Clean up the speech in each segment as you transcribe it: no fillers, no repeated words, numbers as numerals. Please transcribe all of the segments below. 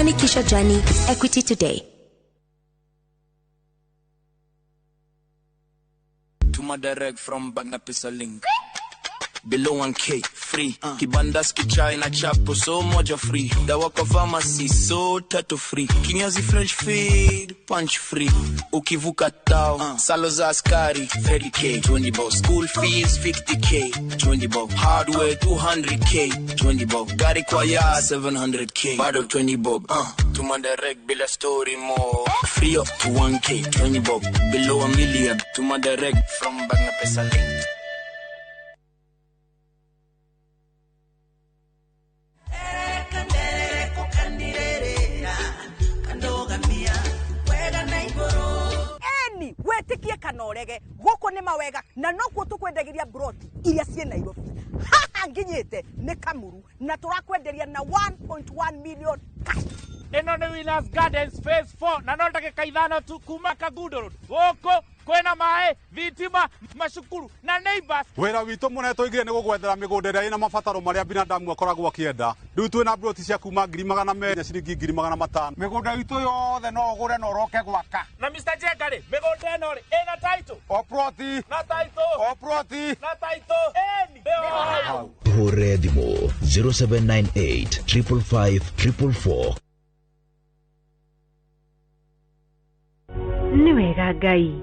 Fanikisha journey with Equity today. Tuma direct from bank na pesa link. Below 1K free. Kibandaski chai na chapo so moja free. Dawa kwa pharmacy so tatu free. Kinyozi French feed punch free. Ukivuka tao salo za askari 30K 20 bob. School fees 50K 20 bob. Hardware 200K 20 bob. Gari kwa ya 700K bado 20 bob. Tuma direct bila story more. Free up to 1K 20 bob. Below a million. Tuma direct from bank na pesa link. Wetikie kana urege guku ni mawega na nokuo tukwendagiria broti iria ciĩ Nairobi. Haha nginyite ni Kamuru na turakwenderia na 1.1 million cash. Ĩno nĩ Winners Gardens phase 4 na no ndagĩka 5 tu kuma Kangundo Road. Gũkũ kwĩna maĩ, thitima, macukuru na neighbors. Wĩra witũ mũnene tũigire nĩ gũgwethera mĩgũnda ĩrĩa ĩna mabataro marĩa binadamu akoragwo akĩenda. Rĩu twĩna broti cia kuma 200,000 ciringi 500,000. Mĩgũnda itũ yothe no ũgũre na ũroke gwaka. Na Mr. Jenga rĩ, mĩgũnda ĩno rĩ, ĩna title. O ploti. Na title. O ploti. Na title. Ĩni. Hau. Hũre thimũ 0798 555 444. Nĩ wega Ngai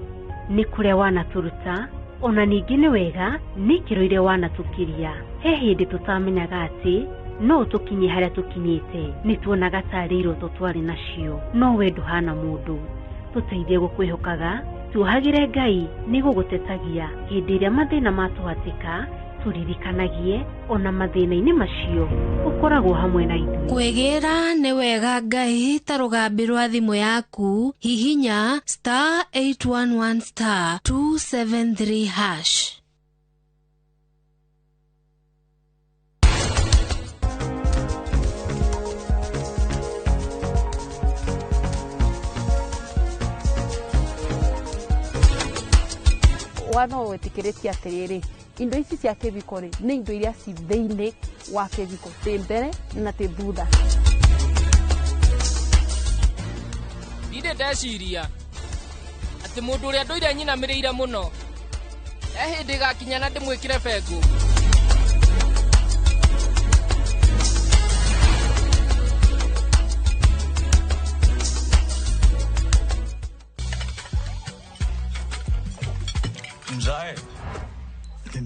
nĩ kũrĩa wanatũruta ona ningĩ nĩ wega nĩ ikĩro iria wanatũkiria. He hĩndĩ tũtamenyaga atĩ no tũkinye harĩa tũkinyĩte, nĩ tuonaga tarĩ iroto twarĩ nacio, no we ndũhana mũndũ. Tũteithie gũkwĩhokaga, tuohagĩre Ngai nĩ gũgũtetagia hĩndĩ ĩrĩa mathĩna matũhatĩka, tũririkanagie ona mathĩna-inĩ macio ũkoragwo hamwe na ithuĩ. Kwĩgĩra nĩ wega Ngai ta rũgambi rwa thimũ yaku, hihinya star 811 star 273 hash. Watho wĩtĩkĩrĩtie atĩrĩrĩ, indo ici cia kĩbiko rĩ nĩ indo iria ci thĩinĩ wa kĩbiko, ti mbere na ti thutha. Ndirĩ ndeciria atĩ mũndũ ũrĩa ndũire nyinamĩrĩire mũno he hĩndĩ ĩgakinya na ndĩmwĩkĩre bengũ. Mzae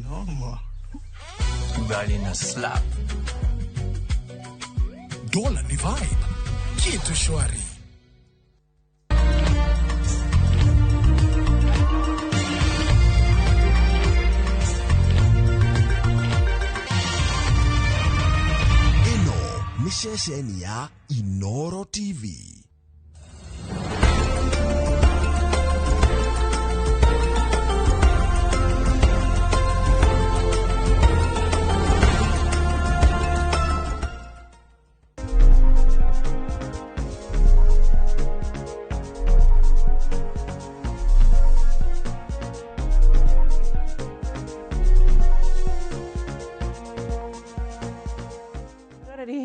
noma ugali na slap. Dola ni vibe kitu shwari. Ĩno nĩ ceceni ya Inoro TV.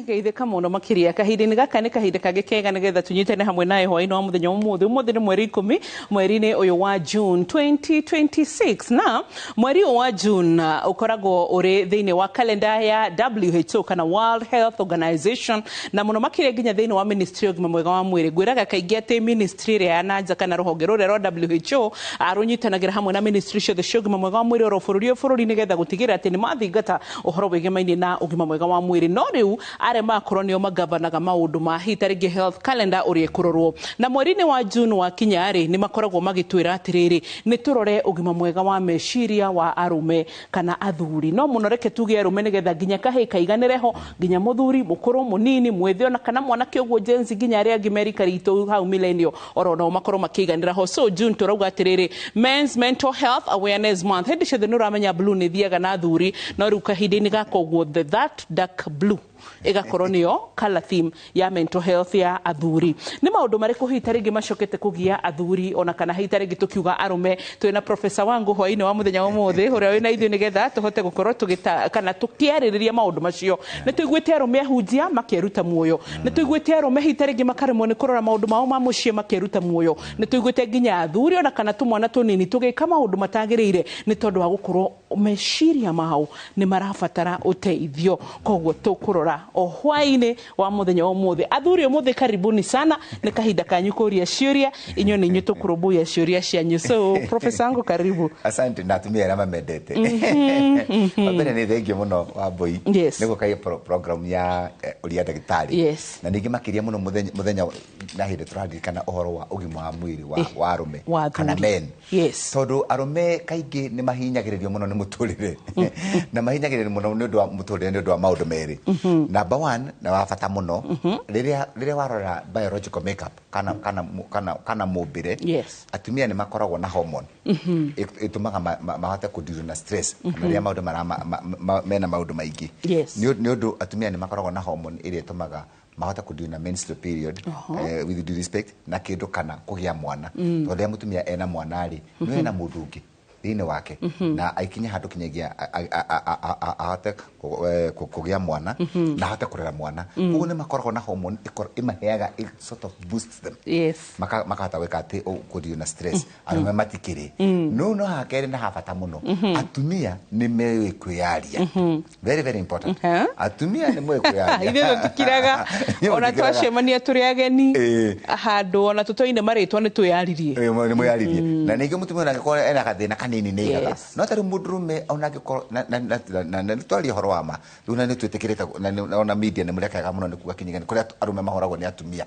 Geithĩka mũno makĩria kahinda-inĩ gaka nĩ kahinda kangĩ kega nĩgetha tũnyitane hamwe nawe hwaĩ-inĩ wa mũthenya ũmũthĩ. Ũmũthĩ nĩ mweri 10 mweri-inĩ ũyũ wa June 2026, na mweri ũyũ wa June ũkoragwo ũrĩ thĩinĩ wa kalenda ya WHO kana World Health Organization, na mũno makĩria nginya thĩinĩ wa Ministry ya ũgima mwega wa mwĩrĩ. Ngwĩraga kaingĩ atĩ ministry ĩrĩa ya nanja kana rũhonge rũrĩa rwa WHO rũnyitanagĩra hamwe na ministry ciothe cia ũgima mwega wa mwĩrĩ oro bũrũri o bũrũri nĩgetha gũtigĩrĩra atĩ nĩ mathingata ũhoro wĩgemaine na ũgima mwega wa mwĩrĩ. No rĩu arĩa makorwo nĩo magavanaga maũndũ ma hi ta rĩngĩ health calendar ũrĩa ĩkũrorwo, na mweri-inĩ wa June wakinya rĩ nĩ makoragwo magĩtwĩra atĩrĩrĩ nĩ tũrore ũgima mwega wa meciria wa arũme kana athuri. No mũno reke tuge arũme nĩgetha nginya kahĩĩ kaiganĩre ho, nginya mũthuri mũkũrũ mũnini mwĩthĩ ona kana mwanake ũguo Gen Z nginya arĩa angĩ merika ritũ hau millennial oro nao makorwo makĩiganĩra ho. So June tũrauga atĩrĩrĩ Men's Mental Health Awareness Month. Hĩndĩ ciothe nĩ ũramenya blue nĩ thiaga na athuri, no rĩu kahinda-inĩ gaka ũguo that dark blue Ĩgakorwo nĩyo color theme ya mental health ya athuri. Nĩ maũndũ marĩkũ hihi ta rĩngĩ macokete kũgia athuri, ona kana hihi ta rĩngĩ tũkiuga arũme? Twĩna Professor Wangu hwaĩ-inĩ wa mũthenya wa ũmũthĩ, ũrĩa wĩna ithuĩ nĩgetha tũhote gũkorwo tũgĩta kana tũkĩarĩrĩria maũndũ macio. Nĩ tũiguĩte arũme ahunjia makeruta muoyo, nĩ tũiguĩte arũme hihi ta rĩngĩ makaremwo nĩ kũrora maũndũ mao ma mũciĩ makeruta muoyo, nĩ tũiguĩte nginya athuri ona kana tũmwana tũnini tũgĩka maũndũ matagĩrĩire nĩ tondũ wa gũkorwo meciria mao nĩ marabatara ũteithio. Koguo tũkũrora o hwaĩ-inĩ wa mũthenya wa ũmũthĩ. Athuri, ũmũthĩ karibuni sana, nĩ kahinda kanyu kũria ciũria. Inyuĩ nĩ inyuĩ tũkũrũmbũiya ciũria cianyu. So Professor wangu, karibu. Asante, na atumia arĩa mamendete. Wa mbere nĩ thengio mũno, Wambui, nĩ gũka program ya ũria ndagĩtarĩ, na ningĩ makĩria mũno mũthenya na hĩndĩ tũraririkana ũhoro wa ũgima wa mwĩrĩ wa arũme wa kana athuri. Men, tondũ arũme kaingĩ nĩ mahinyagĩrĩrio mũno nĩ mũtũrĩre, na mahinyagĩrĩrio mũno nĩ ũndũ wa mũtũrĩre nĩ ũndũ wa maũndũ merĩ. Number one, na wa bata mũno, rĩrĩa warora biological makeup kana mũmbĩre, atumia nĩ makoragwo na hormone ĩtũmaga mahote kũdeal na stress kana rĩrĩa maũndũ mara mena maũndũ maingĩ. Nĩ ũndũ atumia nĩ makoragwo na hormone ĩrĩa ĩtũmaga mahote kũdeal na menstrual period, with due respect, na kĩndũ kana kũgĩa mwana, tondũ rĩrĩa mũtumia ena mwana rĩ, nĩ ena mũndũ ũngĩ thĩinĩ wake, na aikinye handũ kinyagia ahote kũgĩa mwana na ahote kũrera mwana. Koguo nĩ makoragwo na hormone ĩmaheaga, it sort of boosts them, makahota gwĩka atĩ kũdeal na stress. Arũme matikĩrĩ. No hakerĩ na habata mũno, atumia nĩ meũĩ kwĩyaria. Very, very important. Atumia nĩ moĩ kwĩyaria. Ithuĩ tũtikiraga. Inyuĩ ona mũtikiraga. Twacemania tũrĩ ageni handũ, ona tũtoine marĩtwa, nĩ twĩyaririe. Nĩ mwĩyaririe, na ningĩ mũtumia ona angĩkorwo ena gathĩna kanini nĩ igaga. No tarĩu mũndũrũme ona angĩkorwo na nĩ twaria ũhoro wa ma rĩu, na nĩ twĩtĩkĩrĩte na ona media nĩ mũrekaga mũno nĩ kuga kinyigani kũrĩa arũme mahũragwo nĩ atumia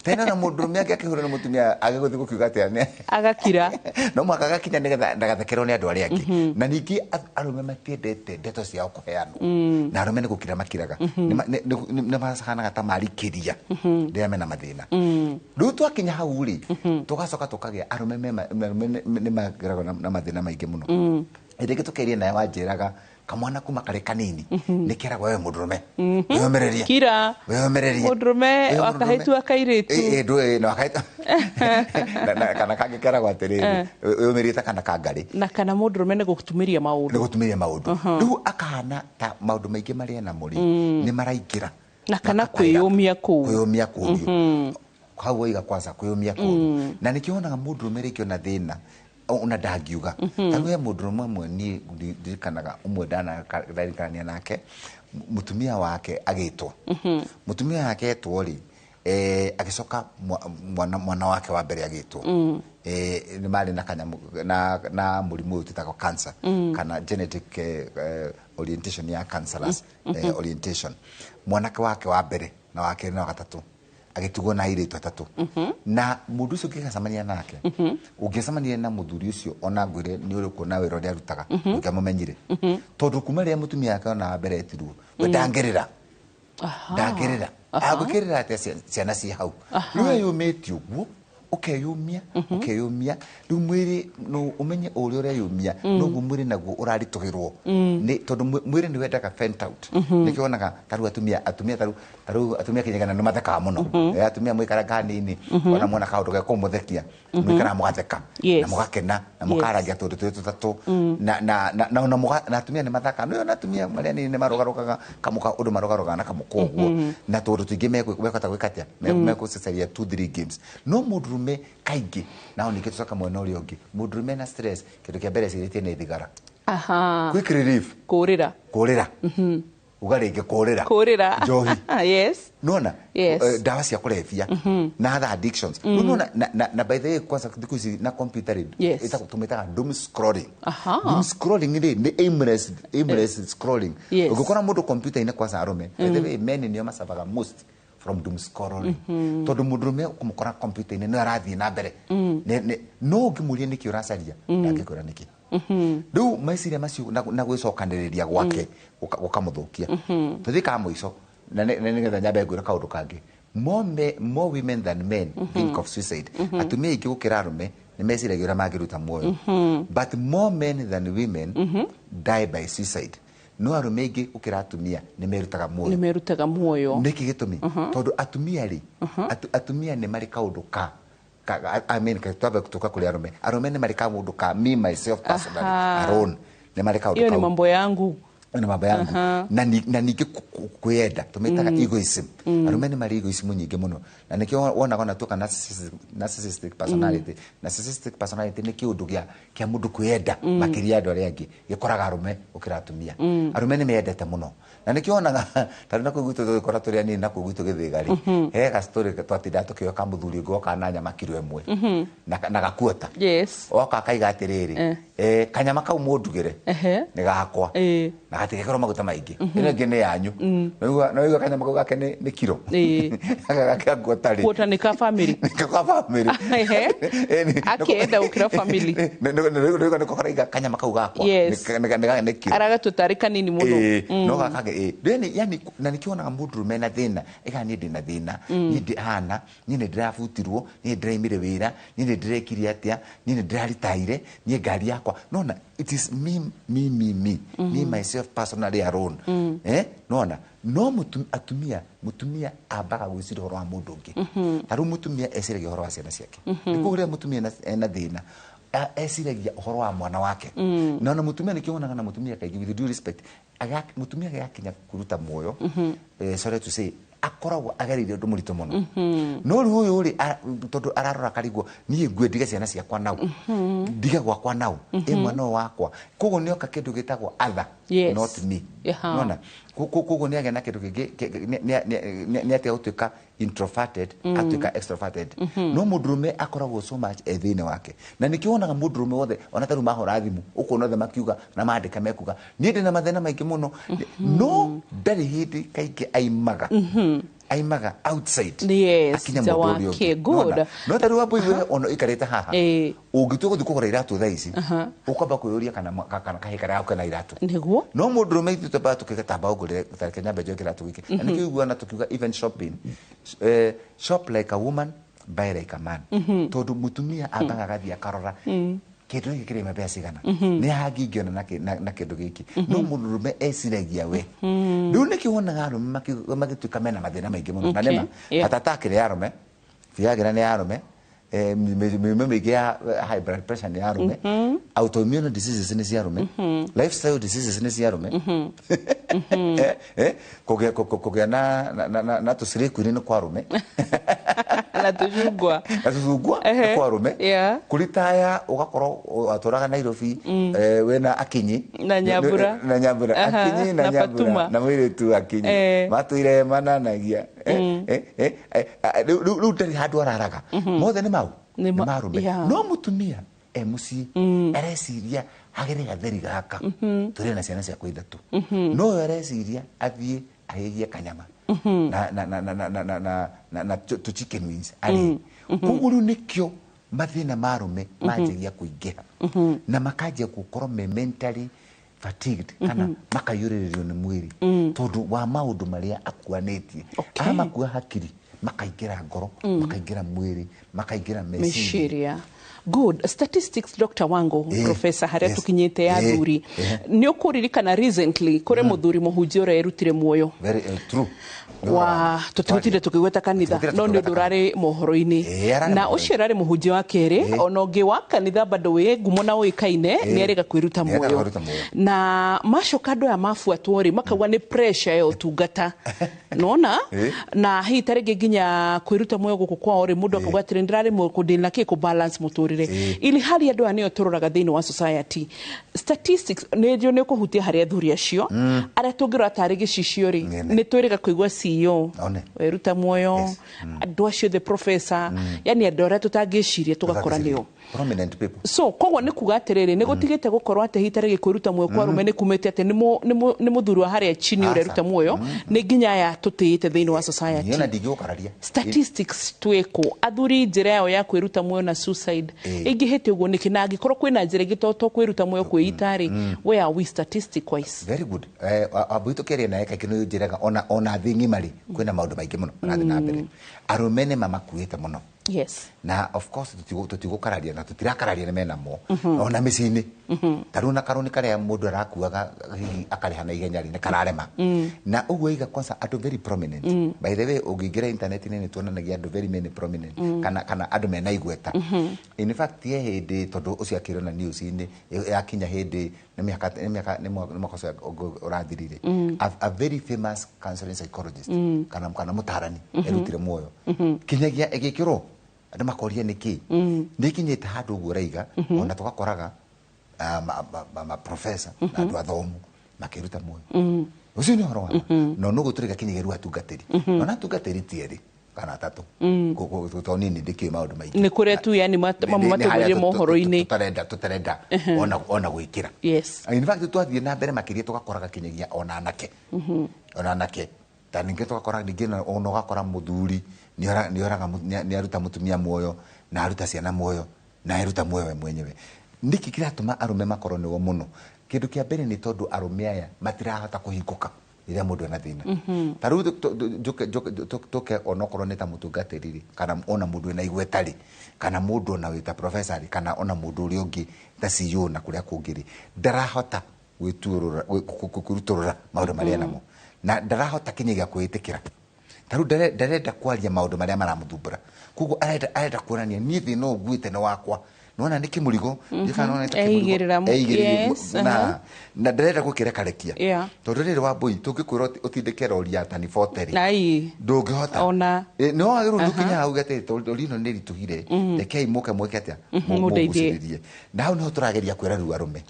tena, na mũndũrũme angĩ akĩhũrwo nĩ mũtumia agĩgũthiĩ gũkiuga atĩa agakira. No mũhaka agakinya nĩgetha ndagathekerwo nĩ andũ arĩa angĩ. Na ningĩ arũme matiendete ndeto ciao kũheanwo, na arũme nĩ gũkira makiraga. Nĩ mahanaga ta marikĩria rĩrĩa mena mathĩna. Rĩu twakinya hau rĩ, tũgacoka tũkagĩa arũme arũme nĩ mageragwo na mathĩna maingĩ mũno. Hĩndĩ ĩngĩ tũkĩaria nawe wanjĩraga kamwana kuma karĩ kanini nĩ keragwo, "We mũndũrũme, wĩyũmĩrĩrie." Kira. Wĩyũmĩrĩrie. Mũndũrũme. Wĩ mũndũrũme. Wakahĩtu akairĩtu. Ĩ, ndũĩ, na kana kangĩ keragwo atĩrĩrĩ, "Wĩyũmĩrĩrie ta kana kangarĩ." Na kana mũndũrũme nĩ gũtumĩria maũndũ. Nĩ gũtumĩria maũndũ. Rĩu akahana ta maũndũ maingĩ marĩa namo rĩ, nĩ maraingĩra. Na kana kwĩyũmia kũu. Kwĩyũmia kũu hau waiga kwanza, kwĩyũmia kũu. Na nĩkĩo wonaga mũndũrũme rĩngĩ ona thĩna ona ndangiuga. Tarĩu he mũndũrũme ũmwe niĩ ndirikanaga, ũmwe ndanarikarania nake, mũtumia wake agĩtwo, mũtumia wake etwo rĩ, agĩcoka mwana wake wa mbere agĩtwo. Nĩ marĩ na kanyamũ na mũrimũ ũyũ twĩtaga cancer, kana genetic orientation ya cancerous orientation. Mwanake wake wa mbere na wa kerĩ na wa gatatũ agĩtigwo na airĩtu atatũ. Na mũndũ ũcio ũngĩgacemania nake, ũngĩcemania na mũthuri ũcio, ona ngwĩre nĩ ũrĩ kuona wĩra ũrĩa arutaga, ũngĩamũmenyire, tondũ kuma rĩrĩa mũtumia wake ona wa mbere etirwo, we ndangĩrĩra. Ndangĩrĩra. Angĩkĩrĩra atĩa ciana ciĩ hau? Rĩu eyũmĩtie ũguo, ũkeyũmia, ũkeyũmia, rĩu mwĩrĩ no ũmenye o ũrĩa ũreyũmia, noguo mwĩrĩ naguo ũraritũhĩrwo, nĩ tondũ mwĩrĩ nĩ wendaga vent out. Nĩkĩo wonaga tarĩu atumia tarĩu atumia kinyagana nĩ mathekaga mũno. Atumia mwĩkaraga hanini, ona mwona kaũndũ gekũmũthekia, mwĩkaraga mũgatheka na mũgakena na mũkaragia tũndũ twĩ tũtatũ, na atumia nĩ mathakaga. Nĩ ona atumia marĩa nini nĩ marũgarũgaga kamũka ũndũ, marũgarũgaga na kamũka ũguo, na tũndũ tũingĩ mekũhota gwĩka atĩa, mekũcecaria 2 3 games. No mũndũrũme kaingĩ nao ningĩ tũcoka mwena ũrĩa ũngĩ, mũndũrũme na stress, kĩndũ kĩa mbere ecirĩtie nĩ thigara. Quick relief. Kũrĩra. Kũrĩra, uga rĩngĩ, kũrĩra. Kũrĩra. Njohi. Nona ndawa cia kũrebia na other addictions. Rĩu nona na by the way, kwanza thikũ ici na computer rĩ, tũmĩtaga doom scrolling. Doom scrolling rĩ, nĩ aimless scrolling. Ũngĩkora mũndũ computer-inĩ, kwanza arũme, by the way, men nĩo macabaga most from doom scrolling, tondũ mũndũrũme ũkũmũkora computer-inĩ no arathiĩ na mbere. No ũngĩmũria nĩkĩ ũracaria, ndangĩkwĩra nĩkĩ. Rĩu meciria macio na gwĩcokanĩrĩria gwake gũkamũthũkia. Tũthiĩ ka mũico, na nĩgetha nyambe ngwĩre kaũndũ kangĩ. More women than men think of suicide. Atumia aingĩ gũkĩra arũme nĩ meciragia ũrĩa mangĩruta muoyo, but more men than women die by suicide. No arũme aingĩ gũkĩra atumia nĩ merutaga muoyo. Nĩ merutaga muoyo. Nĩkĩ gĩtũmi? Tondũ atumia rĩ, atumia nĩ marĩ kaũndũ ka I mean, twambe tuka kũrĩ arũme. Arũme nĩ marĩ kaũndũ ka me myself personally alone, nĩ marĩ kaũndũ Hiyo ni kau. mambo yangu. Ĩyo nĩ mambo yangu. Na ningĩ kwĩyenda tũmĩtaga egoism. Arũme nĩ marĩ egoism nyingĩ mũno, na nĩkĩo wonaga ona tuoka narcissistic personality. Narcissistic personality nĩ kĩũndũ kĩa mũndũ kwĩyenda makĩria ya andũ arĩa angĩ, gĩkoraga arũme gũkĩra atumia. Arũme nĩ meyendete mũno, na nĩkĩo wonaga tarĩu na kũu gwitũ tũgĩkora tũrĩ anini, na kũu gwitũ Gĩthĩga rĩ, he ga story twatindaga tũkĩoya ka mũthuri ũngĩ wokaga na nyama kiro 1 na gakuota. Oka akaiga atĩrĩrĩ, kanyama kau mũndugĩre nĩ gakwa na gatigekĩrwo maguta maingĩ, ĩno ĩngĩ nĩ yanyu. No igua kanyama kau gake nĩ kiro gake gakuota rĩ. Kuota nĩ ka family. Nĩ ka family. Akĩenda gũkĩra family. Nĩko karaiga kanyama kau gakwa nĩ kiro. Aragatua tarĩ kanini mũno. No gakage yani, na nikĩonaga mũndũrũme ena thĩna ĩga niĩ ndĩna thĩna, niĩ ndĩ hana, niĩ nĩ ndĩrabutirwo, niĩ ndĩraimire wĩra, niĩ nĩ ndĩrekire atĩa, niĩ nĩ ndĩraritaire, niĩ ngari yakwa nona, it is me, me, me, me, me myself personally alone. Nona no atumia, mutumia ambaga gwĩciria ũhoro wa mũndũ ũngĩ. Ta rĩu mũtumia eciragia ũhoro wa ciana ciake. Nĩkuo rĩrĩa mũtumia ena thĩna, eciragia ũhoro wa mwana wake. Na ona mũtumia nĩkĩo wonaga na mũtumia kaingĩ, with due respect, mũtumia agĩgakinya kũruta muoyo, sorry to say, akoragwo agereire ũndũ mũritũ mũno. No rĩu ũyũ rĩ, tondũ ararora karigwo, niĩ ngue ndige ciana ciakwa nau, ndige gwakwa nau, ĩ mwana ũyũ wakwa. Koguo nĩoka kĩndũ gĩtagwo other, not me. Nona koguo nĩ agĩa na kĩndũ kĩngĩ, nĩ atiga gũtuĩka introverted, atuĩka extroverted. No mũndũrũme akoragwo so much e thĩinĩ wake, na nĩkĩo wonaga mũndũrũme wothe ona tarĩu mahũra thimũ ũkuona othe makiuga na mandĩka mekuga niĩ ndĩna mathĩna maingĩ mũno, no ndarĩ hĩndĩ kaingĩ aimaga outside akinya nja mũndũ ũrĩa wake. ũngĩ. Good. Nona? No tarĩu wambui we ona ũikarĩte haha, ũngĩtua gũthiĩ kũgũra iratũ thaa ici, ũkwamba kwĩyũria kana kahĩ karĩa gaku kena iratũ. No mũndũrũme ithuĩ twambaga tũkĩga tamba ũngũrĩre tareke nyambe njoe kĩratũ gĩkĩ. Na nĩkĩo ũiguaga na tũkiuga even shopping, shop like a woman, buy like a man, tondũ mũtumia ambaga agathiĩ akarora kĩndũ gĩkĩ kĩrĩ mbeca cigana, nĩ hangi ingĩona na kĩndũ gĩkĩ. No mũndũrũme eciragia we. Rĩu nĩkĩo wonaga arũme magĩtuĩka mena mathĩna maingĩ mũno, na nĩma attack nĩ ya arũme, Viagra nĩ ya arũme, mĩrimũ mĩingĩ ya high blood pressure nĩ ya arũme, autoimmune diseases nĩ cia arũme, lifestyle diseases nĩ cia arũme, kũgĩa na tũcirĩku-inĩ nĩ kwa arũme. Na tũcungwa. Na tũcungwa nĩ kwa arũme. Kũritaya ũgakorwo watũraga Nairobi, wĩna Akinyi Na Nyambura. Na Nyambura. Akinyi na na Nyambura Fatuma. Na mũirĩtu Akinyi matũire mananagia. Rĩu ndarĩ handũ araraga, mothe nĩ mau Nĩ nĩ marũme. No mũtumia e mũciĩ areciria hagĩre gatheri gaka tũrĩ na ciana ciakwa ithatũ, no ũyũ areciria athiĩ ahĩgie kanyama na tũ chicken wings arĩe. Koguo rĩu nĩkĩo mathĩna ma arũme manjagia kũingĩha na makanjia gũkorwo me mentally fatigued kana makaiyũrĩrĩrio nĩ mwĩrĩ, tondũ wa maũndũ marĩa akuanĩtie. Amakua hakiri, makaingĩra ngoro, makaingĩra mwĩrĩ, makaingĩra meciria. Meciria. Good statistics, Dr. Wango, professor, harĩa tukinyĩte ya athuri, nĩ ũkũririkana recently kũrĩ mũthuri mũhunjia ũrĩa erutire muoyo. Very true. Wa tũtigũtinda tũkĩgweta kanitha, Tũtigũtinda no nĩ ũndũ tũkĩgweta. ũrarĩ mohoro-inĩ. Ararĩ Na mohoro-inĩ. ũcio ũrarĩ mũhunjia wa kerĩ, ona ũngĩ wa kanitha bado wĩ ngumo na ũĩkaine, nĩ arĩga kwĩruta Nĩ arega muoyo. kwĩruta muoyo. Na macoka andũ aya mabuatwo rĩ, makauga nĩ pressure ya ũtungata nona. Na hihi ta rĩngĩ nginya kwĩruta muoyo gũkũ kwao rĩ, mũndũ akauga atĩrĩ, ndĩrarĩ kũndĩ kĩ kũ balance mũtũrĩre, ili hali andũ aya nĩo tũroraga thĩinĩ wa society. Statistics nĩ nĩ ũkũhutia harĩ athuri acio arĩa tũngĩrora tarĩ gĩcicio rĩ, Nene. nĩ twĩrĩga kũigua CEO One. weruta muoyo, andũ acio the professor, yani andũ arĩa tũtangĩciria tũgakora nĩo Prominent people. So koguo nĩ kuga atĩrĩrĩ, nĩ gũtigĩte gũkorwo atĩ hihi tarĩngĩ kwĩruta muoyo kwa arũme nĩ kumĩte atĩ nĩ mũthuri wa harĩa chini Aca. ũreruta muoyo, nĩ nginya aya tũtĩĩte thĩinĩ wa society. Niĩ ona ndingĩgũkararia. Statistics twĩkũ athuri njĩra yao ya kwĩruta muoyo na suicide ĩingĩhĩte ũguo nĩkĩ? Na angĩkorwo kwĩna njĩra ĩngĩ to kwĩruta muoyo, kwĩita rĩ, where are we statistic wise? Very good. Ambui tũkĩaria naye kaingĩ nĩ njĩraga ona thĩ ng'ima rĩ, kwĩna maũndũ maingĩ mũno marathiĩ na mbere. Arũme nĩ mamakuĩte mũno. Yes. Na of course tũtigũkararia na tũtirakararia nĩ menamo ona mĩciĩ-inĩ. Ta rĩu na karũni karĩa mũndũ arakuaga hihi akarĩha na ihenya rĩ, nĩ kararema. Na ũguo iga kwanza andũ very prominent. By the way, ũngĩingĩra internet-inĩ nĩ tuonanagia andũ very many prominent kana andũ mena igweta. In fact, he hĩndĩ tondũ ũcio akĩrwo na news-inĩ yakinya hĩndĩ nĩ mĩaka nĩ mĩaka nĩ mwaka ũcio ũrathirire, a very famous counseling psychologist kana mũtarani erutire muoyo kinyagia ĩgĩkĩrwo andũ makoria nĩkĩ nĩ ikinyĩte handũ ũguo ũraiga ona tũgakoraga ma professor na andũ athomu makĩruta muoyo. Ũcio nĩ ũhoro wa ma. No nũguo tũrĩga kinyagia rĩu atungatĩri, ona atungatĩri ti erĩ kana atatũ. Tondũ niĩ nĩ ndĩkĩũĩ maũndũ maingĩ. Nĩ kũrĩa tu yani mamwe matũgũrire mohoro-inĩ. Tũtarenda ona gwĩkĩra. Yes. In fact, twathiĩ na mbere makĩria tũgakoraga kinyagia ona anake, ona anake ta ningĩ tũgakora ningĩ ona ũgakora mũthuri nĩ aruta mũtumia muoyo na aruta ciana muoyo na eruta muoyo we mwenyewe. Nĩkĩ kĩratũma arũme makorwo nĩo mũno? Kĩndũ kĩa mbere nĩ tondũ arũme aya matirahota kũhingũka rĩrĩa mũndũ ena thĩna. Ta rĩu tũke onokorwo nĩ ta mũtungatĩri rĩ, kana ona mũndũ wĩna igweta rĩ, kana mũndũ ona wĩ ta professor rĩ, kana ona mũndũ ũrĩa ũngĩ ta CEO na kũrĩa kũngĩ rĩ, ndarahota kwĩrutũrũra maũndũ marĩa enamo na ndarahota kinyagia kwĩĩtĩkĩra. Ta rĩu ndarenda kwaria maũndũ marĩa maramũthumbũra, koguo arenda kuonania niĩ thĩna ũyũ nguĩte nĩ wakwa, nona nĩ kĩmũrigo. Eigĩrĩra na ndarenda gũkĩrekarekia tondũ rĩrĩ wa mbũi tũngĩkwĩra ũtindĩke rori ya tani 40 rĩ, ndũngĩhota. Ona no wagĩrĩirwo nĩ ũkinya hau atĩ tondũ rori ĩno nĩ ĩritũhire, rekei mũke mwĩke atĩa, mũgucĩrĩrie. Na hau nĩho tũrageria kwĩra rĩu arũme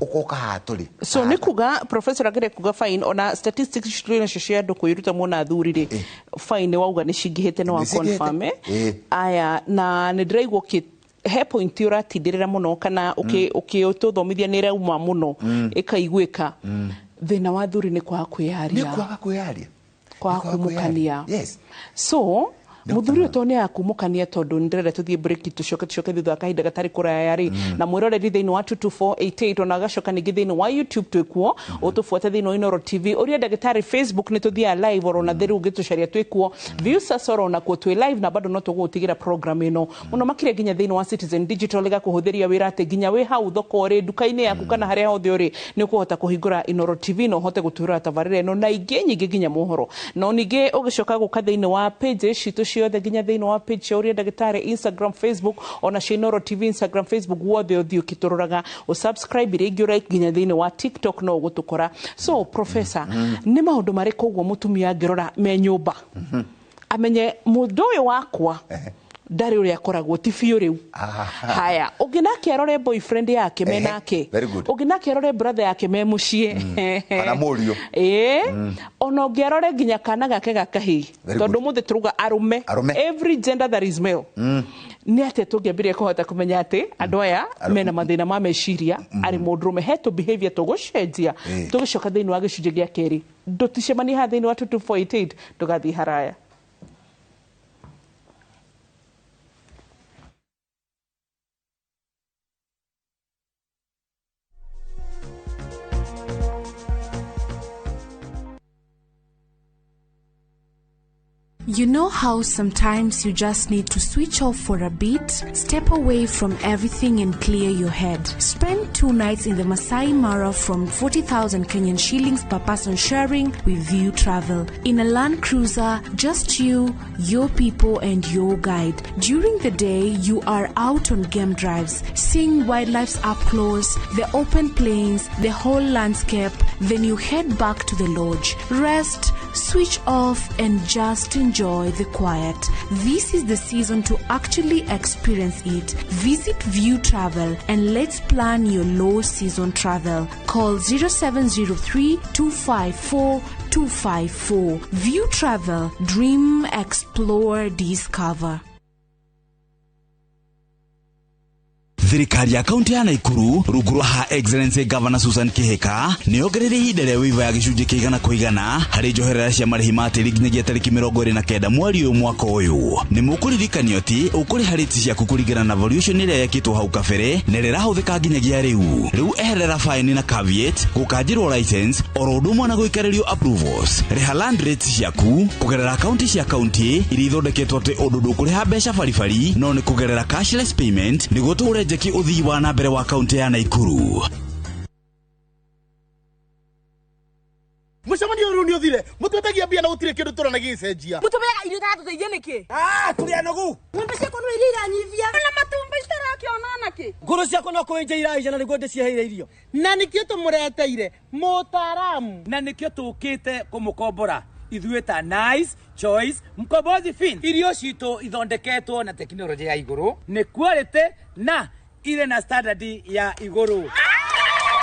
ũkoka haha tũrĩ. So nĩ kuga professor ageria kuga fine, ona statistics twĩ nacio cia andũ kwĩruta mũno athuri rĩ, fine wauga nĩ cingĩhĩte, nĩ wa confirm aya. Na nĩ ndĩraigua he point ũratindĩrĩra mũno kana ũkĩtũthomithia nĩ ĩrauma mũno ĩkaiguĩka, thĩna wa athuri nĩ kwaga kwĩyaria. Nĩ kwaga kwĩyaria, kwaga kumũkania. Yes. So mũthuri ũyũ tondũ nĩ akumũkania, tondũ nĩ ndĩrenda tũthiĩ break, tũcoke thutha wa kahinda gatarĩ kũraya rĩ, na mwĩroreri thĩinĩ wa 22488 ona agacoka ningĩ thĩinĩ wa YouTube twĩkuo, ũtũbuate thĩinĩ wa Inooro TV, ũria ndagĩtarĩ Facebook nĩ tũthiaga live oro na thĩrĩ ũngĩtũcaria twĩkuo, Viusasa oro nakuo twĩ live, na bado no tũgũgũtigĩra program ĩno mũno makĩria nginya thĩinĩ wa Citizen Digital ĩgakũhũthĩria wĩra atĩ nginya wĩ hau thoko ũrĩ nduka-inĩ yaku kana harĩa hothe ũrĩ nĩ ũkũhota kũhingũra Inooro TV na ũhote gũtwĩrora tabarĩra ĩno na ingĩ nyingĩ nginya mohoro. No ningĩ ũgĩcoka gũka thĩinĩ wa pages citũ ciothe nginya thĩinĩ wa page cia ũria ndagĩtarĩ Instagram, Facebook, ona cia Inooro TV Instagram, Facebook, guothe ũthiĩ ũkĩtũroraga, ũsubscribe rĩngĩ ũrike nginya thĩinĩ wa TikTok no ũgũtũkora. So professor, nĩ maũndũ marĩkũ ũguo mũtumia angĩrora me nyũmba amenye mũndũ ũyũ wakwa ndarĩ ũrĩa akoragwo ti biũ rĩu? Haya, ũngĩ nake arore boyfriend yake me nake, ũngĩ nake arore brother yake me mũciĩ kana mũriũ. Ĩĩ, ona ũngĩ arore nginya kana gake ga kahĩĩ, tondũ mũthĩ tũrauga arũme, every gender that is male. Nĩ atĩa tũngĩambĩrĩria kũhota kũmenya atĩ andũ aya mena mathĩna ma meciria arĩ mũndũrũme? He tũ behavior tũgũcenjia tũgĩcoka thĩinĩ wa gĩcunjĩ gĩa kerĩ. Ndũticemanie haha thĩinĩ wa 22488, ndũgathiĩ haraya. You know how sometimes you just need to switch off for a bit, step away from everything and clear your head. Spend 2 nights in the Masai Mara from 40,000 Kenyan shillings per person sharing with View Travel. In a Land Cruiser, just you, your people and your guide. During the day, you are out on game drives, seeing wildlife up close, the open plains, the whole landscape. Then you head back to the lodge, rest, switch off and just enjoy the quiet. This is the season to actually experience it. Visit View Travel and let's plan your low season travel. Call 0703 254 254. View Travel. Dream, explore, discover. Thirikari ya kaunti ya Naikuru rungu rwa Her Excellency Governor Susan Kihika nĩ yongereire ihinda rĩa waiver ya gĩcunjĩ kĩa igana kwa igana harĩ njoherera cia marĩhi ma tĩri nginyagia tarĩki 29 mweri ũyũ mwaka ũyũ. Nĩ mũkũririkanio atĩ ũkũrĩha rates ciaku kũringana na valuation ĩrĩa yekĩtwo hau kabere na ĩrĩa ĩrahũthĩka nginyagia rĩu. Rĩu eherera fine na caveat, gũkanjĩrwo license oro ũndũ ũmwe na gũikarĩrio approvals. Rĩha land rates ciaku kũgerera akaunti cia kaunti iria ithondeketwo atĩ ũndũ ndũkũrĩha mbeca baribari no nĩ kũgerera cashless payment nĩguo tũhũre njeki ũthii wa na mbere wa kaunti ya Naikuru. Mũcemanio ũyũ nĩ ũthire mũtwetagia mbia na gũtirĩ kĩndũ tũrona gĩgĩcenjia. Mũtũmĩaga irio itaratũteithia nĩkĩ? Tũrĩ anogu. Ng'ombe ciakwa no iria iranyivia na matumbĩ citarakĩona nakĩ. Ngũrũ ciakwa no kũenja iraija na nĩguo ndĩciheire irio. Na nĩkĩo tũmũreteire mũtaaramu. Na nĩkĩo tũkĩte kũmũkombora ithuĩ ta Nice Choice Mkombozi Fin. Irio citũ ithondeketwo na tekinoronjĩ ya igũrũ, nĩ quality na irĩ na standard ya igũrũ.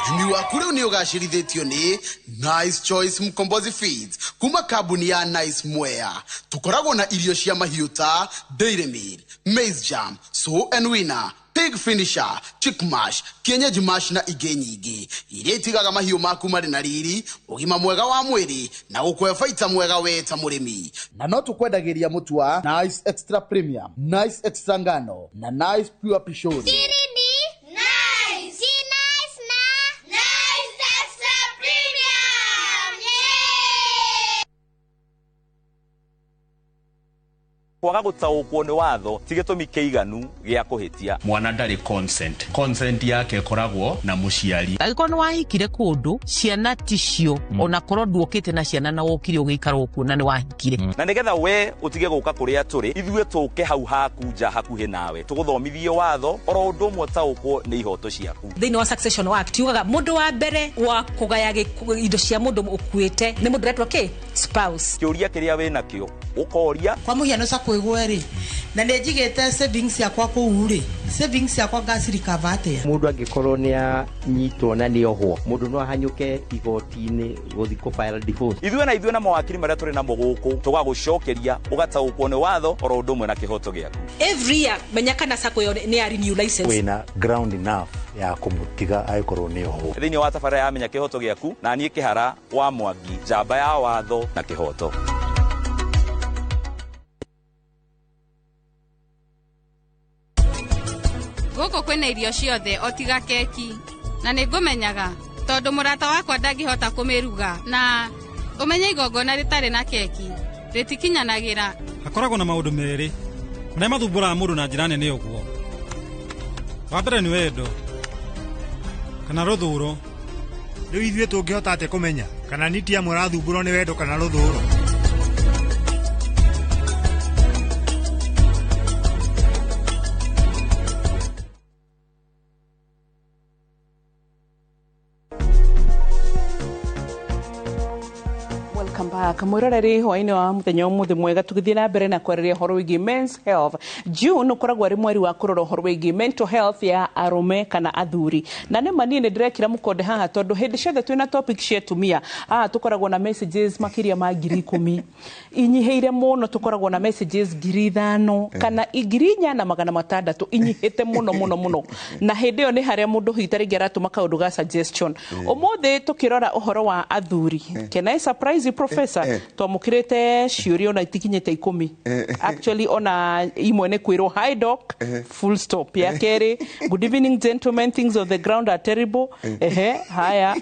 Ũrĩmi waku rĩu nĩ ũgacĩrithĩtio nĩ Nice Choice Mkombozi Feeds kuma kambuni ya Nice Mwea. Tũkoragwo na irio cia mahiũ ta Dairy Meal, Maize Jam, Sow and Winner, Pig Finisher, Chick Mash, Kienyeji Mash na ingĩ nyingĩ iria itigaga mahiũ maku marĩ na riri, ũgima mwega wa mwĩrĩ na gũkũhe baita mwega we ta mũrĩmi. Na no tũkwendagĩria mũtu wa Nice Extra Premium, Nice Extra Ngano na Nice Pure Pishori. Kwaga gũtaũkwo nĩ watho ti gĩtũmi kĩiganu gĩa kũhĩtia. Mwana ndarĩ consent. Consent yake ĩkoragwo na mũciari. Angĩkorwo nĩ wahikire kũndũ ciana ticio, ona korwo nduokĩte na ciana na wokire ũgĩikara okuo na nĩ wahikire. Na nĩgetha we ũtige gũka kũrĩa tũrĩ, ithuĩ tũke hau haku nja hakuhĩ nawe tũgũthomithie watho oro ũndũ ũmwe ũtaũkwo nĩ ihoto ciaku. Thĩinĩ wa Succession Act yugaga mũndũ wa mbere wa kũgaya indo cia mũndũ ũkuĩte nĩ mũndũ ũretwo kĩ? Spouse. Kĩũria kĩrĩa wĩnakĩo ũkoria. Kwa mũhiano kwĩgwe rĩ, na nĩ njigĩte savings yakwa kũu rĩ, savings yakwa ngacirikava atĩa? Mũndũ angĩkorwo nĩ anyitwo na nĩ ohwo, mũndũ no ahanyũke igoti-inĩ gũthiĩ kũ file divorce. Ithuĩ na ithuĩ na mawakiri marĩa tũrĩ namo gũkũ tũgagũcokeria ũgataũkwo nĩ watho oro ũndũ ũmwe na kĩhoto gĩaku. Every year menya kana sacco ĩyo nĩ ya renew license. Wĩna ground enough ya kũmũtiga angĩkorwo nĩ ohwo. Thĩinĩ wa tabarĩra ya Menya Kĩhoto Gĩaku na niĩ Kĩhara wa Mwangi, njamba ya watho na kĩhoto. Gũkũ kwĩna irio ciothe o tiga keki na nĩ ngũmenyaga tondũ mũrata wakwa ndangĩhota kũmĩruga na ũmenye igongona rĩtarĩ na keki rĩtikinyanagĩra. Hakoragwo na maũndũ merĩ marĩa mathumbũraga mũndũ na njĩra nene ũguo. Wa mbere nĩ wendo kana rũthũũro. Rĩu ithuĩ tũngĩhota atĩa kũmenya kana nĩ ti amwe arathumbũrwo nĩ wendo kana rũthũũro? Mwiroreri hwaini wa muthenya umuthi mwega tugithie na mbere na kwariria horo wigie men's health. June ukoragwo ari mweri wa kurora horo wigie mental health ya arume kana athuri. Na nĩ ma niĩ nĩ ndĩrekĩra mũkonde haha tondũ hĩndĩ ciothe twĩna topic cia atumia tukoragwo na messages makĩria ma 10,000 inyihĩire mũno, tukoragwo na messages 5,000 kana 4,600 inyihĩte mũno mũno mũno, na hĩndĩ ĩyo nĩ harĩa mũndũ hihi ta rĩngĩ aratũma kaũndũ ga suggestion. Ũmũthĩ tũkĩrora ũhoro wa athuri, can I surprise you professor? Twamũkĩrĩte ciũria ona itikinyĩte 10. Actually ona imwe nĩ kwĩrwo hi doc full stop. Ya kerĩ, good evening gentlemen, things on the ground are terrible. Ehe, haya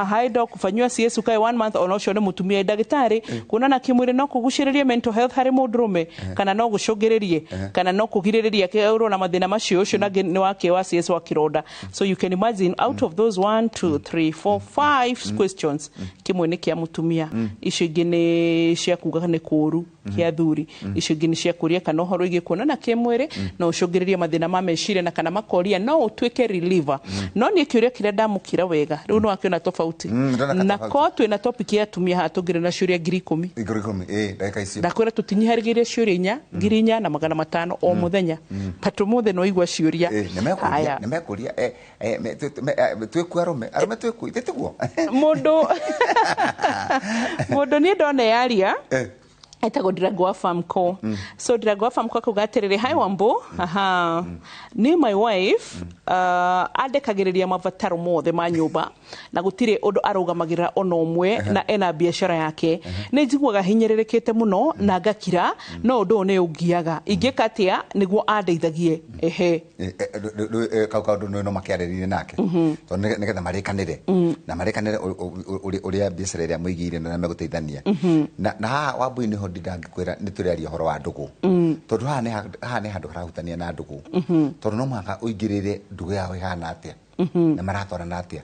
hi doc, kufanyiwa CS ukae 1 month ona ũcio nĩ mũtumia ndagĩtarĩ kuonana kĩmwĩrĩ no kũgucĩrĩrie mental health harĩ mũndũrũme kana no gũcũngĩrĩrie kana no kũgirĩrĩrie kĩũrwo na mathĩna macio ũcio nangĩ nĩ wake wa CS wa kĩronda. So you can imagine out of those 1 2 3 4 5 questions kĩmwe nĩ kĩa mũtumia, icio ingĩ nĩ cia kuga nĩ kũũru kĩa athuri, icio ingĩ nĩ cia kũria kana ũhoro wĩgiĩ kuonana kĩmwĩrĩ no ũcũngĩrĩrie mathĩna ma meciria na kana makoria no ũtuĩke reliever. No niĩ kĩũria kĩrĩa ndamũkĩra wega rĩu nĩ wakĩona tofauti na ko twĩna topic ya atumia haha tũngĩrĩ na ciũria 10,000 ndakwĩra tũtinyiharĩgĩrie ciũria 4,500 o mũthenya but ũmũthĩ no igua ciũria. Haya, nĩmekũria twĩkuo arũme arũme twĩkuo ithe tiguo mũndũ mũndũ niĩ ndona yaria Etagwo Ndirango wa Famco. So Ndirango wa Famco akauga atĩrĩrĩ, "Hi Wambo, aha, ni my wife andekagĩrĩria mabataro mothe ma nyũmba na gũtirĩ ũndũ arũgamagĩrĩra ona ũmwe, na ena biacara yake. Nĩ njiguaga hinyĩrĩrĩkĩte mũno na ngakira, no ũndũ ũyũ nĩ ũngiaga. Ingĩka atĩa nĩguo andeithagie?" Ehe. Kau kaũndũ no makĩarĩrĩrie nake, tondũ nĩgetha marĩkanĩre na marĩkanĩre ũrĩa biacara ĩrĩa mũigĩire na ũrĩa megũteithania. Na haha Wambui nĩho ndingĩkwĩra nĩ tũrĩaria ũhoro wa ndũgũ, tondũ haha nĩ handũ harahutania na ndũgũ, tondũ no mũhaka ũingĩrĩre ndũgũ yao ĩhana atĩa na maratwarana atĩa,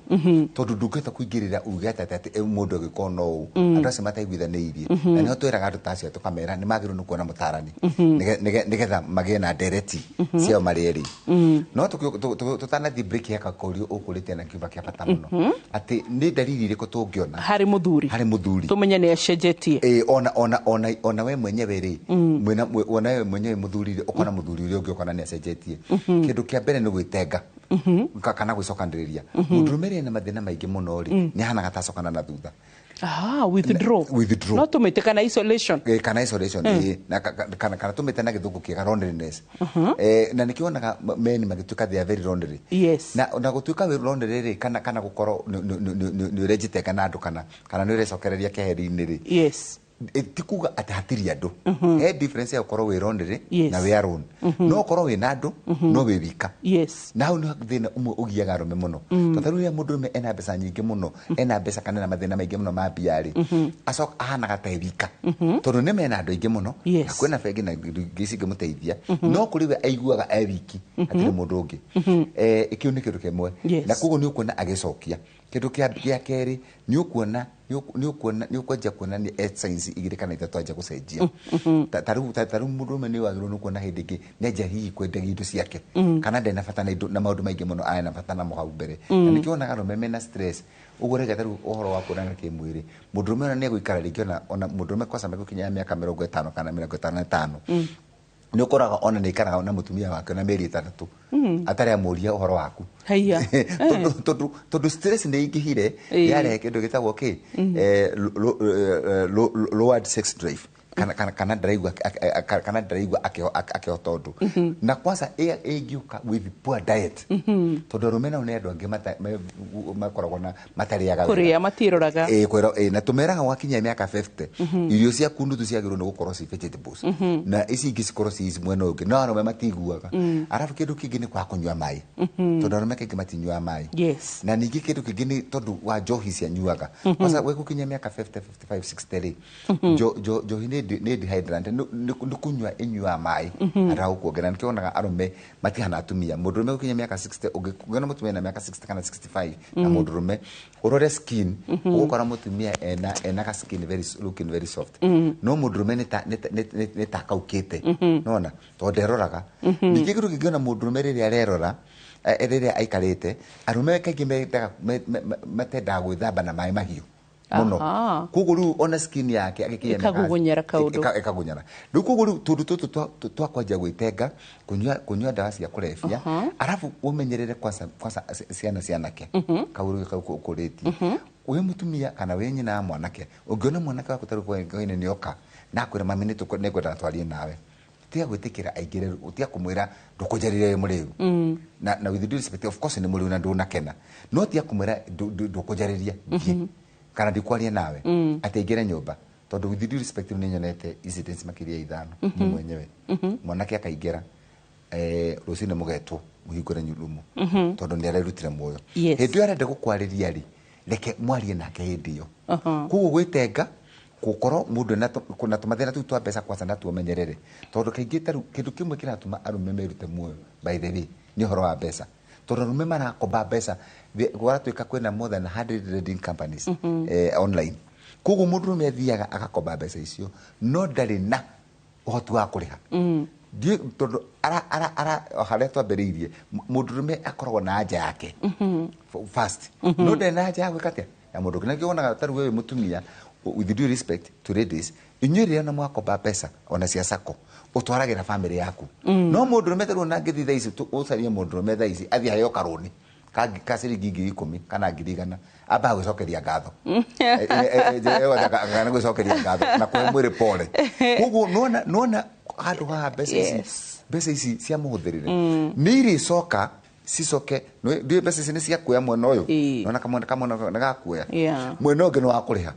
tondũ ndũngĩhota kũingĩrĩra uge atĩ mũndũ agĩkorwo no ũũ, andũ acio mataiguithanĩirie. Na nĩho twĩraga andũ ta acio, tũkamera nĩ magĩrĩirwo nĩ kuona mũtarani nĩgetha magĩe na ndereti ciao marĩ erĩ. No tũtanathiĩ break, ya kakũrio ũkũrĩte na kiuga kĩa bata mũno, atĩ nĩ ndariri irĩkũ tũngĩona harĩ mũthuri harĩ mũthuri tũmenye nĩ acenjetie? Ĩ, ona we mwenyewe rĩ, ona we mwenyewe mũthuri rĩ, ũkona mũthuri ũrĩa ũngĩ ũkona nĩ acenjetie. Kĩndũ kĩa mbere nĩ gwĩtenga kana gwĩcokanĩrĩria. Mũndũrũme rĩ ena mathĩna maingĩ mũno rĩ, nĩ ahanaga ta acokana na thutha. Ah, withdraw. Withdraw. No tũmĩte kana isolation. Kana isolation, na kana tũmĩte na gĩthũngũ kĩega loneliness. Na nĩkĩo wonaga men magĩtuĩka they are very lonely. Na gũtuĩka wĩ lonely rĩ, kana gũkorwo nĩ ũrenjitenga na andũ, kana nĩ ũrecokereria keheri-inĩ rĩ, ti kuga atĩ hatirĩ andũ. He difference ya gũkorwo wĩ lonely na wĩ alone. No ũkorwo wĩ na andũ no wĩ wika. Na hau nĩ thĩna ũmwe ũgiaga arũme mũno, tondũ ta rĩu rĩrĩa mũndũrũme ena mbeca nyingĩ mũno, ena mbeca kana ena mathĩna maingĩ mũno ma mbia rĩ, acoka ahanaga ta e wika, tondũ nĩ mena andũ aingĩ mũno na kwĩna bengi na indo ingĩ cingĩmũteithia, no kũrĩ we aiguaga e wiki, hatirĩ mũndũ ũngĩ. Kĩu nĩ kĩndũ kĩmwe. Na koguo nĩ ũkuona agĩcokia. Kĩndũ gĩa kerĩ, nĩ ũkuona nĩ ũkwanjia kuona nĩ signs igĩrĩ kana ithatũ anjia gũcenjia. Ta rĩu mũndũrũme nĩ wagĩrĩirwo nĩ kuona hĩndĩ ĩngĩ nĩ anjia hihi kwendagia indo ciake, kana ndarĩ na bata na indo na maũndũ maingĩ mũno arĩ na bata namo hau mbere. Na nĩkĩo wonaga arũme mena stress ũguo. Rega ta rĩu ũhoro wa kuonana kĩmwĩrĩ, mũndũrũme ona nĩ egũikara rĩngĩ, ona mũndũrũme kwaca megũkinya mĩaka 50 kana 55, nĩ ũkoraga ona nĩ aikaraga na mũtumia wake na mĩeri 6 atarĩ amũria ũhoro waku. Haiya. Tondũ stress nĩ ingĩhire, yarehe kĩndũ gĩtagwo kĩ lowered sex drive, kana ndaraigua akĩhota ũndũ. Na kwanza ĩngĩũka with poor diet, tondũ arũme nao nĩ andũ angĩ makoragwo na matarĩaga wega. Kũrĩa matiroraga. Ĩ, kwĩra na tũmeraga gwakinya mĩaka 50, irio ciaku nuthu ciagĩrĩirwo nĩ gũkorwo ci vegetables na ici ingĩ cikorwo ci mwena ũngĩ, no arũme matiguaga. Arabu kĩndũ kĩngĩ nĩ kwaga kũnyua maĩ, tondũ arũme kaingĩ matinyuaga maĩ. Na ningĩ kĩndũ kĩngĩ nĩ tondũ wa njohi cianyuaga. Kwanza we gũkinya mĩaka 50, 55, 60 rĩ, njohi nĩ dehydrant, nĩ kũnyua ĩnyuaga maĩ handũ ha gũkuongerera. Nĩkĩo wonaga arũme matihana atumia. Mũndũrũme gũkinya mĩaka 60, ũngĩona mũtumia na mĩaka 60 kana 65 na mũndũrũme, ũrore skin, ũgũkora mũtumia ena ka skin very looking very soft, no mũndũrũme nĩ ta akaukĩte, nona tondũ nderoraga. Ningĩ kĩndũ kĩngĩ, ona mũndũrũme rĩrĩa arerora, rĩrĩa aikarĩte, arũme kaingĩ mendaga matendaga gwĩthamba na maĩ mahiũ mũno. Koguo rĩu ona skin yake agĩkinya Ĩkagugunyara kaũndũ. Ĩkagunyara rĩu. Koguo rĩu tũndũ tũtũ twa kwanjia gwĩtenga, kũnyua ndawa cia kũrebia, arabu ũmenyerere kwanza ciana cianake kaũrũ kau ũkũrĩtie wĩ mũtumia kana wĩ nyina wa mwanake. Ũngĩona mwanake waku tarĩu hwaĩ-inĩ nĩ oka na akwĩra, "Mami, nĩngwendaga twarie nawe," tiga gwĩtĩkĩra aingĩre, tiga kũmwĩra ndũkũnjarĩria wĩ mũrĩu. Na with due respect, of course nĩ mũrĩu na ndũnakena, no tiga kũmwĩra ndũkũnjarĩria thiĩ kana ndikwaria nawe, atĩ aingĩre nyũmba, tondũ with due respect nĩ nyonete incidents makĩria ya ithano niĩ mwenyewe. Mwanake akaingĩra, rũcinĩ mũgetwo mũhingũre rumu, tondũ nĩ arerutire muoyo. Hĩndĩ ĩyo arenda gũkwarĩria rĩ, reke mwarie nake hĩndĩ ĩyo. Koguo gwĩtenga, gũkorwo mũndũ ena na tũmathĩna tũu twa mbeca kwanza natuo menyerere, tondũ kaingĩ ta rĩu kĩndũ kĩmwe kĩratũma arũme merute muoyo, by the way, nĩ ũhoro wa mbeca, tondũ arũme marakomba mbeca. Gwatuĩka kwĩna more than 100 lending companies online. Koguo mũndũrũme athiaga agakomba mbeca icio, no ndarĩ na ũhoti wa kũrĩha. Tondũ ara harĩa twambĩrĩirie, mũndũrũme akoragwo na anja yake first, no ndarĩ na anja ya gwĩka atĩa ya mũndũ ũngĩ. Nakĩo wonaga ta rĩu wewe mũtumia, with due respect to ladies, inyuĩ rĩrĩa ona mwakomba mbeca ona cia sacco, ũtwaragĩra family yaku. No mũndũrũme ta rĩu ona angĩthiĩ thaa ici, ũcarie mũndũrũme thaa ici athiĩ aheo karũni ka ciringi 10,000 kana 100,000 ambaga gwĩcokeria ngatho. Kana gwĩcokeria ngatho na kũhe mwĩrĩ pole. Koguo nona handũ haha mbeca ici, mbeca ici cia mũhũthĩrĩre nĩ irĩcoka cicoke. Ndiũĩ mbeca ici nĩ cia kuoya mwena ũyũ, nona kamwena nĩ gakuoya, mwena ũngĩ nĩ wa kũrĩha,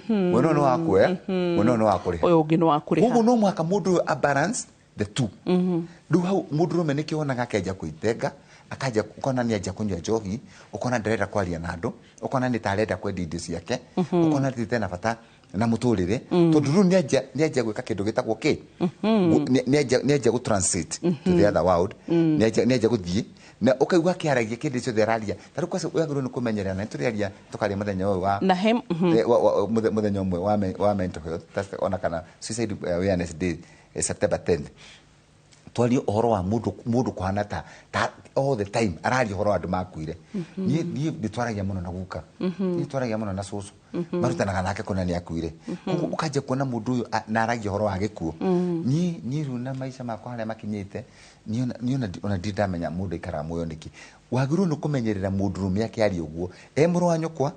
mwena ũyũ nĩ wa kuoya, mwena ũyũ nĩ wa kũrĩha, ũyũ ũngĩ nĩ wa kũrĩha. Koguo no mũhaka mũndũ ũyũ a balance the two. Rĩu hau mũndũrũme nĩkĩo wonaga akenja kwĩtenga, akanja ũkona nĩ anjia kũnyua njohi, ũkona ndarenda kwaria na andũ, ũkona nĩ ta arenda kwendia indo ciake, ũkona ti na bata na mũtũrĩre, tondũ rĩu nĩanjia gwĩka kĩndũ gĩtagwo kĩ, nĩanjia gũ transit to the other world, nĩanjia gũthiĩ na ũkaigua akĩaragia kĩndũ ciothe araria. Ta rĩu kwaca wagĩrĩirwo nĩ kũmenyerera, na nĩtũrĩaria tũkaria mũthenya ũyũ wa na he mũthenya ũmwe wa mental health, ona kana suicide awareness day, September 10th, twarie ũhoro wa mũndũ kũhana ta all the time araria ũhoro wa andũ makuire. Niĩ nĩtwaragia mũno na guka, niĩ twaragia mũno na cũcũ, marutanaga nake kuona nĩ akuire. Koguo ũkanjia kuona mũndũ ũyũ na aragia ũhoro wa gĩkuũ. Niĩ rĩu na maica makwa harĩa makinyĩte, niĩ ona ndirĩ ndamenya mũndũ aikaraga muoyo nĩkĩ. Wagĩrĩirwo nĩ kũmenyerera mũndũrũme akĩaria ũguo, e mũrũ wa nyũkwa,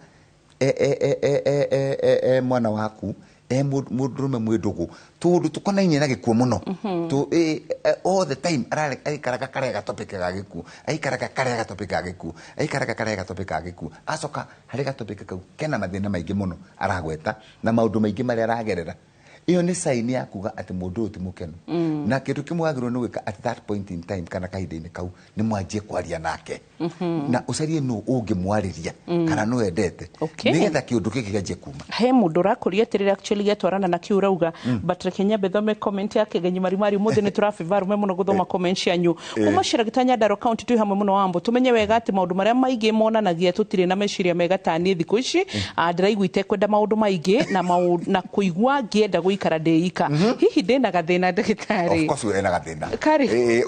e mwana waku, e mũndũrũme mwĩ ndũgũ, tũndũ tũkonainie na gĩkuũ mũno. All the time aikaraga karĩa gatopic ga gĩkuũ, aikaraga karĩa gatopic ga gĩkuũ, aikaraga karĩa gatopic ga gĩkuũ. Acoka harĩ gatopic kau kena mathĩna maingĩ mũno aragweta na maũndũ maingĩ marĩa aragerera. Ĩyo nĩ sign ya kuga atĩ mũndũ ũyũ ti mũkenu. Na kĩndũ kĩmwe wagĩrĩirwo nĩ gwĩka at that point in time kana kahinda-inĩ kau nĩ mwanjie kwaria nake, na ũcarie nũ ũngĩmwarĩria kana nũ endete, nĩgetha kĩũndũ gĩkĩ kĩanjie kuma. He mũndũ ũrakũria atĩrĩrĩ, actually gĩatwarana na kĩu ũrauga, but reke nyambe thome comment ya Kĩgenyi Marimari. Ũmũthĩ nĩ tũrabĩva arũme mũno gũthoma comment cianyu. Kuma Ciragita Nyandarua County, twĩ hamwe mũno. Wambo tũmenye wega atĩ maũndũ marĩa maingĩ monanagia tũtirĩ na meciria mega ta niĩ thikũ ici, ndĩraigua itekwenda maũndũ maingĩ na kũigua ngĩenda gũikara ndĩ ika. Hihi ndĩna gathĩna, ndagĩtarĩ? Of course ena gathĩna. Karĩ.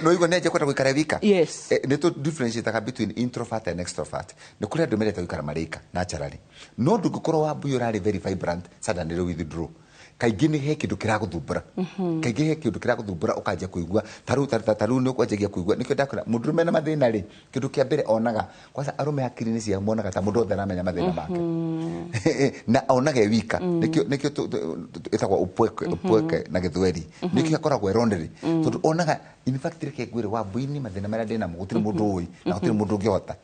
No igua nĩ kwenda gũikara wika. Yes. Nĩ tũ differentiate between introvert and extrovert. Nĩ kũrĩ andũ mendete gũikara marĩ ika naturally, no ndũngĩkorwo wambui ũrarĩ very vibrant, suddenly withdraw. Kaingĩ nĩ he kĩndũ kĩragũthumbũra, kaingĩ he kĩndũ kĩragũthumbũra, ũkanjia kũigua tarĩu tarĩu nĩ ũkwanjagia kũigua. Nĩkĩo ndakwĩra mũndũrũme na mathĩna rĩ, kĩndũ kĩa mbere onaga kwanza, arũme hakiri-inĩ ciao monaga ta mũndũ wothe aramenya mathĩna make na onaga e wika. Nĩkĩo ĩtagwo upweke, upweke na gĩthweri. Nĩkĩo akoragwo e lonely, tondũ onaga, in fact, reke ngwĩre wambui-inĩ, mathĩna marĩa ndĩnamo gũtirĩ mũndũ ũĩ na gũtirĩ mũndũ ũngĩhota,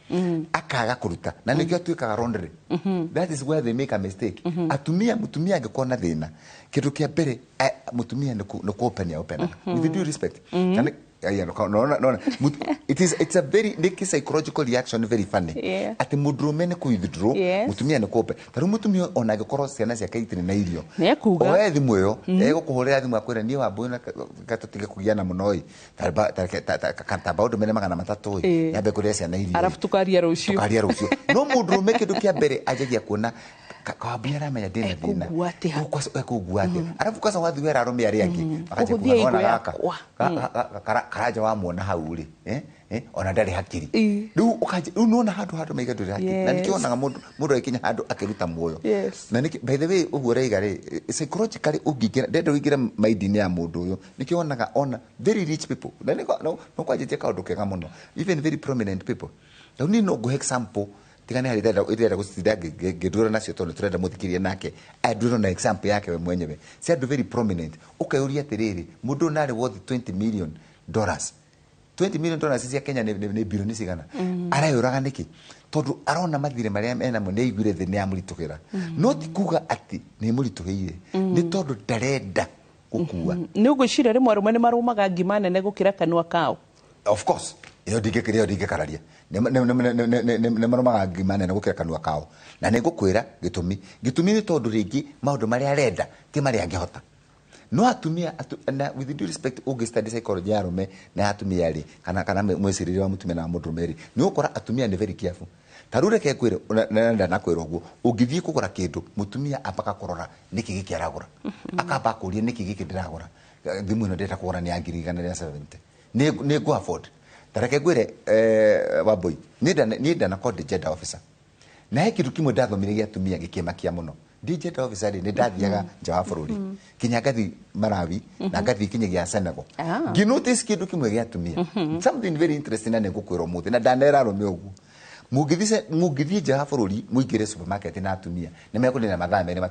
akaga kũruta, na nĩkĩo atuĩkaga lonely. That is where they make a mistake. Atumia, mũtumia angĩkorwo na thĩna, kĩndũ kĩa mbere mũtumia nĩ kũ open open, with due respect. Na aya, no, it's a very nĩ psychological reaction, very funny, atĩ mũndũrũme nĩ kũ withdraw, mũtumia nĩ kũ open. Ta rĩu mũtumia ona angĩkorwo ciana ciake itirĩ na irio, Nĩekuga. Oe thimũ ĩyo, egũkũhũrĩra thimũ akwĩre, niĩ wambui tũtige kũgiana mũno ĩ, tamba ũndũmĩre 300 ĩ, nyambe kũrĩa ciana irio ĩ. Arabu tukaria rũciũ. Tukaria rũciũ. No mũndũrũme kĩndũ kĩa mbere anjagia kuona kawambia aramenya ndĩna thĩna. Ekũgua atĩa? Ekũgua atĩa? Arabu kwanza wathiĩ wera arũme arĩa angĩ makanjia Kũhũthia kuga, igo "Nĩwona gaka yakwa." Karanja wamuona hau rĩ, ona ndarĩ hakiri. Rĩu ũkanjia rĩu nĩwona handũ maiga ndũrĩ hakiri, na nĩkĩo wonaga mũndũ agĩkinya handũ akĩruta muoyo. Na nĩkĩ, by the way, ũguo ũraiga rĩ, psychologically ũngĩingĩra, ndenda ũingĩre mind-inĩ ya mũndũ ũyũ, nĩkĩo wonaga ona very rich people na no kwanjĩtie kaũndũ kega mũno, even very prominent people. Rĩu niĩ no ngũhe example tiga nĩ harĩ ndĩrenda gũcinda ngĩndũra nacio, tondũ tũrenda mũthikĩrie nake andũrwo na example yake we mwenyewe, si andũ very prominent. Ũkeyũria atĩrĩrĩ, mũndũ ũyũ narĩ worth $20 million, $20 million cia Kenya nĩ bilioni cigana, areyũraga nĩkĩ? Tondũ arona mathirĩ marĩa enamo nĩ aiguire thĩ nĩ yamũritũhĩra. No ti kuga atĩ nĩ ĩmũritũhĩire, nĩ tondũ ndarenda gũkua. Nĩ ũgwĩciria rĩmwe arũme nĩ marũmaga ngima nene gũkĩra kanua kao? Of course, ĩyo ndingĩkĩria, ĩyo ndingĩkararia. Nĩ marũmaga ngima nene gũkĩra kanua kao, na nĩ ngũkwĩra gĩtũmi nĩ tondũ rĩngĩ maũndũ marĩa arenda ti marĩa angĩhota. No atumia na with due respect, ũngĩ study psychology ya arũme na ya atumia rĩ, kana mwĩcirĩrie wa mũtumia na wa mũndũrũme rĩ, nĩ ũgũkora atumia nĩ very careful. Ta rĩu reke ngwĩre, na ndanakwĩra ũguo, ũngĩthiĩ kũgũra kĩndũ, mũtumia ambaga kũrora nĩkĩ gĩkĩ aragũra, akamba akũria nĩkĩ gĩkĩ ndĩragũra. Thimũ ĩno ndĩrenda kũgũra nĩ ya 170,000, nĩ ngũ afford? Ta reke ngwĩre, Wambui, niĩ ndanakorwo ndĩ gender officer, na he kĩndũ kĩmwe ndathomire gĩa atumia gĩkĩmakia mũno. Ndi gender officer rĩ, nĩ ndathiaga nja wa bũrũri, kinya ngathi Malawi na ngathi kinyagia Senegal. Ngĩ notice kĩndũ kĩmwe gĩa atumia, something very interesting, na nĩngũkwĩra ũmũthĩ na ndanera arũme ũguo. Mũngĩthiĩ nja wa bũrũri, mũingĩre supermarket na atumia, nĩ mekũnina mathaa 2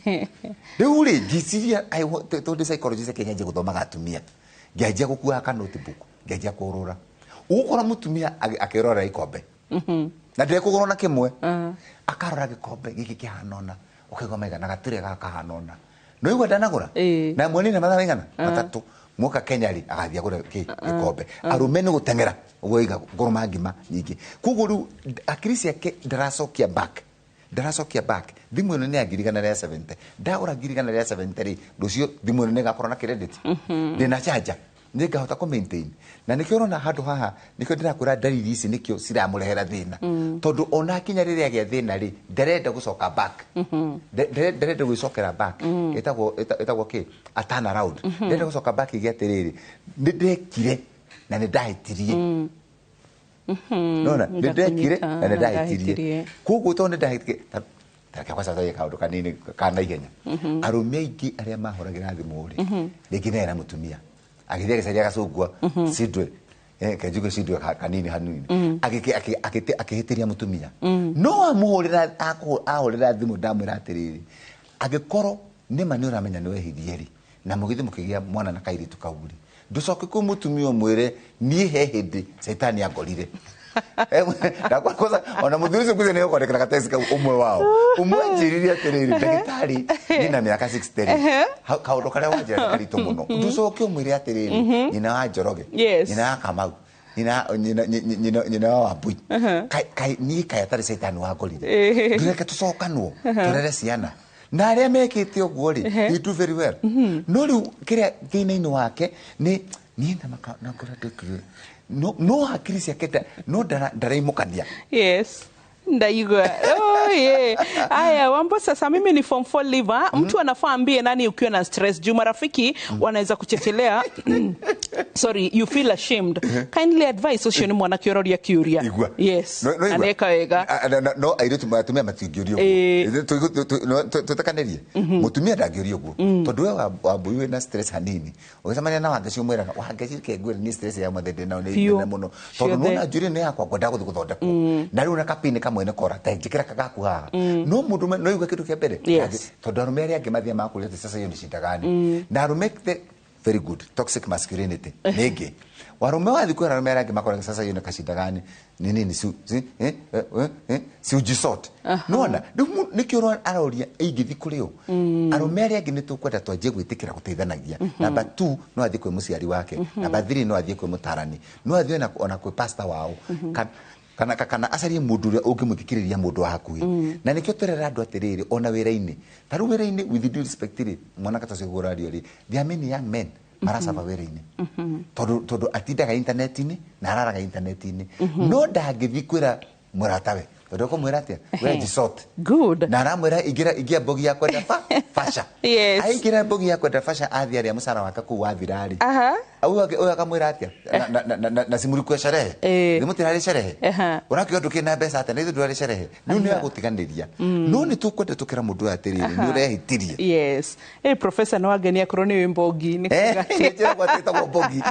3. Rĩu rĩ, ngĩciria tondũ ndĩ psychologist, Kenya nyanjie gũthomaga atumia. Ngĩanjia gũkuaga ka notebook, ngĩanjia kũrũra. Ũgũkora mũtumia akĩrora ikombe na ndekũgũra ona kĩmwe, akarora gĩkombe gĩkĩ kĩhana ũna, ũkaigua maigana gatirĩ gaka kahana ũna, no igua ndanagũra na mwenina mathaa maigana 3. Mwoka Kenya rĩ, agathiĩ agũre kĩ gĩkombe. Arũme nĩ gũteng'era ũguo, iga ngũrũma ngima nyingĩ. Koguo rĩu akiri ciake ndaracokia back, ndaracokia back. Thimũ ĩno nĩ ya 170,000, ndagũra 170,000 rĩ, rũciũ thimũ ĩno nĩ ĩgakorwo na credit, ndĩna charger, nĩ ngahota kũ maintain. Na nĩkĩo ũrona handũ haha, nĩkĩo ndĩrakwĩra ndariri ici nĩkĩo ciramũrehera thĩna, tondũ ona akinya rĩrĩa agĩa thĩna rĩ, ndarenda gũcoka back. Ndarenda gwĩcokera back. Ĩtagwo kĩ, a turn around. Ndarenda gũcoka back ige atĩrĩrĩ, nĩ ndekire na nĩ ndahĩtirie. Nona nĩ ndekire na nĩ ndahĩtirie. Koguo tondũ nĩ ndahĩtirie, tareke kwanza twarie kaũndũ kanini ka naihenya. Arũme aingĩ arĩa mahũragĩra thimũ rĩ, rĩngĩ nĩ na mũtumia agĩthiĩ agĩcaria gacungwa cindwe, kenjuge cindwe kanini hanini, akĩhĩtĩria mũtumia. No amũhũrĩra, ahũrĩra thimũ, ndamwĩra atĩrĩrĩ, angĩkorwo nĩma nĩ ũramenya nĩ wehirie rĩ, na mũgĩthiĩ mũkĩgĩa mwana na kairĩtu kau rĩ, ndũcoke kwĩ mũtumia ũmwĩre, "Niĩ he hĩndĩ caitani angorire." Kwanza ona mũthuri ũcio ngwĩciria nĩ ũkwandĩkĩra gatext kau. Ũmwe wao ũmwe anjĩrire atĩrĩrĩ, "Ndagĩtarĩ, niĩ na mĩaka 60 rĩ, kaũndũ karĩa wanjĩra nĩ karitũ mũno. Ndũcoke ũmwĩre atĩrĩrĩ, nyina wa Njoroge, nyina wa Kamau, nyina wa Wambui, niĩ kaĩ atarĩ caitani wangorire? Ndũreke tũcokanwo tũrere ciana." Na arĩa mekĩte ũguo rĩ, they do very well. No rĩu kĩrĩa thĩna-inĩ wake nĩ niĩ na na ngora ndekire, no hakiri ciake no ndaraimũkania. Yes, ndaigua. Oh, yeah. Aya, Wambo, sasa mimi ni form 4 leaver. Mtu anafaa ambie nani ukiwa na stress, juu marafiki wanaweza kuchekelea, sorry, you feel ashamed. Kindly advise. Ucio ni mwanake ũroria kiuria. Igua. Yes. No igua. Aneka wega. No airĩtu, atumia matingĩũrio ũguo. Twĩtĩkanĩrie, mũtumia ndangĩũrio ũguo, tondũ we Wambui wĩna stress hanini, ũgĩcemania na Wangeci, ũmwĩraga, "Wangeci, reke ngwĩre, ni stress ya mothe ndĩ nayo nĩ Biũ. nene mũno," tondũ Ciothe. nona njuĩrĩ nĩ yakwa, ngwendaga gũthiĩ gũthondekwo na rĩu na kapini kamwe nĩ kora ta njĩkĩra kagaku haha. No mũndũ no igua kĩndũ kĩa mbere. Tondũ arũme arĩa angĩ mathiaga makũria atĩ, "Sasa hiyo ni shida gani?" Na arũme very good, toxic masculinity nĩngĩ warume wathi kwĩra arũme arĩa angĩ makoraga, "Sasa hiyo ni kashinda gani? Ni nini? Si ujisort." Nona rĩu nĩkĩo aroria ingĩthi kũrĩ ũ. Arũme arĩa angĩ nĩ tũkwenda twanjie gwĩtĩkĩra gũteithanagia. Number 2, no athiĩ kwĩ mũciari wake. Number 3, no athiĩ kwĩ mũtarani, no athiĩ ona kwĩ pastor wao, kana acarie mũndũ ũrĩa ũngĩmũthikĩrĩria, mũndũ wa hakuhĩ. Na nĩkĩo tũrera andũ atĩrĩrĩ, ona wĩra-inĩ, ta rĩu wĩra-inĩ, with due respect rĩ, mwanake ta ũcio ũrario rĩ, there are many young men maracaba wĩra-inĩ, tondũ atindaga intaneti-inĩ na araraga intaneti-inĩ, no ndangĩthiĩ kwĩra mũratawe, tondũ ũkũmwĩra atĩa? "We jisort." Good. Na aramwĩra, "Ingĩra, ingia mbogi ya kwenda fasha." Aingĩra mbogi ya kwenda fasha, athiĩ arĩa mũcara wake kũu wathira rĩ, ũyũ akamwĩra atĩa? Na simulikuwa sherehe? Nĩ mũtirarĩ sherehe? Ũrakiuga ndũkĩrĩ na mbeca atĩa na ithuĩ ndũrarĩ sherehe? Rĩu nĩ agũtiganĩria. No nĩ tũkwenda tũkĩra mũndũ ũyũ atĩrĩrĩ, nĩ ũrehĩtirie. Yes. Hey, professor, no wangenia korwo nĩ wĩ mbogi nĩ kuga atĩ- Njĩragwo atĩ ĩtagwo mbogi.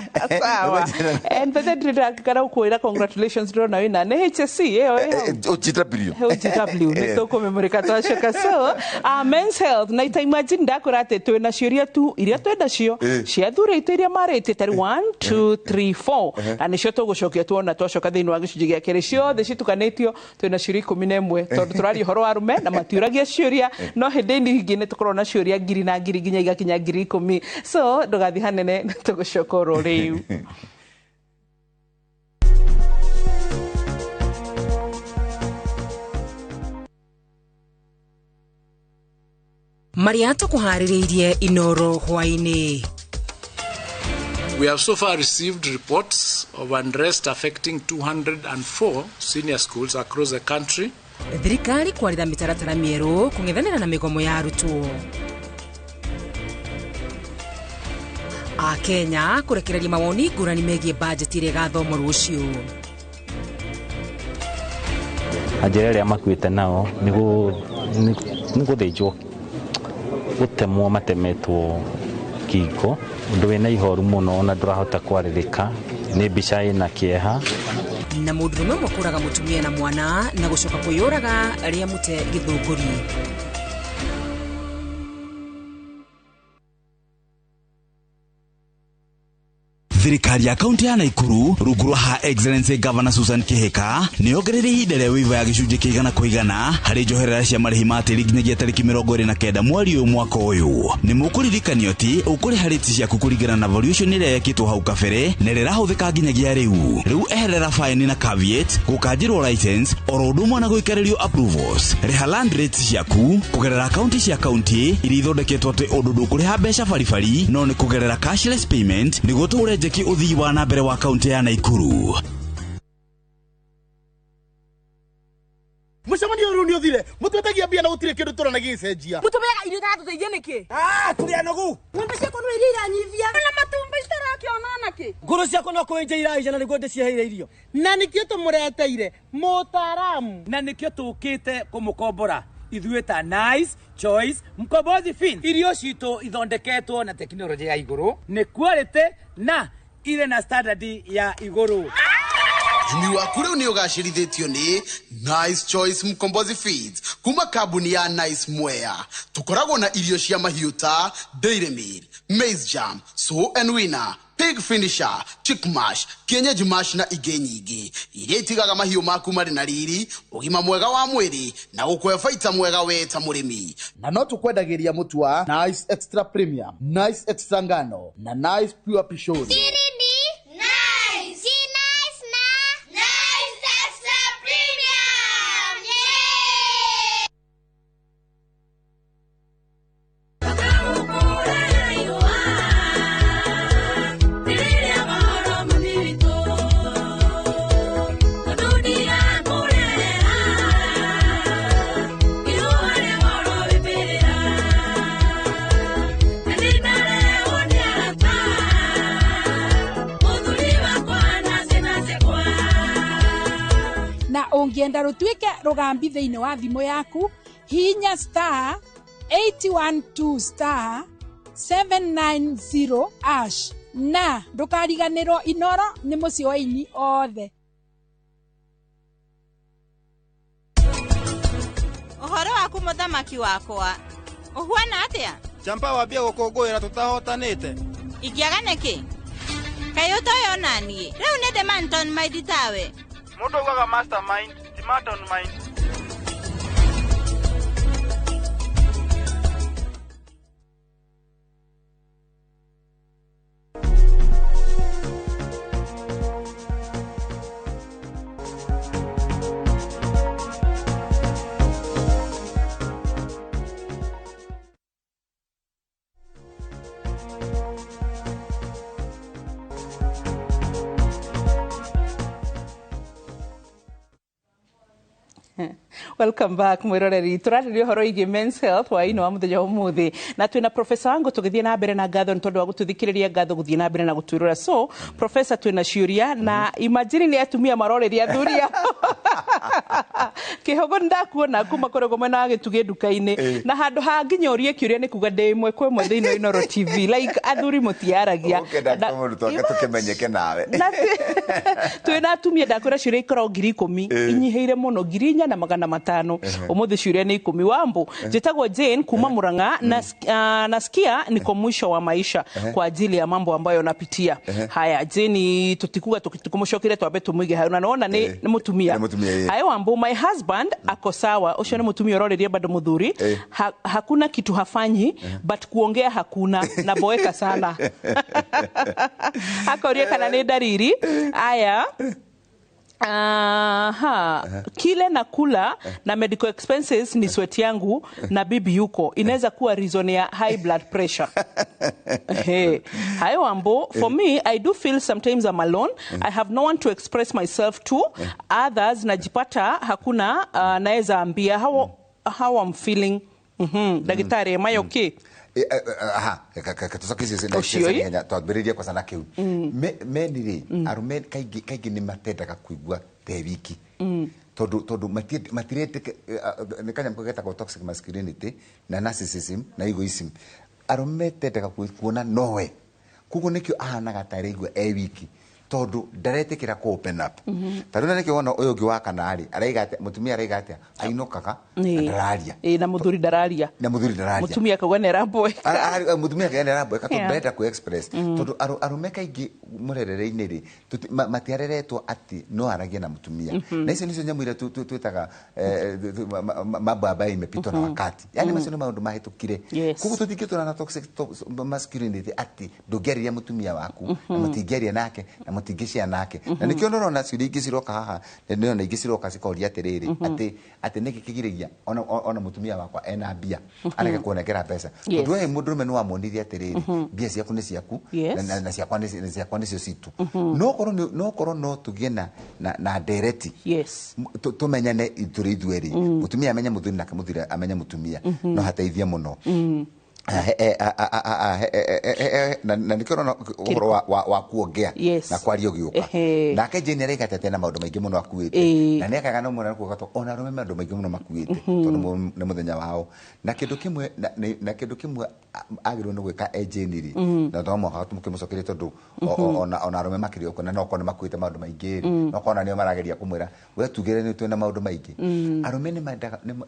Sawa. And bethe ndĩrakara gũkwĩra congratulations, ndĩrona wĩna nĩ HSC ĩyo ĩyo. OGW. OGW nĩ tũkũmĩmũrĩka twacoka. So men's health, na ita imagine ndakwĩra atĩ twĩna ciũria tu iria twenda cio cia thuri aitũ iria marĩtie tarĩ 1 2 3 4, na nĩcio tũgũcokia tuona twacoka thĩinĩ wa gĩcunjĩ gĩa kerĩ. Ciothe citukanĩtio, twĩna ciũria 11, tondũ tũraria ũhoro wa arũme na matiũragia ciũria, no hĩndĩ ingĩ nĩ tũkoragwo na ciũria ngiri na ngiri nginya igakinya 10,000. So ndũgathiĩ hanene, nĩ tũgũcoka oro rĩu. Marĩa tũkũharĩrĩirie Inoro hwaĩ-inĩ. We have so far received reports of unrest affecting 204 senior schools across the country. Thirikari kwarĩra mĩtaratara mĩerũ kũng'ethanĩra na mĩgomo ya arutwo. Akenya kũrekereria mawoni ngũrani megiĩ bajeti ĩrĩa ĩgathomwo rũciũ. Na njĩra ĩrĩa makuĩte nao nĩ gũthĩnjwo. Gũtemwo matemetwo ngingo, ũndũ wĩna ihoru mũno ona ndũrahota kwarĩrĩka, nĩ mbica ĩna kĩeha. Na mũndũrũme ũmwe kũraga mũtumia na mwana na gũcoka kwĩyũraga rĩa mũte gĩthũngũri. Thirikari ya kaunti ya Naikuru rungu rwa Her Excellency Governor Susan Kihika nĩ yongereire ihinda rĩa waiver ya gĩcunjĩ kĩa igana kwa igana harĩ njoherera cia marĩhi ma tĩri nginyagia tarĩki 29 mweri ũyũ mwaka ũyũ. Nĩ mũkũririkanio atĩ ũkũrĩha rates ciaku kũringana na valuation ĩrĩa yekĩtwo hau kabere na ĩrĩa ĩrahũthĩka nginyagia rĩu. Rĩu eherera fine na caveat, gũkanjĩrwo license oro ũndũ ũmwe na gũikarĩrio approvals. Rĩha land rates ciaku kũgerera akaunti cia kaunti iria ithondeketwo atĩ ũndũ ndũkũrĩha mbeca baribari no nĩ kũgerera cashless payment nĩguo tũhũre njeki ũthii wa na mbere wa kaunti ya Naikuru. Mũcemanio ũyũ nĩ ũthire, mũtwetagia mbia na gũtirĩ kĩndũ tũrona gĩgĩcenjia. Mũtũmeaga irio itaratũteithia nĩkĩ? Ah, tũrĩ anogu. Ng'ombe ciakwa no iria iranyivia. Na matumbĩ citarakĩona nakĩ? Ngũrũ ciakwa no kũenja iraija na nĩguo ndĩciheire irio. Na nĩkĩo tũmũreteire mũtaaramu. Na nĩkĩo tũkĩte kũmũkombora ithuĩ ta Nice Choice Mkombozi Fin. Irio citũ ithondeketwo na tekinoronjĩ ya igũrũ, nĩ quality na irĩ na standard ya igũrũ. Ũrĩmi waku rĩu nĩ ũgacĩrithĩtio nĩ Nice Choice Mkombozi Feeds kuma kambuni ya Nice Mwea. Tũkoragwo na irio cia mahiũ ta Dairy Meal, Maize Jam, Sow and Winner, Pig Finisher, Chick Mash, Kienyeji Mash na ingĩ nyingĩ iria itigaga mahiũ maku marĩ na riri, ũgima mwega wa mwĩrĩ na gũkũhe baita mwega we ta mũrĩmi. Na no tũkwendagĩria mũtu wa Nice Extra Premium, Nice Extra Ngano na Nice Pure Pishori. Nice. Nice na Nice Extra Premium. Yeah! Na ũngĩenda rũtuĩke rũgambi thĩinĩ wa thimũ yaku, hihinya star 812 star 790 ash na ndũkariganĩrwo Inoro nĩ mũciĩ wa aini othe. Ũhoro waku mũthamaki wakwa, ũhuana atĩa? Champa wambia gũkũngũĩra tũtahotanĩte. Ingĩaga nĩkĩ? Kaĩ ũtoĩ ona niĩ? Rĩu nĩ ndĩ Manton Mind tawe. Mũndũ augaga mastermind, ti Manton Mind. Welcome back mwiroreri. Turarĩrĩria ũhoro wĩgiĩ men's health hwaĩ-inĩ wa mũthenya ũmũthĩ, na twĩna Professor Wango tũgĩthiĩ na mbere na ngatho nĩ tondũ wa gũtũthikĩrĩria, ngatho gũthiĩ na mbere na gũtwĩrora. So Professor, twĩna ciũria na imagine nĩ atumia marorĩria athuri ao. Kĩhogo nĩndakuona kuma kũrĩa mwena wa gĩtugĩ nduka-inĩ, na handũ ha nginya ũrie kĩũria nĩ kuga ndĩ ĩmwe kwa ĩmwe thĩinĩ wa Inooro TV, like athuri mũtiaragia. Ũkenda mũndũ twake tũkĩmenyeke nawe. Twĩna atumia, ndakwĩra ciũria ikoragwo 10,000 inyihĩire mũno 4,500. Ũmũthĩ ciũria nĩ 10. Wambo, njĩtagwo Jane kuma Murang'a na nasikia niko mwisho wa maisha kwa ajili ya mambo ambayo napitia. Haya Jane, tutikuga tukumucokire twambe tumuige hayo na naona nĩ mũtumia. Hayo Wambo, my husband ako sawa, ucio nĩ mũtumia ũrorĩria bado mũthuri. Hakuna kitu hafanyi but kuongea hakuna, naboeka sana. Akoria kana nĩ dariri. Aya, aha, kile nakula na medical expenses ni sweat yangu na bibi yuko, inaweza kuwa reason ya high blood pressure. Hey. Hayo Wambo, for me I do feel sometimes I'm alone. I have no one to express myself to. Others najipata hakuna naweza ambia how I'm feeling. Daktari, am I okay? Aha, katucoke twambĩrĩrie kwaca na kĩu. Men rĩ, arũme kaingĩ nĩ matendaga kũigua te wiki. Tondũ matiretĩka nĩ kanyamũ getagwo toxic masculinity na narcissism na egoism. Arũme tendaga kuona nowe, koguo nĩkĩo ahanaga ta araigua e wiki, tondũ ndaretĩkĩra kũ open up. Ta rĩu na nĩkĩo wona ũyũ ũngĩ wa kana rĩ, araiga atĩa? Mũtumia araiga atĩa? Ainũkaga na ndararia. Ĩĩ, na mũthuri ndararia. Na mũthuri ndararia. Mũtumia akauga nĩ aramboeka. Mũtumia akauga nĩ aramboeka tondũ ndarenda kũ express. Tondũ arũme kaingĩ mũrerere-inĩ rĩ, matiareretwo atĩ no aragie na mũtumia. Na icio nĩcio nyamũ iria twĩtaga mambo ambayo imepitwa na wakati, yani macio nĩ maũndũ mahĩtũkire. Koguo tũtingĩtũra na toxic masculinity atĩ ndũngĩarĩria mũtumia waku na mũtingĩaria nake na mũtingĩshare nake. Na nĩkĩo ndĩrona ciũria ingĩ ciroka haha, na ndĩrona ingĩ ciroka cikoria atĩrĩrĩ, atĩ nĩkĩ kĩgiragia ona mũtumia wakwa ena mbia arege kuonekera mbeca? Tondũ we mũndũrũme nĩ wamuonirie atĩrĩrĩ, mbia ciaku nĩ ciaku na ciakwa nĩcio citũ. No korwo no tũgĩe na ndereti, tũmenyane tũrĩ ithuerĩ, mũtumia amenye mũthuri nake mũthuri amenye mũtumia, no hateithie mũno. Na nĩkĩo ũrona ũhoro wa kuongea na kwaria ũgĩũka. Nake Jane araiga atĩ ena maũndũ maingĩ mũno akuĩte. Na nĩ akaga no mũno kuuga ona arũme maũndũ maingĩ mũno makuĩte, tondũ nĩ mũthenya wao na kĩndũ kĩmwe na kĩndũ kĩmwe agĩrĩirwo nĩ gwĩka e Jane rĩ, na to mũhaka tũmũkĩmũcokerie, tondũ ona arũme makĩrĩ o kuo na no okorwo nĩ makuĩte maũndũ maingĩ rĩ, no korwo ona nĩo marageria kũmwĩra we tugĩre nĩ twĩna maũndũ maingĩ. Arũme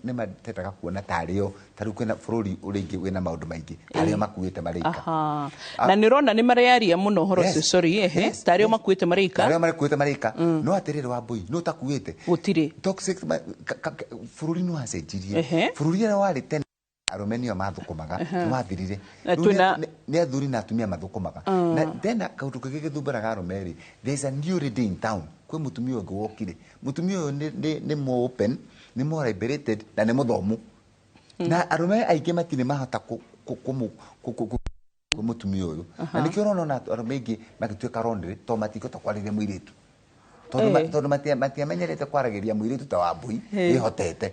nĩ matendaga kuona tarĩo ta rĩu kwĩna bũrũri ũrĩa ingĩ wĩna maũndũ maingĩ, tarĩo makuĩte marĩ ika. Na nĩ ũrona nĩ marearia mũno ũhoro ũcio, sorry, ehe, tarĩo makuĩte marĩ ika. Tarĩo makuĩte marĩ ika. No atĩrĩrĩ, Wambũi, nĩ ũtakuĩte? Gũtirĩ. Toxic bũrũri nĩ wacenjirie. Bũrũri ũrĩa warĩ tene arũme nĩo mathũkũmaga nĩ wathirire. Na Rĩu nĩ athuri na atumia mathũkũmaga. Na tena kaũndũ kangĩ gĩthumbũraga arũme rĩ, there is a new lady in town. Kwĩ mũtumia ũngĩ wokire. Mũtumia ũyũ nĩ more open, nĩ more liberated na nĩ mũthomu, na arũme aingĩ matirĩ mahota kwĩ mũtumia ũyũ. Na nĩkĩo ũrona ona arũme aingĩ magĩtuĩka lonely, tondũ matingĩhota kwarĩria mũirĩtu, tondũ tondũ matiamenyerete kwaragĩria mũirĩtu ta Wambui wĩhotete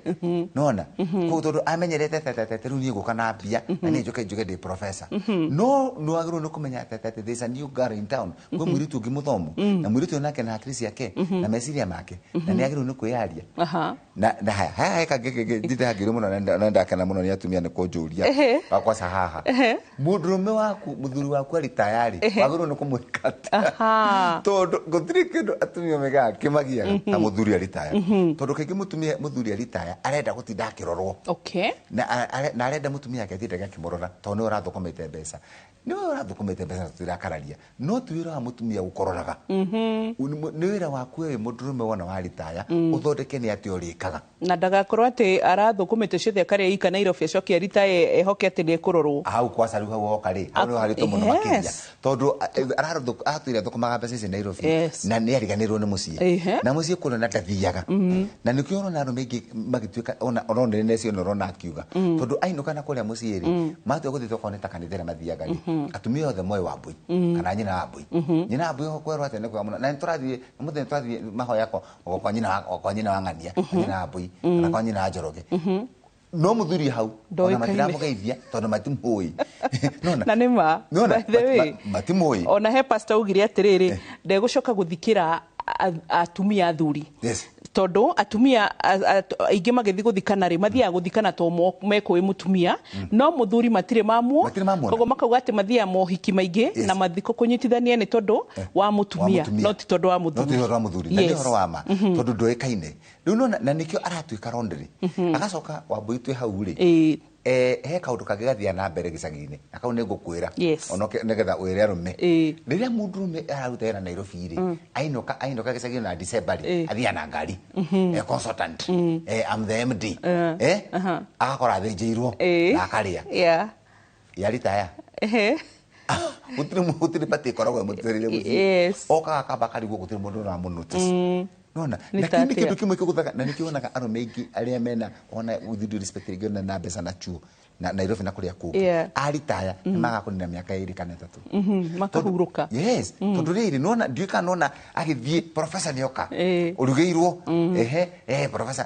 nona. Koguo tondũ amenyerete tetete, rĩu niĩ ngũka na mbia na niĩ njoke njuge ndĩ professor. No nĩ wagĩrĩirwo nĩ kũmenya atĩ there is a new girl in town, kwĩ mũirĩtu ũngĩ mũthomu, na mũirĩtu ũyũ nake na hakiri ciake na meciria make na nĩ agĩrĩirwo nĩ kwĩyaria. Na haya he kangĩ nditahangĩrwo mũno na ndakena mũno nĩ atumia nĩ kũnjũria. Wakwaca haha, mũndũrũme waku, mũthuri waku arĩ tayari, wagĩrĩirwo nĩ kũmwĩka atĩa? Tondũ gũtirĩ kĩndũ atumia megaga kĩmagiaga ta mũthuri arĩ taya, tondũ kaingĩ mũtumia, mũthuri arĩ taya arenda gũtinda akĩrorwo na arenda mũtumia ake atindage akĩmũrora, tondũ nĩwe ũrathũkũmĩte mbeca, nĩwe ũrathũkũmĩte mbeca, na tũtirakararia, no ti wĩra wa mũtumia gũkũroraga. Nĩ wĩra waku wewe mũndũrũme wona waritaya ũthondeke nĩ atĩa ũrĩkaga. Na ndagakorwo atĩ arathũkũmĩte ciothe akarĩa ika Nairobi, acoke aritae ehoke atĩ nĩ ekũrorwo. Hau kwaca rĩu hau woka rĩ, hau nĩho haritũ mũno makĩria, tondũ aratwĩre athũkũmaga mbeca ici Nairobi na nĩ ariganĩrwo nĩ mũciĩ na mũciĩ kũrĩa na ndathiaga. Na nĩkĩo ũrona arũme aingĩ magĩtuĩka ona ũrona nĩ cio ũrona akiuga, tondũ ainũka na kũrĩa mũciĩ rĩ, matua gũthiĩ tokorwo nĩ ta kanitha ĩrĩa mathiaga rĩ, atumia othe moĩ Wambui kana nyina wa Wambui. Nyina wa Wambui kwĩrwo atĩa? Nĩ kwega mũno na nĩ tũrathiĩ mũthenya, tũrathiĩ mahoya kwa nyina wa ng'ania, kwa nyina wa Wambui kana kwa nyina wa Njoroge, no mũthuri hau ona Ndoĩkaine. matiramũgeithia tondũ matimũĩ. Nona Na nĩ ma. Nona By the way, matimũĩ. Ona he pastor augire atĩrĩrĩ, ndegũcoka gũthikĩra atumia athuri, tondũ atumia aingĩ magĩthiĩ gũthikana rĩ, mathiaga gũthikana to mekũĩ mũtumia, no mũthuri matirĩ mamuo. Matirĩ mamuona. Koguo makauga atĩ mathiaga mohiki maingĩ na mathiko kũnyitithania nĩ tondũ wa mũtumia, mũtumia. No ti tondũ wa No ti mũthuri. ũhoro wa mũthuri na nĩ ũhoro wa ma, tondũ ndũĩkaine rĩu nona, na nĩkĩo aratuĩka lonely. Agacoka, Wambui, twĩ hau rĩ, he kaũndũ kangĩ gathiaga na mbere gĩcagi-inĩ, na kau nĩ ngũkwĩra ona nĩgetha wĩre arũme. Rĩrĩa mũndũrũme araruta wĩra Nairobi rĩ, ainũka gĩcagi-inĩ na December rĩ, athiaga na ngari, consultant, I'm the MD, agakora athĩnjĩirwo na akarĩa yaritaya. Gũtirĩ bati ĩkoragwo ĩmũtĩrĩire mũciĩ. Okaga akamba akarigwo, gũtirĩ mũndũ ũramũ-notice. Nona Nĩ na ta kĩu nĩ atĩa? kĩndũ kĩmwe kĩgũthaga, na nĩkĩo wonaga arũme aingĩ arĩa mena ona with due respect rĩngĩ ona na mbeca na chuo na Nairobi na kũrĩa kũngĩ, aritaya nĩ magaga kũnina mĩaka 2 kana 3. Makahurũka. Yes, tondũ rĩrĩ nona ndiũĩ kana nona agĩthiĩ, professor nĩoka, ũrugĩirwo, ehe, professor,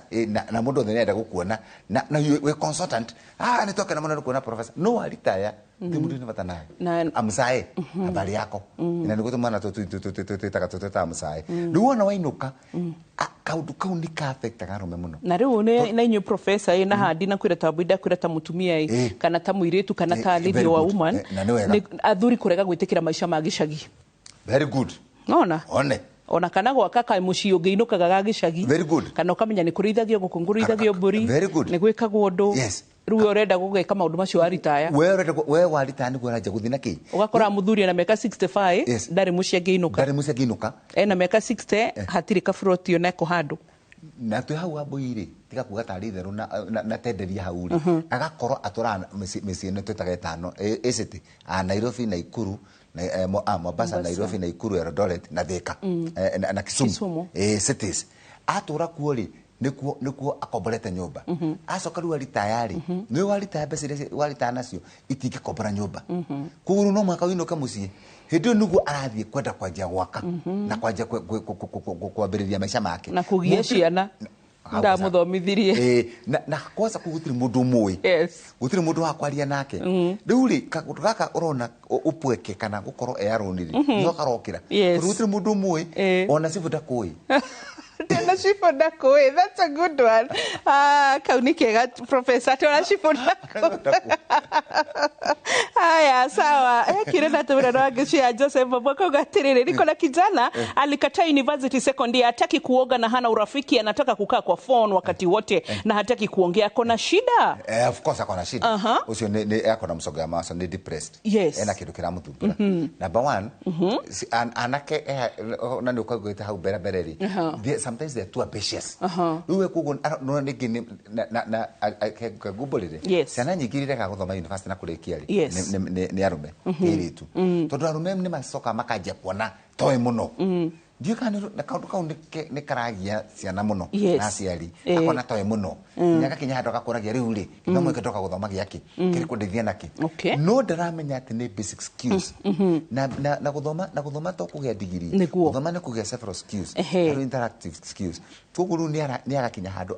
na mũndũ othe nĩarenda gũkuona na wĩ consultant, nĩ twakena mũno nĩ kuona professor, no aritaya. Ti mundu ni bata nawe. Na amsae habari yako na niguo tumwana twitaga twitaga amsae. Riu wona wainuka, kaundu kau ni ka affectaga arume muno. Na rĩu na inyuĩ professor ĩ, na handi na kwĩra ta mbinda kwĩra ta mũtumia ĩ, kana ta mũirĩtu, kana ta lady very wa good. woman. Na nĩ wega. Athuri kũrega gwĩtĩkĩra maica ma gĩcagi. Very good. Nona one ona kana gwaka ka mũciĩ ũngĩinũkaga ga gĩcagi. Very good. Kana ũkamenya nĩ kũrĩithagio ngũkũ, kũrĩithagio mbũri. Very good. Nĩ gwĩkagwo ũndũ. Rĩu we ũrenda gũgeka maũndũ macio waritaya. We ũrenda we waritaya nĩguo ũranjia gũthiĩ na kĩ. Ũgakora mũthuri ena mĩaka 65. Ndarĩ mũciĩ angĩinũka. Ndarĩ mũciĩ angĩinũka. Ena mĩaka 60, hatirĩ kaburoti oneko handũ. Na twĩ hau wambui rĩ, tiga kuga tarĩ itherũ na tenderia hau rĩ, agakorwo atũraga mĩciĩ ĩno twĩtaga ĩtano ĩcity a Nairobi, Naikuru na Mombasa, Mombasa. Nairobi, Naikuru, Eldoret na Thika, na Kisumu. Kisumu. Cities atũra kuo rĩ, nĩkuo akomborete nyũmba. Acoka rĩu aritaya rĩ, nĩwe waritaya, mbeca iria waritaya nacio itingĩkombora nyũmba. Koguo rĩu no mũhaka ũinũke mũciĩ. Hĩndĩ ĩyo nĩguo arathiĩ kwenda kwanjia gwaka na kwanjia kwambĩrĩria maica make. Na kũgĩa ciana. Ndamũthomithirie. Na kwanza kũu gũtirĩ mũndũ ũmũĩ. Gũtirĩ mũndũ wa kwaria nake. Rĩu rĩ, kaũndũ gaka ũrona ũpweke kana gũkorwo e arũni rĩ, nĩho karokĩra. Tondũ gũtirĩ mũndũ ũmũĩ, ona cibũ ndakũĩ. Tena cibũ ndakũĩ, that's a good one. Ah, kau nĩ kega professor, tena cibũ ndakũĩ. Haya, sawa. Kire na tumira na cia Joseph Mboko gatiriri. Niko na kijana alikataa university second year, hataki kuoga na hana urafiki, anataka kukaa kwa phone wakati wote na hataki kuongea. Kona shida? Of course akona shida. Ucio nĩ akona msongo wa mawazo, nĩ depressed. Ena kĩndũ kĩramũthumbũra. Number one, anake na nĩ ũkaugĩte hau mbere mbere rĩ, sometimes they are too ambitious. Rĩu we koguo no ningĩ na ngumbũrĩre, ciana nyingĩ iregaga gũthoma university na kũrĩkia rĩ, nĩ arũme, airĩtu, tondũ arũme nĩ macokaga makanjia kuona toĩ mũno. Ndiũĩ kana na kaũndũ kau nĩ karagia ciana mũno na aciari. Akona toĩ mũno, nginya agakinya handũ agakũragia, rĩu rĩ, gĩthomo gĩkĩ ndoka gũthoma gĩakĩ kĩrĩ kũndeithia nakĩ? No ndaramenya atĩ nĩ basic skills na gũthoma to kũgĩa digiri. Gũthoma nĩ kũgĩa several skills. Tarĩu interactive skills. Koguo rĩu nĩ agakinya handũ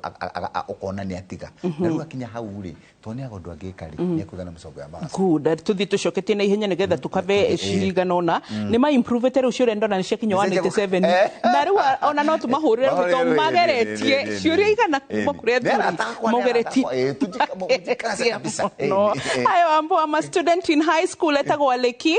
ũkona nĩ atiga. Na rĩu akinya hau rĩ, tondũ nĩ aga ũndũ angĩka rĩ, nĩ ekũgĩa na mũcongo ya mawazo. Good. Tuthi tucoketie na ihenya nigetha tukave cigana ona nĩ ma improvete rĩu ciũria ndona nĩ ciakinya 187, na rĩu ona no tũmahũrĩre to mageretie ciũria 100 kuma kũrĩ athuri mogeretie mũno. Hayo ambao I'm a student in high school, etagwo Aleki.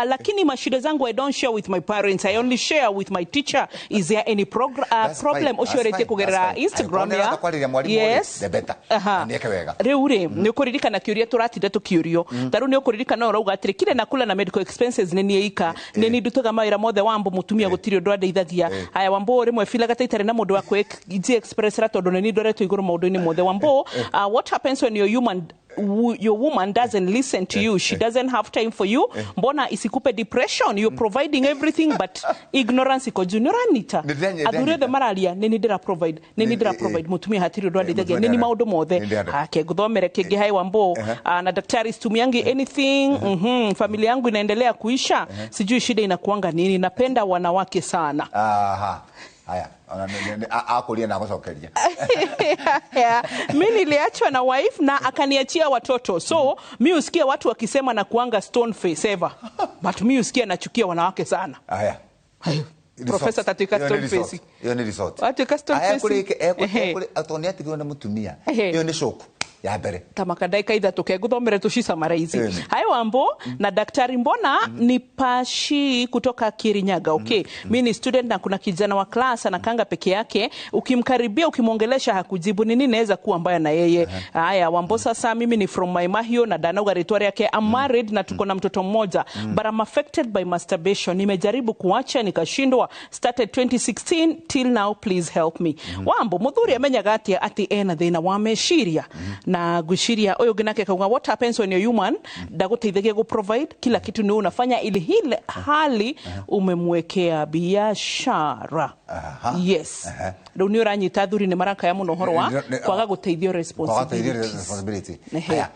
Lakini mashida zangu I don't share with my parents. I only share with my teacher. Is there any problem? That's Ũcio ũrĩtie fine, kũgerera that's fine. Instagram Angĩkorwo ya. nĩarahota kwarĩria mwarimũ rĩ, the better. Na nĩeke wega. Rĩu rĩ, nĩ ũkũririkana kĩũria tũratinda tũkĩũrio ta rĩu nĩ ũkũririkana ũrauga atĩrĩ kile nakula na medical expenses nĩ niĩ ika, nĩ niĩ ndutaga mawĩra mothe wambo mũtumia gũtirĩ ũndũ andeithagia. Haya wambo, rĩmwe bilaga ta itarĩ na mũndũ wa kwĩ express ra tondũ nĩ niĩ ndoretwo igũrũ maũndũ-inĩ mothe. Wambo, what happens when your woman doesn't listen to you, she doesn't have time for you? Mbona isikupe depression? You're providing everything but ignorance iko juu. Nĩ ũranyita? Athuri othe mararia nĩ niĩ ndĩra provide, nĩ niĩ ndĩra provide, mũtumia hatirĩ ũndũ andeithagia, nĩ niĩ maũndũ mothe. Hake nguthomere kĩngĩ hai wambo. Na daktari situmiangi anything. Familia yangu inaendelea kuisha, sijui shida inakuanga nini. Napenda wanawake sana. Aha. Haya, ona akũria na agũcokeria. Yeah. Mi niliachwa na wife na akaniachia watoto, so mi usikia watu wakisema na kuanga stone face ever, but mi usikia nachukia wanawake sana. Haya. Professor tatuika Ĩyo nĩ stone resort. face. Ĩyo nĩ resort. Atuĩka stone Aya, face. kũrĩ tondũ nĩ atigirwo na mũtumia. Ĩyo nĩ shock ya mbere. Ta makadaika 3 kenguthomere tucisamaraizi. Hai wambo na daktari, mbona ni pashi kutoka Kirinyaga. Okay, mi ni student na kuna kijana wa class anakanga peke yake, ukimkaribia ukimwongelesha hakujibu. Nini naweza kuwa mbaya na yeye? Haya wambo, sasa mimi ni from Mai Mahiu na danauga ritwa yake. I'm married na tuko na mtoto mmoja, but I'm affected by masturbation. Nimejaribu kuacha nikashindwa, started 2016 till now. Please help me. Wambo, muthuri amenyaga atia ati ena thina wa meciria? Na ngwiciria uyu ũngĩ nake kauga, what happens when you're human ndagũteithagia gũ provide kila kitu ni unafanya ili hile hali umemwekea biashara? Yes, rĩu nĩ ũranyita athuri nĩ marakaya mũno ũhoro wa kwaga gũteithio Kwaga gũteithio responsibilities. Responsibility. Haya,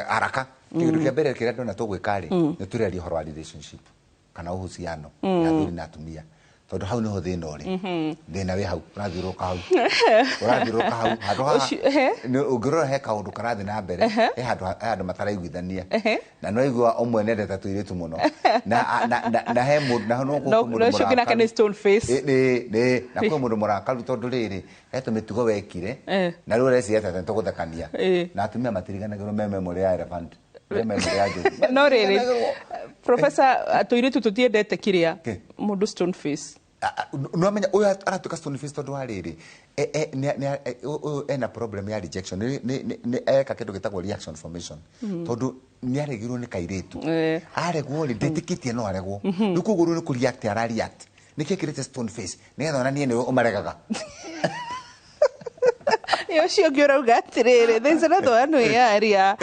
haraka, kĩndũ kĩa mbere kĩrĩa ndona tũgwĩka rĩ, nĩ tũrĩaria ũhoro wa relationship kana uhusiano ya athuri na atumia. Tondũ hau nĩho thĩna ũrĩ. Thĩna wĩ hau, ũrathiũrũrũka hau, ũrathiũrũrũka hau handũ haha. Ũngĩrora he kaũndũ karathiĩ na mbere, he handũ, he handũ mataraiguithania. Na no igua ũmwe nendete tũirĩtu mũno na he mũndũ na no No kwĩ mũndũ no ũcio ũngĩ nake mũrakaru. nĩ stone face. Nĩ na kwĩ mũndũ mũrakaru tondũ rĩrĩ he tũmĩtugo wekire na rĩu ũreciria atĩ nĩtũgũthekania. Na atumia matiriganagĩrwo me memory ya elephant, me memory ya njogu. No rĩrĩ, professor, tũirĩtu tũtiendete kĩrĩa mũndũ stone face. No amenya ũyũ aratuĩka stone face tondũ wa rĩrĩ, ũyũ ena problem ya rejection. Nĩ eka kĩndũ gĩtagwo reaction formation, tondũ nĩ aregirwo nĩ kairĩtu. Aregwo rĩ, ndĩtĩkĩtie no aregwo. Rĩu koguo rĩu nĩ kũ react ara react, nĩkĩo ekĩrĩte stone face, nĩgetha onanie nĩwe ũmaregaga. Ĩ, ũcio ũngĩ ũrauga atĩrĩrĩ, there's another one wĩyaria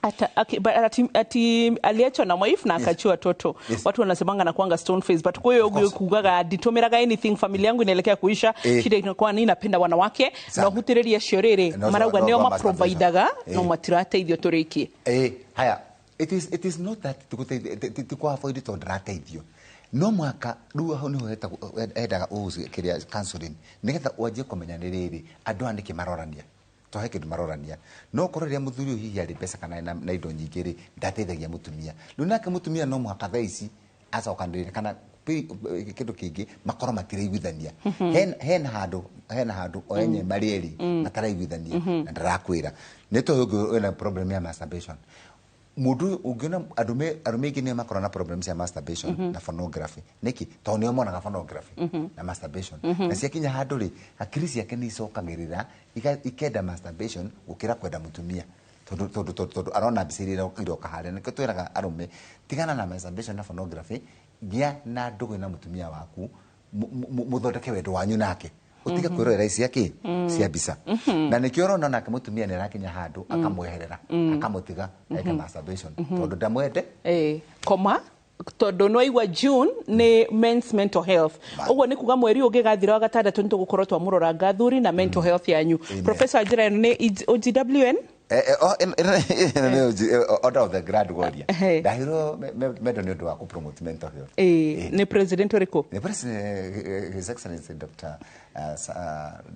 Ata, okay, but ati aliachwa na wife na akachua watoto. Watu wanasemanga na kuanga stone face, but kwa hiyo ũguo kugaga nditumĩraga anything, familia yangu inaelekea kuisha. Shida inakuwa ni napenda wanawake Sana. na hutĩrĩria acio rĩrĩ No, marauga no, nĩo no, maprovidaga no matirateithio tũrĩkie. Haya, it is not that ti kwa avoid tondũ ndarateithio, no mwaka rĩu hau nĩho hendaga kĩrĩa counseling, nĩgetha wanjie kũmenya nĩ rĩrĩ andũ aya nĩkĩ marorania, to he kĩndũ marorania. No korwo rĩrĩa mũthuri ũyũ hihi arĩ mbeca kana na indo nyingĩ rĩ, ndateithagia mũtumia. Rĩu nake mũtumia no mũhaka thaa ici acokanĩrĩre kana kĩndũ kĩngĩ makorwo matiraiguithania. Hena handũ o enye marĩ erĩ mataraiguithania. Na ndarakwĩra nĩ tondũ ũngĩ wĩna problem ya masturbation, mũndũ ũyũ ũngĩona arũme aingĩ nĩo makoragwo na problem cia masturbation na pornography. Nĩkĩ? Tondũ nĩo monaga pornography na masturbation. Na ciakinya handũ rĩ, hakiri ciake nĩ icokagĩrĩra ikenda masturbation gũkĩra kwenda mũtumia, tondũ arona mbica iria iroka harĩa. Nĩkĩo twĩraga arũme, tigana na masturbation na pornography, gĩa na ndũgũ na mũtumia waku, mũthondeke wendo wanyu nake, ũtige kwĩrorera ici cia cia mbica. Na nĩkĩo ũrona nake mũtumia nĩ arakinya handũ akamweherera, akamũtiga eke masturbation, tondũ ndamwende. Koma tondũ nĩwaigua June nĩ men's mental health, ũguo nĩ kuga mweri ũngĩ gathira wa gatandatũ nĩ tũgũkorwo twamũroranga athuri na mental health yanyu. Professor, njĩra ĩno nĩ OGWN. Oh, ĩno nĩ Order of the Grand Warrior. Ndaheirwo medal nĩ ũndũ wa kũ-promote mental health. Nĩ president ũrĩkũ? The president, His Excellency Dr.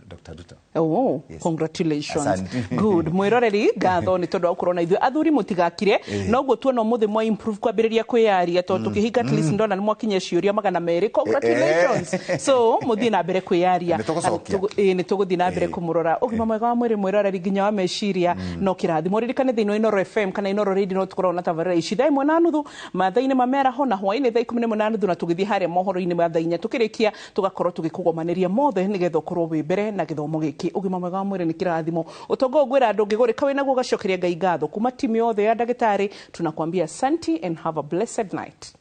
Dr. Ruto. Oh, Yes. congratulations. Asante. Good. Mwiroreri, ngatho nĩ tondũ wa gũkorwo na ithuĩ. Athuri mũtigakire, noguo tuona ũmũthĩ mwa improve kwambĩrĩria kwĩyaria, tondũ tũkĩhinga at least ndona nĩ mwakinyia ciũria 200. Congratulations. So mũthiĩ na mbere kwĩyaria. Nĩ tũgũcokia. Nĩ tũgũthiĩ na mbere kũmũrora ũgima mwega wa mwĩrĩ, mwĩroreri, nginya wa meciria no kĩrathimo. Ririkane thĩinĩ wa Inooro FM kana Inooro Radio no tũkoragwo na tabarĩra ici thaa 1:30 mathaa-inĩ ma mĩaraho, na hwaĩ-inĩ thaa 11:30, na tũgĩthiĩ harĩa mohoro-inĩ ma thaa 4. Tũkĩrĩkia tũgakorwo tũgĩkũgomanĩria mothe nĩgetha ũkorwo wĩ mbere na gĩthomo gĩkĩ. Ũgima mwega wa mwĩrĩ nĩ kĩrathimo, ũtonga ũyũ ngwĩra andũ ũngĩgũrĩka wĩnaguo ũgacokeria Ngai ngatho. Kuma timu yothe ya ndagĩtarĩ tunakwambia asanti and have a blessed night.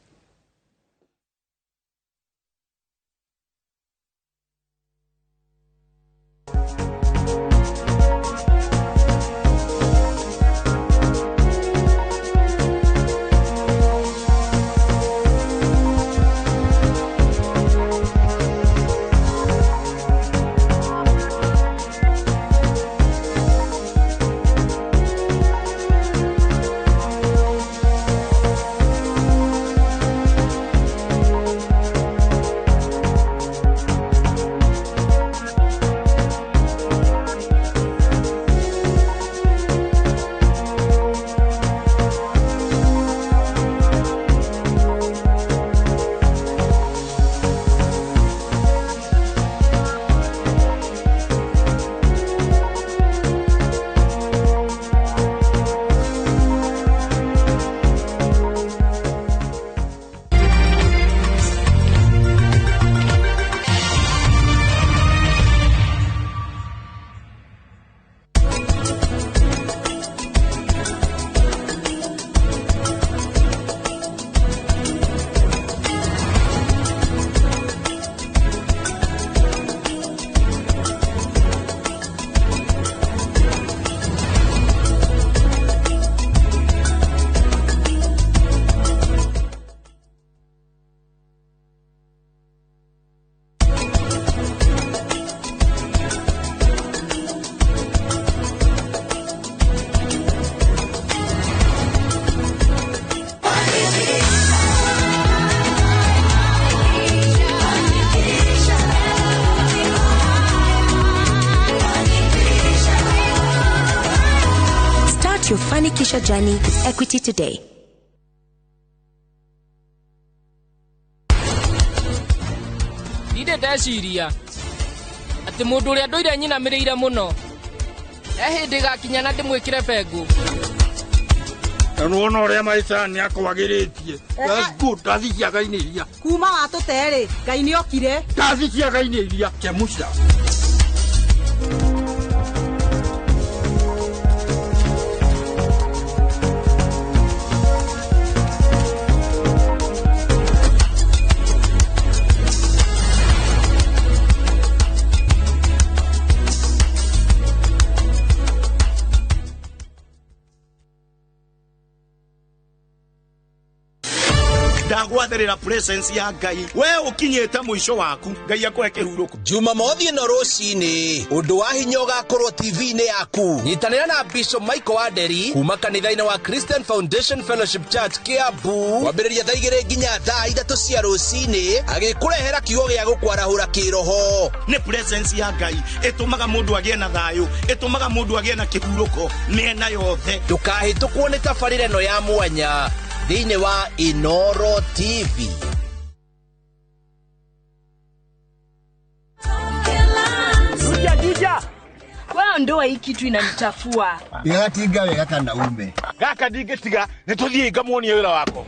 Fanikisha journey with Equity today. Ndinde ndeciria atĩ mũndũ ũrĩa ndũire nyinamĩrĩire mũno he hĩndĩ ĩgakinya na ndĩmwĩkĩre bengũ. Na nĩwona ũrĩa maica nĩ akwagĩrĩtie. That's good. Ndathi ciaga-inĩ iria. Kuma watũte-rĩ, Ngai nĩokire. Ndathi ciaga-inĩ iria. Chemsha. Ndagwatherera presence ya Ngai we ukinyite mwisho waku Ngai akũhe kĩhurũko. Jumamothi ĩno rũcinĩ ũndũ wa hinya ũgakorwo TV-inĩ yaku. Nyitanĩra na Bishop Michael Wanderi kuma kanitha-inĩ wa Christian Foundation Fellowship Church Kiambu kwambĩrĩria thaa 2 nginya thaa 3 cia rũcinĩ agĩkũrehera kiugo gĩa gũkwarahũra kĩroho. Nĩ presence ya Ngai ĩtũmaga mũndũ agĩe na thayũ, ĩtũmaga mũndũ agĩe na kĩhurũko mĩena yothe. Ndũkahĩtũkwo nĩ tabarĩra ĩno ya mwanya thĩinĩ wa Inoro TV. Juja, wewe ndoa hii kitu inanichafua. Igatinga wega kana ume. Gaka ndingĩtiga nĩ tũthiĩ ngamuonie wĩra wako.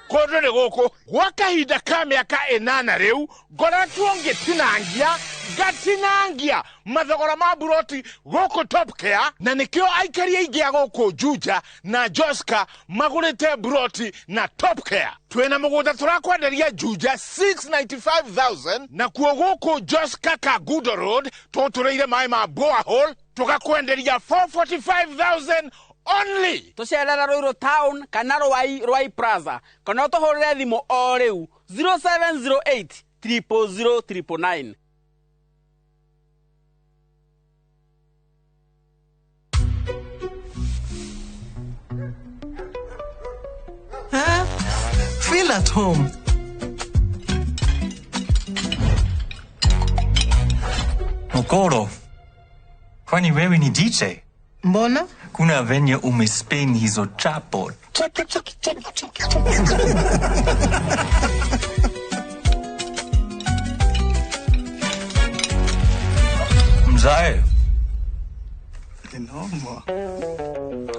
Kũndũ nĩ gũkũ gwa kahinda ka mĩaka 8 rĩu ngoretwo ngĩtinangia ngatinangia mathogora ma buroti gũkũ Top Care, na nĩkĩo aikari aingĩ a gũkũ Juja na Joska magũrĩte buroti na Top Care. Twĩna mũgũnda tũrakwenderia Juja 695,000 na kuo gũkũ Joska Kagudo Road tũtũrĩire maĩ ma borehole tũgakwenderia 445,000 only. Tũcerera Ruiru Town kana Ruai Plaza kana ũtũhũrĩre thimũ o rĩu 0708 000 999. Feel at home. Mokoro, kwani wewe ni DJ? Mbona? Kuna venye umespin hizo chapo. Mzae.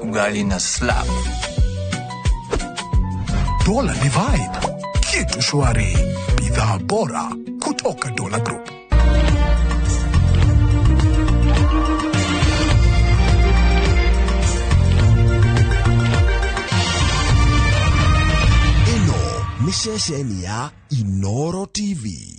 Ugali na slap. Dola ni vibe. Kitu shwari. Bidhaa bora kutoka Dola Group. Nĩ ceceni ya Inoro TV.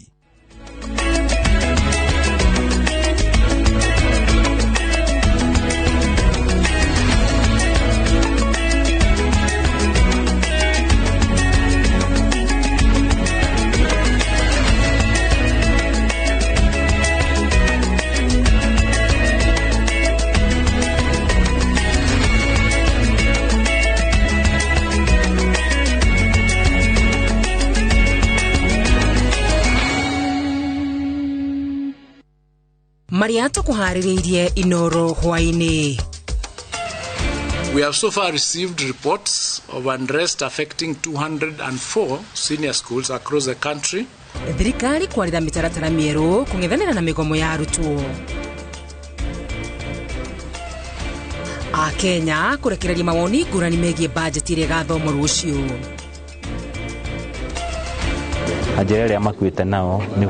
Maria tũkũharĩrĩirie Inoro hwaĩ-inĩ. We have so far received reports of unrest affecting 204 senior schools across the country. Thirikari kwarĩra mĩtaratara mĩerũ kũng'ethanĩra na mĩgomo ya arutwo. Akenya kũrekereria mawoni ngũrani megiĩ bajeti ĩrĩa ĩgathomwo rũciũ. Njĩra ĩrĩa makuĩte nao nĩ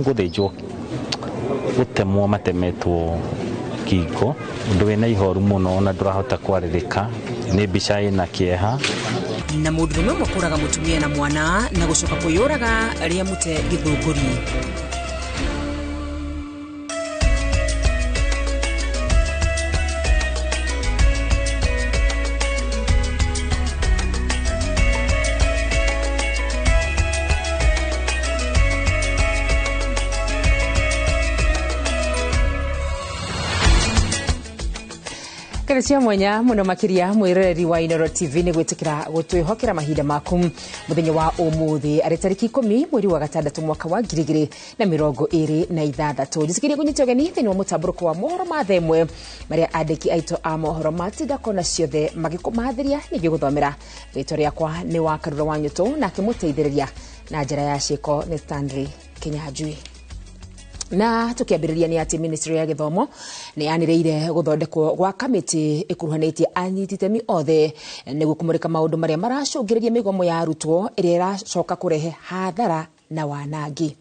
gũthĩnjwo gũtemwo matemetwo ngingo, ũndũ wĩna ihoru mũno na ndũrahota kwarĩrĩka nĩ mbica ĩna kĩeha. Na mũndũrũme ũmwe kũraga mũtumia na mwana na gũcoka kwĩyũraga rĩa mũte gĩthũngũri. Kare cia mwanya muno makiria mwiroreri wa Inooro TV ni gwitikira gutwihokera mahinda maku muthenya wa umuthi ari tariki 10 mweri wa gatandatu mwaka wa 2026. Njicikirie kunyita ugeni thiini wa mutamburuko wa mohoro ma themwe maria andiki aitu a mohoro matinda kona ciothe magikumathiria ningiguthomera. Ritwa riakwa ni wa Karura wa Nyutu nake muteithiriria na njira ya ciiko ni Stanley Kinyanjui. Na tukiambiriria ni ati ministry ya githomo ni yaniriire guthondekwo gwa kamiti ikuruhanitie anyiti itemi othe niguo kumurika maundu maria maracungiriria migomo ya arutwo iria iracoka kurehe hathara na wanangi.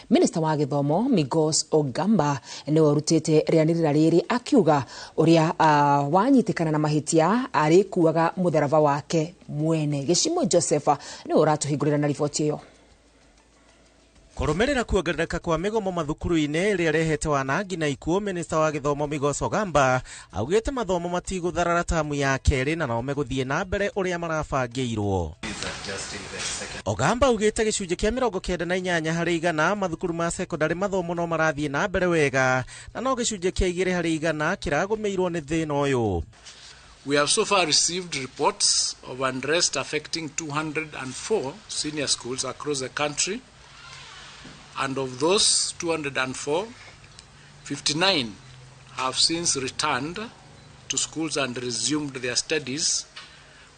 Minister wa githomo Migos Ogamba niwe urutite rianirira riri akiuga uria wanyitikana na mahitia arikuaga mutharaba wake mwene. Gicimo Joseph niwe uratuhingurira na riboti iyo. Kũrũmĩrĩra kuongerereka kwa mĩgomo mathukuru-inĩ ĩrĩa ĩrehete wanangi na ikuũ, minista wa gĩthomo Migos Ogamba augĩte mathomo matigũtharara tamu ya kerĩ na no megũthiĩ na mbere ũrĩa marabangĩirwo. Ogamba augĩte gĩcunjĩ kĩa 98 harĩ igana mathukuru ma sekondarĩ mathomo no marathiĩ na mbere wega na no gĩcunjĩ kĩa 2 harĩ igana kĩragũmĩirwo nĩ thĩna ũyũ. We have so far received reports of unrest affecting 204 senior schools across the country. And of those 204, 59 have since returned to schools and resumed their studies,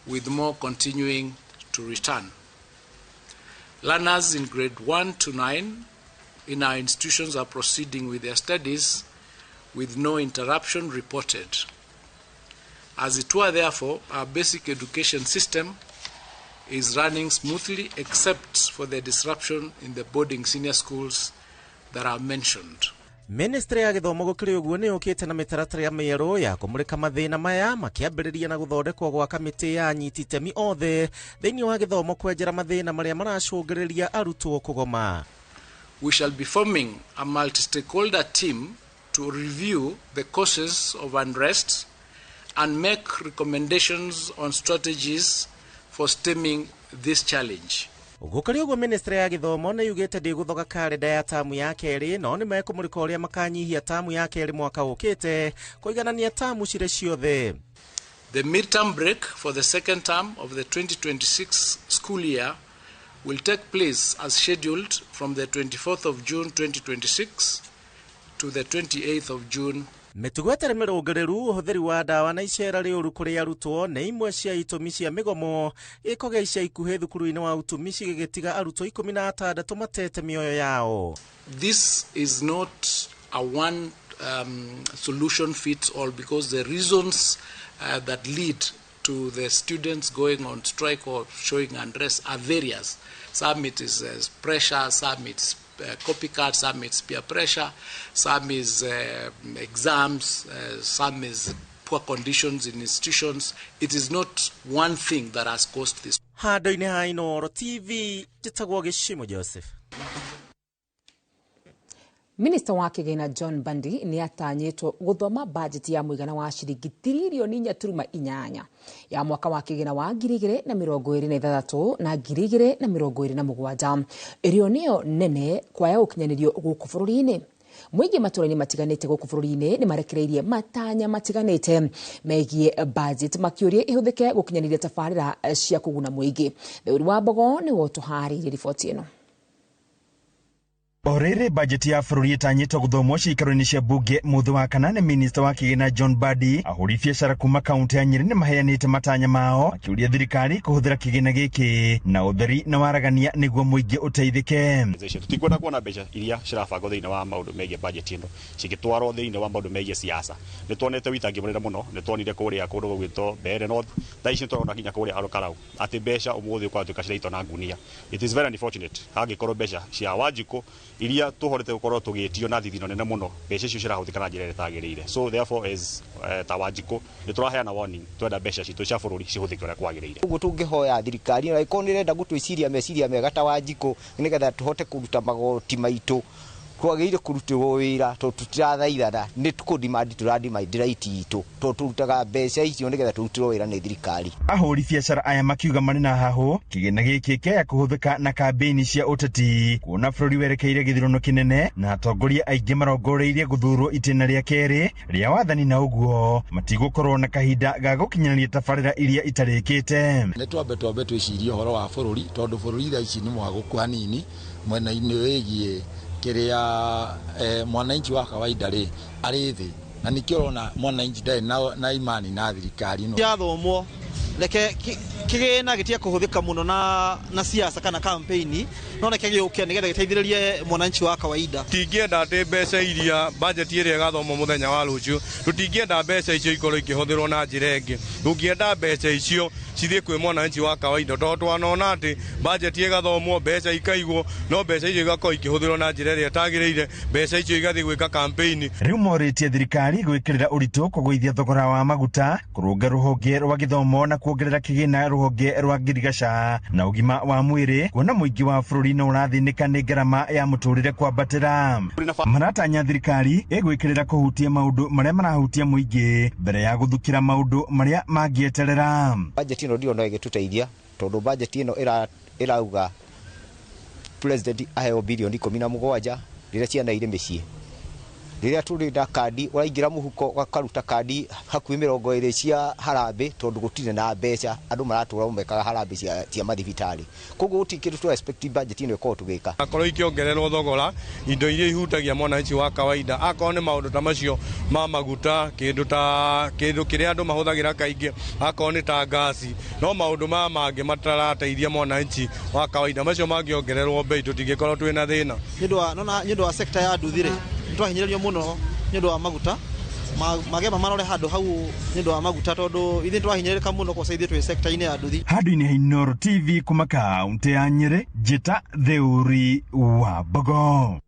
with more continuing to return. Learners in grade 1 to 9 in our institutions are proceeding with their studies with no interruption reported. As it were, therefore, our basic education system is running smoothly except for the disruption in the boarding senior schools that are mentioned. Ministry ya gĩthomo gũkĩrĩ ũguo nĩ yũkĩte na mĩtaratara mĩerũ ya kũmũrĩka mathĩna maya makĩambĩrĩria na gũthondekwo gwa kamĩtĩ ya anyiti itemi othe thĩinĩ wa gĩthomo kwenjera mathĩna marĩa maracũngĩrĩria arutwo kũgoma. We shall be forming a multi-stakeholder team to review the causes of unrest and make recommendations on strategies for stemming this challenge. Gũkĩrĩ ũguo ministry ya gĩthomo nĩ yugĩte ndĩgũthoga karenda ya tamu ya kerĩ no nĩ mekũmũrĩka ũrĩa makanyihia tamu ya kerĩ mwaka ũkĩte kũiganania tamu cirĩ ciothe. The midterm break for the second term of the 2026 school year will take place as scheduled from the 24th of June 2026 to the 28th of June. Mĩtugo ĩtarĩ mĩrũngĩrĩru, ũhũthĩri wa ndawa na icera rĩũru kũrĩ arutwo nĩ imwe cia itũmi cia mĩgomo gĩko gĩa ica ikuhĩ thukuru-inĩ wa utumishi gĩgĩtiga arutwo 16 matete mĩoyo yao. This is not a one solution fits all, because the reasons that lead to the students going on strike or showing unrest are various. Some it is pressure, some it's copycat, some it's peer pressure, some is exams, some is poor conditions in institutions. It is not one thing that has caused this. Handũ-inĩ ha Inooro TV, njĩtagwo Gĩcimo Joseph. Minister wa kĩgĩna John Bandi nĩ atanyĩtwo gũthoma bajeti ya mũigana wa ciringi tiririoni 4.8 ya mwaka wa kĩgĩna wa 2026 na 2027 ĩrĩa nĩyo nene kwaya gũkinyanĩrio gũkũ bũrũri-inĩ. Mũingĩ matũra-inĩ matiganĩte gũkũ bũrũri-inĩ nĩ marekereirie matanya matiganĩte megiĩ budget makĩũria ĩhũthĩke gũkinyanĩria tabarĩra cia kũguna mũingĩ. Theuri wa Mbogo nĩwe ũtũharĩirie riboti ĩno. O rĩrĩ bajeti ya bũrũri ĩtanyĩtwo gũthomwo ciikaro-inĩ cia bunge mũthĩ wa kana nĩ minista wa kĩgĩna John Mbadi. Ahũri biacara kuma kaunti ya Nyĩrĩ nĩmaheanĩte matanya mao makĩũria thirikari kũhũthĩra kĩgĩna gĩkĩ na ũtheri na waragania nĩguo mũingĩ ũteithĩke. Tutikwenda kuona mbeca iria cirabangwo thĩinĩ wa maũndũ megiĩ bajeti ĩno cigĩtwarwo thĩinĩ wa maũndũ megiĩ siasa. Nĩtuonete wĩitangi mũnene mũno, nĩtuonire kũrĩa kũndũ gũgwĩtwo Mbeere North, thaa ici nĩtũrona nginya kũrĩa Ol Kalou atĩ mbeca ũmũthĩ ũkwatuĩka ciraitwo na ngunia. It is very unfortunate hangĩkorwo mbeca cia Wanjikũ iria tuhorete gukorwo tugitio na thithino nene muno mbeca icio cirahuthika na njira ĩrĩa ĩtagĩrĩire. So therefore as ta Wanjikũ nĩtũraheana warning, twenda mbeca citũ cia bũrũri cihũthĩke ũrĩa kwagĩrĩire. Ũguo tũngĩhoya thirikari ona ĩkorwo nĩ ĩrenda gũtwĩciria meciria mega ta Wanjikũ nĩgetha tũhote kũruta magoti maitũ Twagĩrĩire kũrutĩrwo wĩra tondũ tũtirathaithana, nĩ kũdemand tũrademand right itũ, tondũ tũrutaga mbeca icio nĩgetha tũrutĩrwo wĩra nĩ thirikari. Ahũri biacara aya makiuga marĩ na hahũ kĩgĩna gĩkĩ kĩaya kũhũthĩka na kambĩini cia ũteti, kuona bũrũri werekeire gĩthurano kĩnene na atongoria aingĩ marongoreirie gũthurwo itĩna rĩa kerĩ rĩa wathani, na ũguo matigũkorwo na kahinda ga gũkinyanĩria tabarĩra iria itarĩkĩte. Nĩ twambe twĩcirie ũhoro wa bũrũri, tondũ bũrũri thaa ici nĩ mwagũku hanini mwena-inĩ wĩgiĩ kĩrĩa mwananchi wa kawaida rĩ arĩ thĩ, na nĩkĩo ũrona mwananchi ndarĩ na imani na thirikari ĩno. Kĩrathomwo reke kĩgĩna gĩtige kũhũthĩka mũno na siasa kana campaign, no reke gĩũke nĩgetha gĩteithĩrĩrie mwananchi wa kawaida. Tingĩenda atĩ mbeca iria budget ĩrĩa ĩgathomwo mũthenya wa rũciũ, tũtingĩenda mbeca icio ikorwo ikĩhũthĩrwo na njĩra ĩngĩ. Tũngĩenda mbeca icio cithiĩ kwĩ mwananchi wa kawaida, tondũ twanona atĩ budget ĩgathomwo, mbeca ikaigwo, no mbeca icio igakorwo ikĩhũthĩrwo na njĩra ĩrĩa ĩtagĩrĩire, mbeca icio igathiĩ gwĩka campaign. Rĩu morĩtie thirikari gwĩkĩrĩra ũritũ kũgũithia thogora wa maguta, kũrũnga rũhonge rwa gĩthomo na kuongerera kĩgĩna rũhonge rwa ngirigaca na ũgima wa mwĩrĩ, kuona mũingĩ wa bũrũri no ũrathĩnĩka nĩ ngarama ya mũtũrĩre kwambatĩra. Maratanya thirikari ĩgwĩkĩrĩra kũhutia maũndũ marĩa marahutia mũingĩ mbere ya gũthukĩra maũndũ marĩa mangĩeterera. Budget ĩno ndĩrona ĩgĩtũteithia, tondũ budget ĩno ĩrauga president aheo bilioni 17 rĩrĩa ciana irĩ mĩciĩ. Rĩrĩa tũrĩ na kandi ũraingĩra mũhuko ũgakaruta kandi hakuhĩ 20 cia harambĩ, tondũ gũtirĩ na mbeca, andũ maratũra mekaga harambĩ cia mathibitarĩ. Koguo gũtirĩ kĩndũ tũ expect budget ĩno ĩkorwo tũgĩka. Akorwo ikĩongererwo thogora indo iria ihutagia mwananchi wa kawaida, akorwo nĩ maũndũ ta macio ma maguta, kĩndũ ta kĩndũ kĩrĩa andũ mahũthagĩra kaingĩ, akorwo nĩ ta ngasi, no maũndũ maya mangĩ matarateithia mwananchi wa kawaida, macio mangĩongererwo bei tũtingĩkorwo twĩna thĩna. Nĩ ũndũ wa sector ya nduthi rĩ, twahinyĩrĩrio mũno nĩ ũndũ wa maguta, magema marore handũ hau nĩ ũndũ wa maguta, tondũ ithuĩ twahinyĩrĩrĩka mũno kwa ithuĩ twĩ sector-inĩ ya nduthi. Handũ-inĩ ha Inooro TV kuma kaunti ya Nyĩrĩ, Njĩta Theuri wa Mbogo.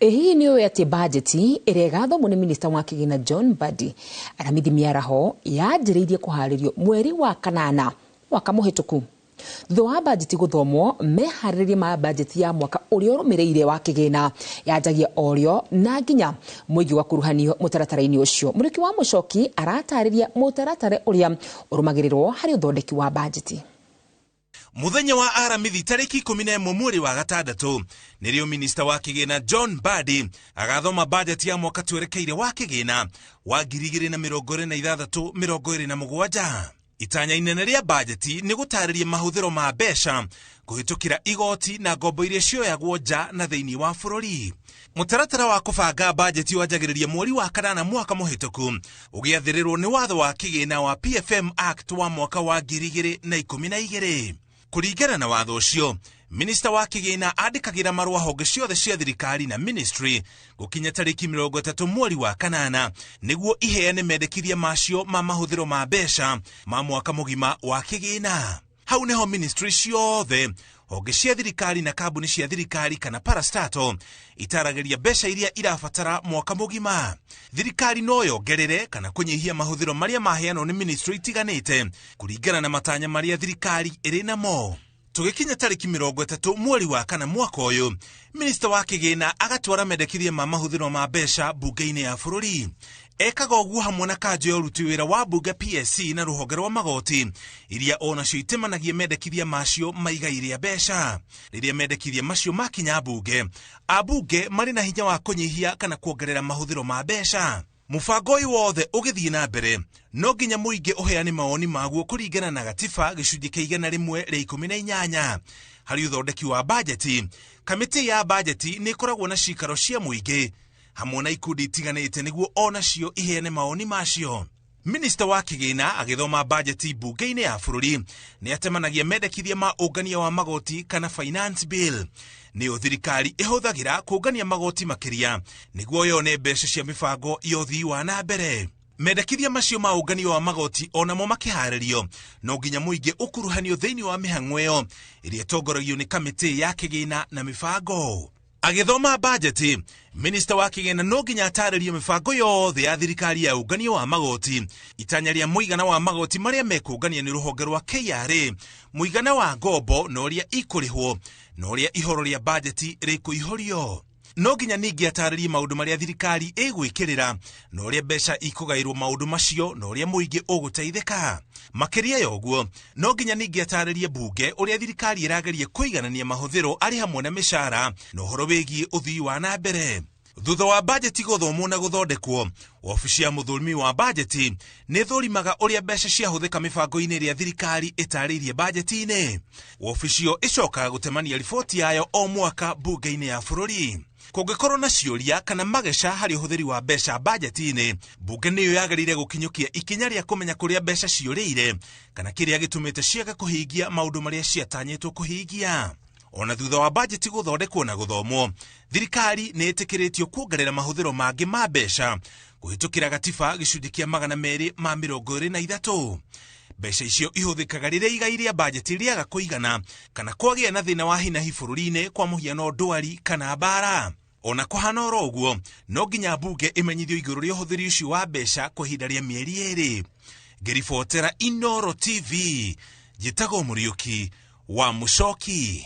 Hihi nĩ ũĩ atĩ bajeti ĩrĩa ĩgathomwo nĩ minista wa kĩgĩna John Mbadi Aramithi mĩaraho yanjĩrĩirie kũharĩrio mweri wa kanana mwaka mũhĩtũku. Thutha wa bajeti gũthomwo, meharĩrĩria ma bajeti ya mwaka ũrĩa ũrũmĩrĩire wa kĩgĩna yanjagia orĩo na nginya mũingĩ ũgakuruhanio mũtaratara-inĩ ũcio. Mũrĩki wa Mũcoki aratarĩria mũtaratara ũrĩa ũrũmagĩrĩrwo harĩ ũthondeki wa bajeti. Muthenya wa Aramithi tariki 11 mweri wa gatandatũ nĩrĩo minista wa kĩgĩna John Mbadi agathoma bajeti ya mwaka twerekeire wa kĩgĩna wa 2026-2027. Itanya inene rĩa bajeti nĩ gũtarĩria mahũthĩro ma mbeca kũhĩtũkĩra igoti na ngombo iria cioyagwo nja na thĩinĩ wa bũrũri. Mũtaratara wa kũbanga bajeti wanjagĩrĩria mweri wa kanana mwaka mũhĩtũku ũgĩathĩrĩrwo nĩ watho wa kĩgĩna wa PFM Act wa mwaka wa 2012. Kũringana na watho ũcio, minista wa kĩgĩna andĩkagĩra marũa honge ciothe cia thirikari na ministry gũkinya tarĩki 30 mweri wa kanana nĩguo iheane mendekithia macio ma mahũthĩro ma mbeca ma mwaka mũgima wa kĩgĩna. Hau nĩho ministry ciothe, honge cia thirikari na kambuni cia thirikari kana parastato itaragĩria mbeca iria irabatara mwaka mũgima. Thirikari no yongerere kana kũnyihia mahũthĩro marĩa maheanwo nĩ ministry itiganĩte kũringana na matanya marĩa thirikari ĩrĩ namo. Tũgĩkinya tarĩki 30 mweri wa kana mwaka ũyũ, minista wa kĩgĩna agatwara mendekithia ma mahũthĩro ma mbeca mbunge-inĩ ya bũrũri. Ekaga ũguo hamwe na kanjũ ya ũruti wĩra wa mbunge PSC na rũhonge rwa magoti iria onacio itemanagia mendekithia macio ma igai rĩa mbeca. Rĩrĩa mendekithia macio makinya mbunge, ambunge marĩ na hinya wa kũnyihia kana kuongerera mahũthĩro ma mbeca. Mũbango ũyũ wothe ũgĩthiĩ na mbere no nginya mũingĩ ũheane mawoni maguo kũringana na gatiba gĩcunjĩ kĩa 118. Harĩ ũthondeki wa bajeti, kamĩtĩ ya bajeti nĩ ĩkoragwo na cikaro cia mũingĩ hamwe na ikundi itiganĩte nĩguo onacio iheane mawoni macio. Minista wa kĩgĩna agĩthoma bajeti mbunge-inĩ ya bũrũri nĩ atemanagia mendekithia ma ũngania wa magoti kana finance bill. Nĩyo thirikari ĩhũthagĩra kũngania magoti makĩria nĩguo yone mbeca cia mĩbango ya ũthii wa na mbere. Mendekithia macio ma ũngania wa magoti onamo makĩharĩrio no nginya mũingĩ ũkuruhanio thĩinĩ wa mĩhang'o ĩyo ĩrĩa ĩtongoragio nĩ kamĩtĩ ya kĩgĩna na mĩbango. Agĩthoma bajeti, minista wa kĩgĩna no nginya atarĩrie mĩbango yothe ya thirikari ya ũngania wa magoti, itanya rĩa mũigana wa magoti marĩa mekũngania nĩ rũhonge rwa KRA, mũigana wa ngombo na ũrĩa ikũrĩhwo, na ũrĩa ihoro rĩa bajeti rĩkũihũrio. No nginya ningĩ atarĩrie maũndũ marĩa thirikari ĩgwĩkĩrĩra na ũrĩa mbeca ikũgaĩrwo maũndũ macio na ũrĩa mũingĩ ũgũteithĩka. Makĩria ya ũguo, no nginya ningĩ atarĩrie mbunge ũrĩa thirikari ĩrageria kũiganania mahũthĩro arĩ hamwe na mĩcara na ũhoro wĩgiĩ ũthii wa na mbere. Thutha wa bajeti gũthomwo na gũthondekwo, wabici ya mũthũrimi wa bajeti nĩ ĩthũrimaga ũrĩa mbeca ciahũthĩka mĩbango-inĩ ĩrĩa thirikari ĩtarĩirie bajeti-inĩ. Wabici ĩyo ĩcokaga gũtemania riboti yayo o mwaka mbunge-inĩ ya bũrũri. Kũngĩkorwo na ciũria kana mageca harĩ ũhũthĩri wa mbeca bajeti-inĩ, mbunge nĩyo yagĩrĩire gũkinyũkia ikinya rĩa kũmenya kũrĩa mbeca ciũrĩire kana kĩrĩa gĩtũmĩte ciage kũhingia maũndũ marĩa ciatanyĩtwo kũhingia. Ona thutha wa bajeti gũthondekwo na gũthomwo, thirikari nĩ ĩtĩkĩrĩtio kuongerera mahũthĩro mangĩ ma mbeca kũhĩtũkĩra gatiba gĩcunjĩ kĩa 223. Mbeca icio ihũthĩkaga rĩrĩa igai rĩa bajeti rĩaga kũigana kana kwagĩa na thĩna wa hinahi bũrũri-inĩ, kwa mũhiano ndwari kana mbara. Ona kũhana oro ũguo, no nginya mbunge ĩmenyithio igũrũ rĩa ũhũthĩri ũcio wa mbeca kwa ihinda rĩa mĩeri 2. Ngĩribotera Inoro TV, njĩtagwo Mũriũki wa Mũcoki.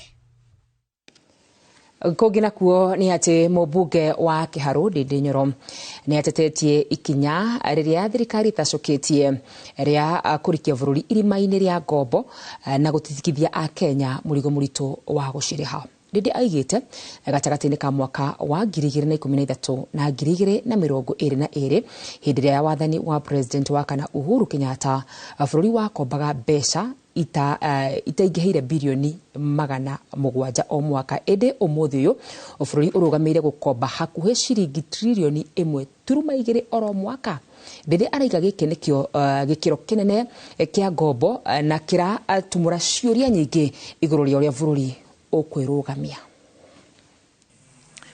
Kũngĩ nakuo nĩ atĩ mũmbunge wa Kĩharũ Ndindi Nyoro nĩ atetetie ikinya rĩrĩa thirikari ĩtacũkĩtie rĩa kũrikia bũrũri irima-inĩ rĩa ngombo na gũtitikithia Akenya mũrigo mũritũ wa gũcirĩha. Ndindi aigĩte gatagatĩ-inĩ ka mwaka wa 2013 na 2022 hĩndĩ ĩrĩa ya wathani wa president wa kana Uhuru Kenyatta, bũrũri wakombaga mbeca itaingĩhĩire birioni 700 o mwaka, ĩndĩ ũmũthĩ ũyũ bũrũri ũrũgamĩire gũkomba hakuhĩ ciringi tririoni 1.2 oro mwaka. Ndindi araiga gĩkĩ nĩkĩo gĩkĩro kĩnene kĩa ngombo na kĩratumũra ciũria nyingĩ igũrũ rĩa ũrĩa bũrũri ũkwĩrũgamia.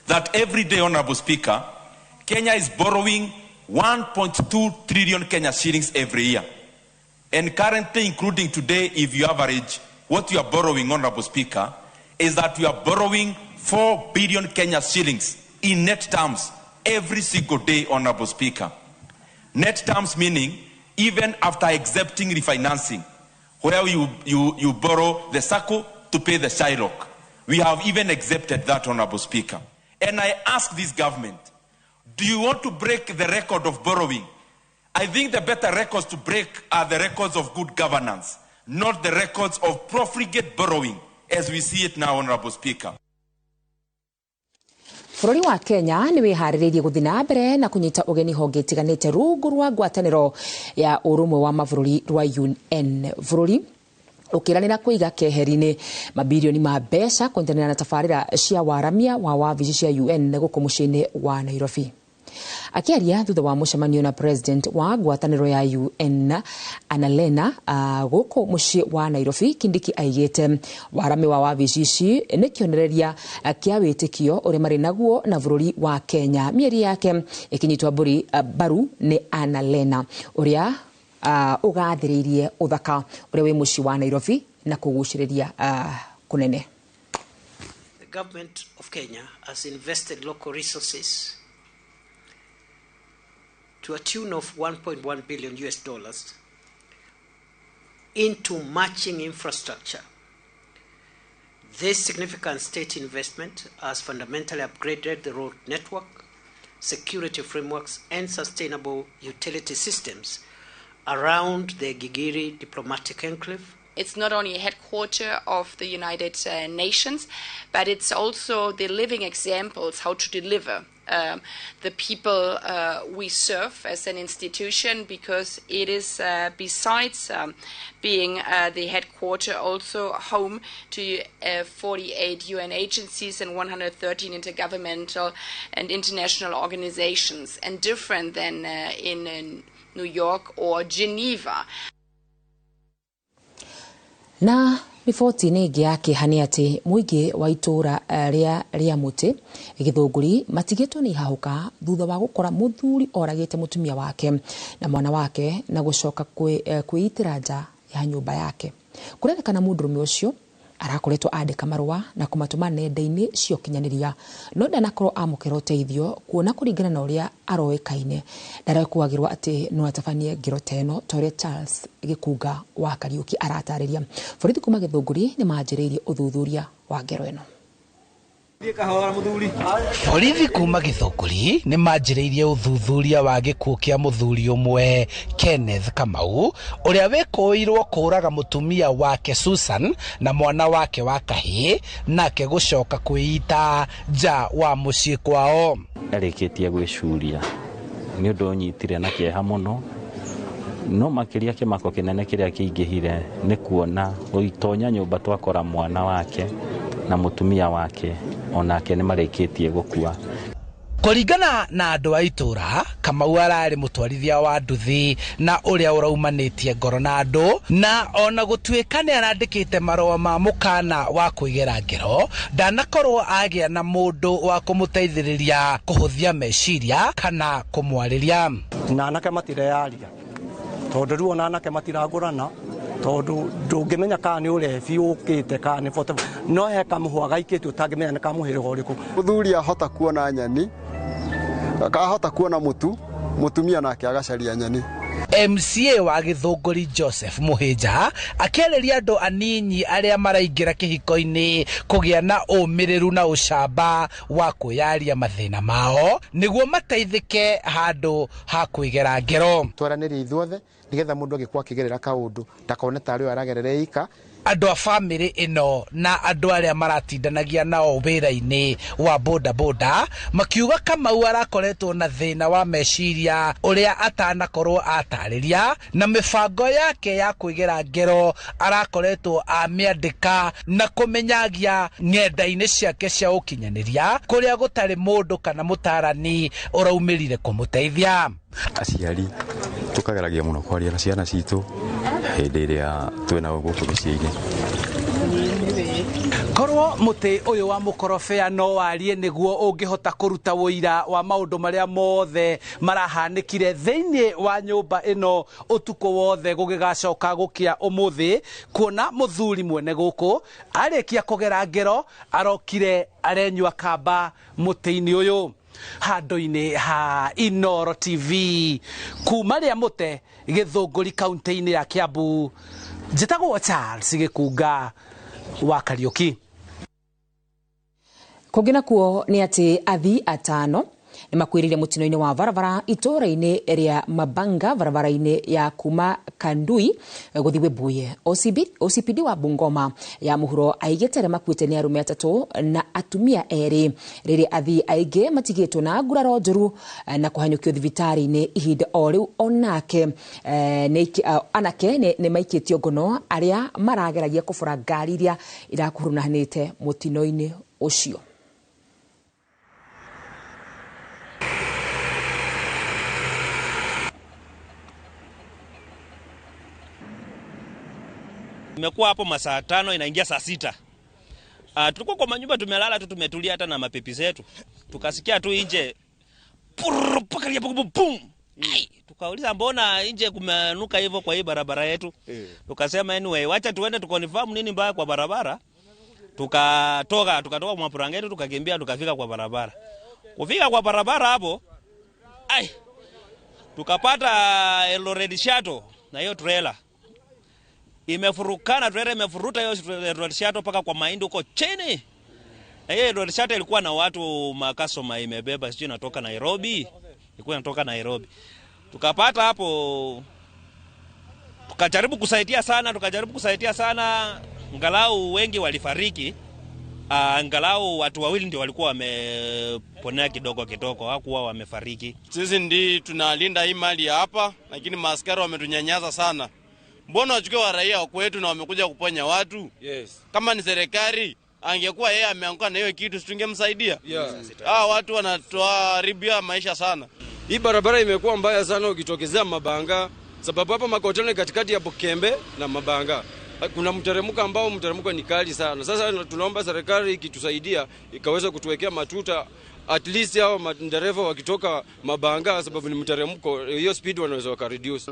That every day, Honorable Speaker, Kenya is borrowing 1.2 trillion Kenya shillings every year. And currently, including today, if you average what you are borrowing, Honorable Speaker, is that you are borrowing 4 billion Kenya shillings in net terms every single day, Honorable Speaker. Net terms meaning even after accepting refinancing, where you borrow the circle to pay the Shylock. We have even accepted that, Honorable Speaker. And I ask this government, do you want to break the record of borrowing? I think the better records to break are the records of good governance, not the records of profligate borrowing as we see it now, Honorable Speaker. Bũrũri wa Kenya nĩ wĩharĩrĩirie gũthiĩ na mbere na kũnyita ũgeni honge itiganĩte rungu rwa ngwatanĩro ya ũrũmwe wa mabũrũri rwa UN. Bũrũri ũkĩranĩra kũiga keheri-inĩ mabirioni ma mbeca kũnyitanĩra na tabarĩra cia waramia wa wabici cia UN gũkũ mũciĩ-inĩ wa Nairobi. Akiaria thutha wa mũcemanio na president wa ngwatanĩro ya UN Annalena gũkũ mũciĩ wa Nairobi, Kindiki aigĩte warami wa wabici ici nĩ kĩonereria kĩa wĩtĩkio ũrĩa marĩ naguo na bũrũri wa Kenya. Mĩario yake ĩkĩnyitwo mbaru nĩ Annalena ũrĩa ũgathĩrĩirie ũthaka ũrĩa wĩ mũciĩ wa Nairobi na kũgucĩrĩria kũnene. The government of Kenya has invested local resources to a tune of $1.1 billion US into matching infrastructure. This significant state investment has fundamentally upgraded the road network, security frameworks, and sustainable utility systems around the Gigiri diplomatic enclave. It's not only a headquarter of the United Nations, but it's also the living examples how to deliver the people we serve as an institution, because it is, besides being the headquarter, also home to 48 UN agencies and 113 intergovernmental and international organizations, and different than in New York or Geneva. Na riboti nĩ ĩngĩ ya kĩeha nĩ atĩ mũingĩ wa itũũra rĩa mũtĩ Gĩthũngũri matigĩtwo nĩ ihahũka thutha wa gũkora mũthuri oragĩte mũtumia wake na mwana wake na gũcoka kwĩitĩra nja ya nyũmba yake. Kũrerĩkana mũndũrũme ũcio Arakoretwo andĩka marũa na kũmatũma nenda-inĩ cia ũkinyanĩria, no ndanakorwo amũkĩra ũteithio kuona kũringana na ũrĩa aroĩkaine ndarekũagĩrwo atĩ no atabanie ngero ta ĩno ta ũrĩa Charles Gĩkunga wa Kariũki aratarĩria. Borithi kuma Gĩthũngũri nĩ manjĩrĩirie ũthuthuria wa ngero ĩno. Borithi kuma Gĩthũngũri nĩ manjĩrĩirie ũthuthuria wa gĩkuũ kĩa mũthuri ũmwe Kenneth Kamau ũrĩa wĩkũĩirwo kũũraga mũtumia wake Susan na mwana wake wa kahĩĩ nake gũcoka kwĩita nja wa mũciĩ kwao. Arĩkĩtie gwĩcuria nĩ ũndũ ũnyitire na kĩeha mũno, no makĩria kĩmako kĩnene kĩrĩa kĩingĩhire nĩ kuona gũitonya nyũmba twakora mwana wake na mũtumia wake onake nĩ marĩkĩtie gũkua. Kũringana na andũ a itũra, Kamau ararĩ mũtwarithia wa nduthi na ũrĩa ũraumanĩtie ngoro na andũ, na ona gũtuĩka nĩ arandĩkĩte marũa ma mũkana wa kwĩgera ngero, ndanakorwo agĩa na mũndũ wa kũmũteithĩrĩria kũhũthia meciria kana kũmwarĩria. Na anake matireyaria tondũ rĩu ona anake matiragũrana tondũ ndũngĩmenya kana nĩ ũrebi ũkĩte kana nĩ bote, no he kamũhwa gaikĩtio ũtangĩmenya nĩ kamũhĩrĩga ũrĩkũ. Mũthuri ahota kuona nyeni, ahota kuona mũtu, mũtumia nake agacaria nyeni. MCA wa Gĩthũngũri Joseph Mũhĩnja akĩarĩria andũ aninyi arĩa maraingĩra kĩhiko-inĩ kũgĩa na ũmĩrĩru na ũcamba wa kwĩyaria mathĩna mao nĩguo mateithĩke handũ ha kwĩgera ngero. Twaranĩrie ithuothe nĩgetha mũndũ angĩkorwo akĩgerera kaũndũ ndakone tarĩ aragerera ika. Andũ a bamĩrĩ ĩno na andũ arĩa maratindanagia nao wĩra-inĩ wa boda boda makiuga Kamau arakoretwo na thĩna wa meciria ũrĩa atanakorwo atarĩria, na mĩbango yake ya kwĩgera ngero arakoretwo amĩandĩka na kũmenyagia ng'enda-inĩ ciake cia ũkinyanĩria kũrĩa gũtarĩ mũndũ kana mũtarani ũraumĩrire kũmũteithia. Aciari tukageragia mũno kwaria na ciana citũ hĩndĩ ĩrĩa twĩna gũkũ mĩciĩ-inĩ. Korwo mũtĩ ũyũ wa mũkorobea no warie nĩguo ũngĩhota kũruta ũira wa maũndũ marĩa mothe marahanĩkire thĩinĩ wa nyũmba ĩno ũtukũ wothe gũgĩgacoka gũkĩa ũmũthĩ, kuona mũthuri mwene gũkũ arĩkia kũgera ngero arokire arenyua kamba mũtĩ-inĩ ũyũ. Handũ-inĩ ha Inooro TV kuma rĩa mũte Gĩthũngũri kaunti-inĩ ya Kiambu, njĩtagwo Charles Gĩkunga wa Kariũki. Kũngĩ nakuo nĩ atĩ athii atano nĩ makuĩrĩire mũtino-inĩ wa barabara itũũra-inĩ rĩa Mabanga barabara-inĩ ya kuma Kandui gũthiĩ Webuye. OCPD wa Bungoma ya mũhuro aigĩte arĩa makuĩte nĩ arũme atatũ na atumia erĩ, rĩrĩa athii aingĩ matigĩtwo na nguraro njũru na kũhanyũkio thibitarĩ-inĩ ihinda o rĩu. Onake anake nĩ maikĩtio ngono arĩa marageragia kũbora ngari iria irakuruhanĩte mũtino-inĩ ũcio. Imekuwa hapo masaa 5 inaingia saa 6. Tulikuwa kwa manyumba tumelala tu tumetulia hata na mapepi zetu. Tukasikia tu nje pum. Tukauliza mbona nje kumenuka hivyo kwa hii barabara yetu. Tukasema anyway wacha tuende tukonfirm nini mbaya kwa barabara. Tukatoka kwa mapurangeti tukakimbia tukafika kwa barabara. Kufika kwa barabara hapo tukapata Eldoret Shuttle na hiyo trailer. Imefurukana, trailer imefuruta hiyo Eldoret Shuttle paka kwa mahindi huko chini. Na hiyo Eldoret Shuttle ilikuwa na watu makasoma imebeba, sijui inatoka Nairobi. Ilikuwa inatoka Nairobi. Tukapata hapo, tukajaribu kusaidia sana, angalau wengi walifariki. Angalau watu wawili ndio walikuwa wameponea kidogo kidogo, hawakuwa wamefariki. Sisi ndi tunalinda hii mali hapa, lakini maaskari wametunyanyaza sana. Mbona wachukue wa raia wa kwetu na wamekuja kuponya watu? Yes. Kama ni serikali angekuwa yeye ameanguka na hiyo kitu tungemsaidia. Yeah. Watu wanatuharibia maisha sana. Hii barabara imekuwa mbaya sana ukitokezea Mabanga, sababu hapa Makoteni katikati ya Bukembe na Mabanga. Kuna mteremko ambao mteremko ni kali sana. Sasa tunaomba serikali ikitusaidia ikaweza kutuwekea matuta, at least hao madereva wakitoka mabanga, sababu ni mteremko, hiyo speed wanaweza wakareduce.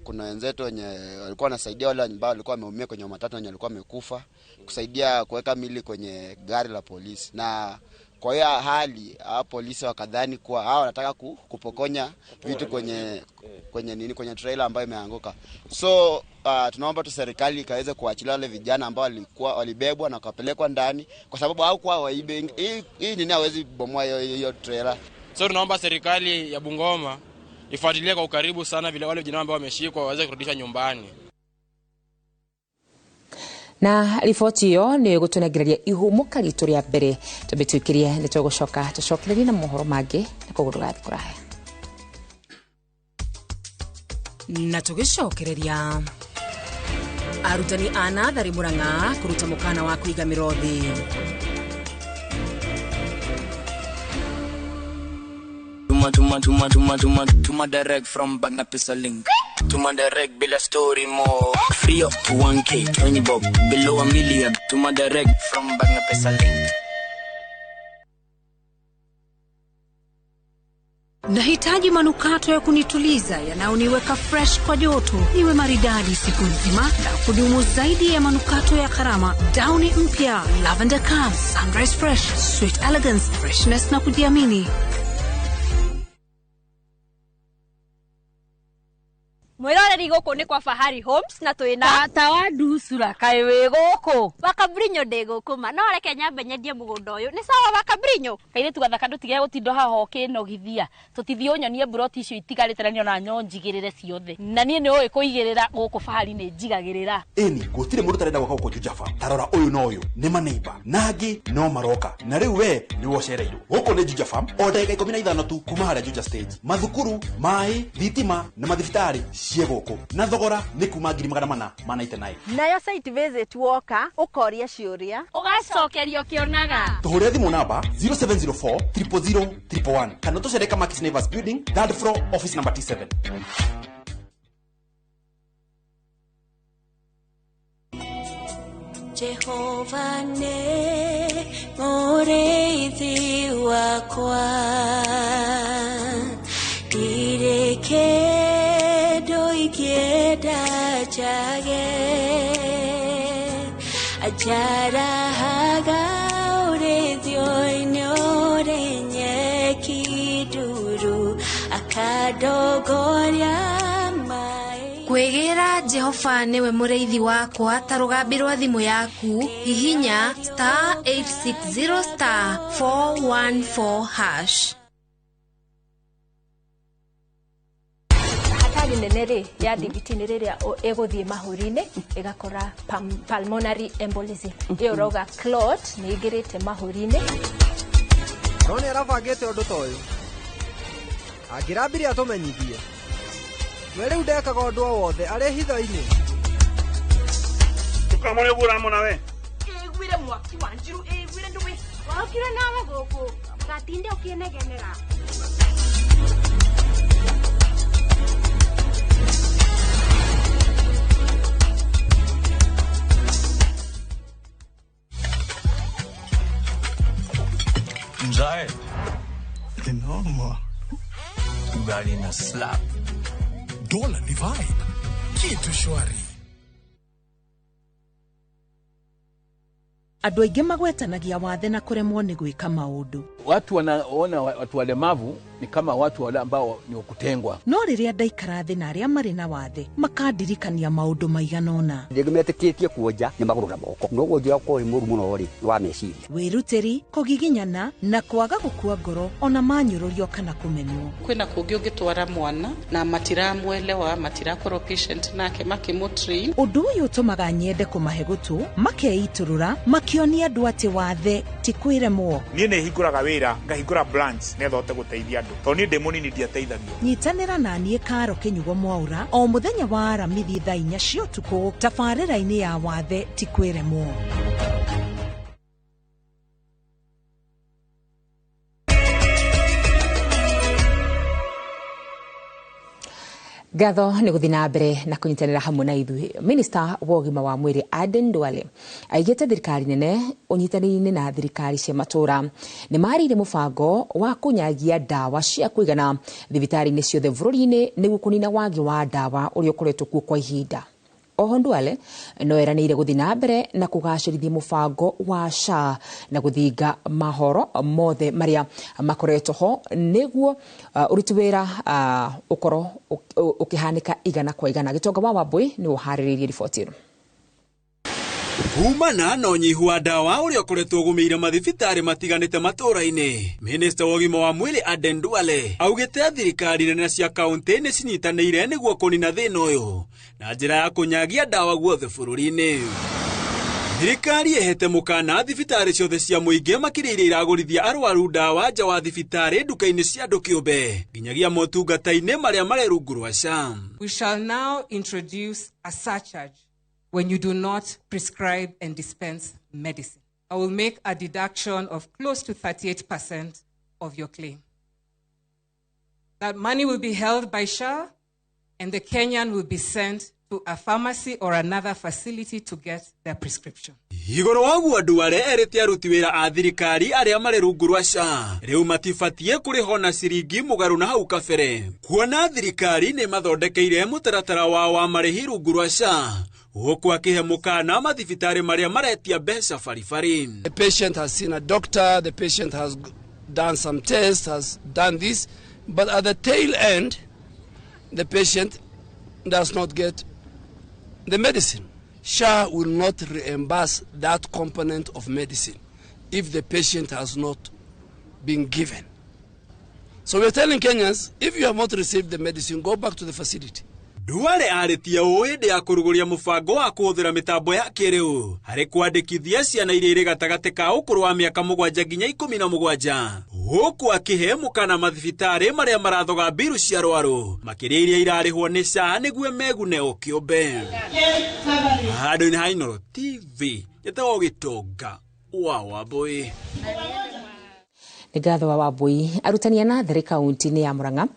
Kuna wenzetu wenye walikuwa wanasaidia wale ambao walikuwa wameumia kwenye matatu wenye walikuwa wamekufa, kusaidia kuweka mili kwenye gari la polisi. Na kwa hiyo hali hao polisi wakadhani kuwa hao wanataka kupokonya vitu kwenye nini, kwenye trailer ambayo imeanguka. So tunaomba tu serikali ikaweze kuachilia wale vijana ambao walikuwa walibebwa na kupelekwa ndani, kwa sababu hawakuwa waibe. Hii nini hawezi bomoa hiyo trailer. So tunaomba serikali ya Bungoma ifuatilie kwa ukaribu sana vile wale vijana ambao wameshikwa waweze kurudishwa nyumbani. Na riboti iyo nä gå tå nengereria ihũmũka ritũ rĩa mbere tũmĩtuĩkĩrie nĩ tũgũcoka tũcokererie na mohoro mangĩ na koguo ndũgathiĩ kũraya. Na tũgĩcokereria arutani a natharĩ Murang'a kũruta mũkana wa kũiga mĩrothi. Tuma tuma tuma tuma tuma tuma direct from Bagna Pesa link. Tuma direct bila story more. Free up to 1K, 20 bob, below a million. Tuma direct from Bagna Pesa link. Nahitaji manukato ya kunituliza yanayoniweka fresh kwa joto, niwe maridadi siku nzima na kudumu zaidi ya manukato ya gharama. Downy mpya, Lavender Calm, Sunrise Fresh, Sweet Elegance, freshness na kujiamini. Mwiroreri guku ni kwa Fahari Homes na twina tata wa ndusura kaĩ wĩ gũkũ Wakabrinyo ndĩ gũkũ ma no reke nyambe nyendie mũgũnda ũyũ nĩ sawa Wakabrinyo kairĩtu gathaka ndũtige gũtinda haha ũkĩnogithia tũtithiĩ ũnyonie mburoti icio itigarĩte na nĩona nyonjigĩrĩre ciothe na niĩ nĩ ũĩ kũigĩrĩra gũkũ Fahari nĩ njigagĩrĩra. Ĩni gũtirĩ mũndũ ũtarenda gwaka gũkũ Juja Farm. Ta rora ũyũ na ũyũ nĩ maneiba na angĩ no maroka na rĩu we nĩwe ũcereirwo. Gũkũ nĩ Juja Farm o ndagĩka 15 tu kuma harĩa Juja stage. Mathukuru, maĩ, thitima na mathibitarĩ ciĩ gũkũ na thogora nĩ kuma 499. Nayo site visit woka ũkoria ciũria ũgacokerio kĩonaga. Tũhũrĩre thimũ namba 0704 000 111 kana tũcere Kamakis Neighbors Building, third floor, office number T7. Jehova nĩ mũrĩithi wakwa ndirĩ kĩndũ ingĩenda njage anjarahaga ũrĩithio-inĩ ũrĩ nyeki nduru akandongoria. Kwĩgĩra Jehova nĩwe mũrĩithi wakwa ta rũgambi rwa thimũ yaku hihinya star 860 star 414 hash. Hatari nene rĩ ya DVT nĩ rĩrĩa ĩgũthiĩ mahũri-inĩ ĩgakora pulmonary embolism ĩyo ũrauga clot nĩ ĩingĩrĩte mahũri-inĩ. No nĩ arabangĩte ũndũ ta ũyũ angĩrambirie atũmenyithie we rĩu ndekaga ũndũ o wothe arĩ hitho-inĩ. Tukamone ũguo nawe ĩguire mwaki wa njiru ĩguire ndũĩ Wokire nawe gũkũ gatinde ũkĩnegenera. Mzae noma ugali na slap dola ni vibe kitu shwari. Andũ aingĩ magwetanagia wathe na kũremwo nĩ gwĩka maũndũ. Watu wanaona watu walemavu ni kama watu wale ambao ni wakutengwa. No rĩrĩa ndaikara thĩ na arĩa marĩ na wathe makandirikania maũndũ maigana ũna. Rĩngĩ metĩkĩtie kuonja nĩ magũrũ na moko. No wonja ũkorwo wĩ mũru mũno rĩ wa meciria. Wĩrutĩri, kũgiginyana na kwaga gũkua ngoro ona manyũrũrio kana kũmenwo. Kwĩna kũngĩ ũngĩtwara mwana na matiramwelewa, matirakorwo patient nake makĩmũtrain. Ũndũ ũyũ ũtũmaga nyende kũmahe gũtũ, makeitũrũra, makĩonia andũ atĩ wathe ti kwĩremwo. Niĩ nĩ hingũraga wĩra, ngahingũra branch nĩgetha hote gũteithia andũ. Tondũ niĩ ndĩ mũnini ndiateithagio. Nyitanĩra na niĩ Karo Kĩnyugo Mwaura o mũthenya wa Aramithi thaa 4 cia ũtukũ tabarĩra-inĩ ya wathe ti kwĩremwo. Ngatho nĩ gũthiĩ na mbere na kũnyitanĩra hamwe na ithuĩ. Minista wa ũgima wa mwĩrĩ Aden Duale aigĩte thirikari nene ũnyitanĩri-inĩ na thirikari cia matũũra nĩ marĩire mũbango wa kũnyagia ndawa cia kũigana thibitarĩ-inĩ ciothe bũrũri-inĩ nĩguo kũnina wagi wa ndawa ũrĩa ũkoretwo kuo kwa ihinda. Oho Duale no eranĩire gũthiĩ na mbere na kũgacĩrithia mũbango wa SHA na gũthinga mahoro mothe marĩa makoretwo ho nĩguo ũruti wĩra ũkorwo ũkĩhanĩka igana kwa igana. Gĩtonga wa Wambui nĩ ũharĩrĩirie riboti ĩno. Kumana na ũnyihu wa ndawa ũrĩa ũkoretwo ũgũmĩire mathibitarĩ matiganĩte matũũra-inĩ, Minista wa ũgima wa mwĩrĩ Aden Duale augĩte thirikari nene cia kaũntĩ nĩ cinyitanĩire nĩguo kũnina thĩna ũyũ na njĩra ya kũnyagia ndawa guothe bũrũri-inĩ. Thirikari ĩhete mũkana thibitarĩ ciothe cia mũingĩ makĩria iria iragũrithia arwaru ndawa nja wa thibitarĩ nduka-inĩ cia andũ kĩũmbe nginyagia motungata-inĩ marĩa marĩ rungu rwa SHA. We shall now introduce a surcharge when you do not prescribe and dispense medicine. I will make a deduction of close to 38% of your claim. That money will be held by SHA, and the Kenyan will be sent to a pharmacy or another facility to get their prescription. Igũrũ wa ũguo Duale erĩte aruti wĩra a thirikari arĩa marĩ rungu rwa SHA rĩu matibatiĩ kũrĩhwo na ciringi mũgarũ na hau kabere, kuona thirikari nĩ mathondekeire mũtaratara wao wa marĩhi rungu rwa SHA gũkũ akĩhe mũkana mathibitarĩ marĩa maretia mbeca baribari. The patient has seen a doctor, the patient has done some tests, has done this, but at the tail end, the patient does not get the medicine. SHA will not reimburse that component of medicine if the patient has not been given. So we're telling Kenyans, if you have not received the medicine, go back to the facility. Duale arĩtie ũũ hĩndĩ ya kũrugũria mũbango wa kũhũthĩra mĩtambo ya kĩrĩu harĩ kwandĩkithia ciana iria irĩ gatagatĩ ka ũkũrũ wa mĩaka 7 nginya 17 gũkũ akĩhe mũkana mathibitarĩ marĩa marathoga mbiru cia arwaru makĩria iria irarĩhwo nĩ SHA nĩguo megune o kĩũmbe. Handũ-inĩ ha Inooro TV njĩtagwo Gĩtonga wa Wambui. Nĩ ngatho wa Wambui. Arutani a natharĩ kaunti-inĩ ya Murang'a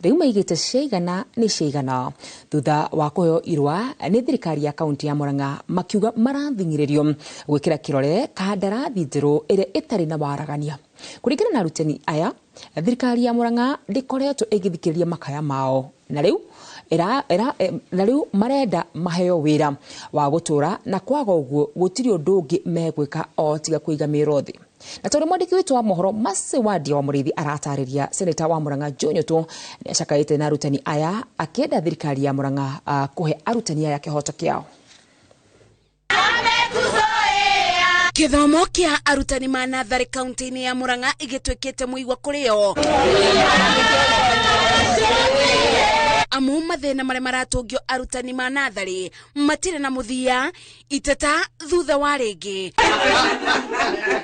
rĩu maigĩte ciaigana nĩ ciaigana thutha wa kũheo irũa nĩ thirikari ya kaunti ya Murang'a makiuga marathing'ĩrĩrio gwĩkĩra kĩrore kandarathi njerũ ĩrĩa ĩtarĩ na waragania. Kũringana na arutani aya, thirikari ya Murang'a ndĩkoretwo ĩgĩthikĩrĩria makaya mao na rĩu marenda maheo wĩra wa gũtũũra na kwaga ũguo gũtirĩ ũndũ ũngĩ megwĩka o tiga kũiga mĩro thĩ. Na tondũ mwandĩki witũ wa mohoro Mercy Wandia wa Mũrĩithi aratarĩria, seneta wa Murang'a Joe Nyutu nĩ acakaĩte na arutani aya akĩenda thirikari ya Murang'a kũhe arutani aya kĩhoto kĩao. Kĩthomo kĩa arutani ma natharĩ kaunti-inĩ ya Murang'a igĩtuĩkĩte mũigua kũrĩ o amu mathĩna marĩa maratũngio arutani ma natharĩ matirĩ na mũthia iteta thutha wa rĩngĩ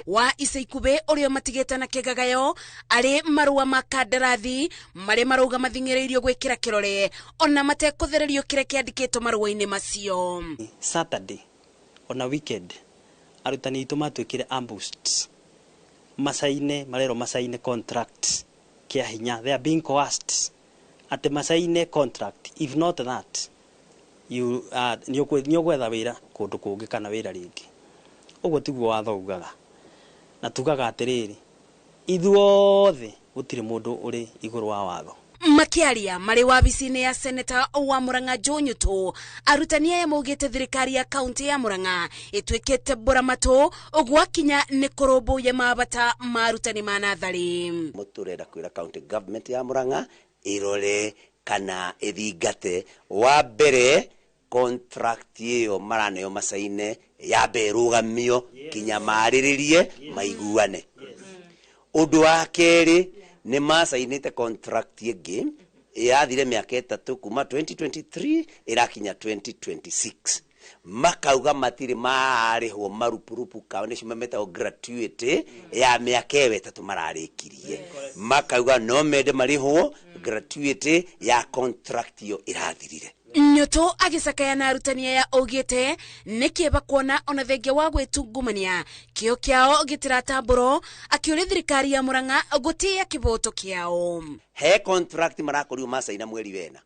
wa ica ikuhĩ ũrĩa matigĩte na kĩgagayo arĩ marũa ma kandarathi marĩa marauga mathing'ĩrĩirio gwĩkĩra kĩrore ona matekũthererio kĩrĩa kĩandĩkĩtwo marũa-inĩ macio. Saturday ona weekend arutani aitũ matuĩkire ambushed, macaine marerwo macaine contract kĩa hinya, they are being coerced at macaine contract, if not that you nĩ ũgwetha wĩra kũndũ kũngĩ kana wĩra rĩngĩ. Ũguo tiguo watho ugaga, na tugaga atĩrĩrĩ, ithuothe gũtirĩ mũndũ ũrĩ igũrũ wa watho. Makiaria marĩ wabici-inĩ ya seneta wa Murang'a Joe Nyutu, arutani aya maugĩte thirikari ya kaunti ya Murang'a ĩtuĩkĩte mbũramatũ gwakinya nĩ kũrũmbũiya mabata ma arutani ma natharĩ. Mũtũrenda kwĩra county government ya Murang'a ĩrore kana ĩthingate wa mbere contract ĩyo maraneo macaine yambe ĩrũgamio kinya marĩrĩrie maiguane. Ũndũ wa kerĩ nĩ macainĩte contract ĩngĩ yathire mĩaka 3 kuma 2023 ĩrakinya 2026, makauga matirĩ marĩhwo marupurupu kao nĩcio metagwo gratuity ya mĩaka ĩyo 3 mararĩkirie, makauga no mende marĩhwo gratuity ya contract ĩyo ĩrathirire. Nyutu agĩcakaya na arutani aya augĩte nĩ kĩeba kuona ona thengia wa gwĩtungumania kĩo kĩao gĩtiratambũrwo, akĩũria thirikari ya Murang'a gũtĩĩa kĩboto kĩao. He contract marakorirwo macaina mweri wena,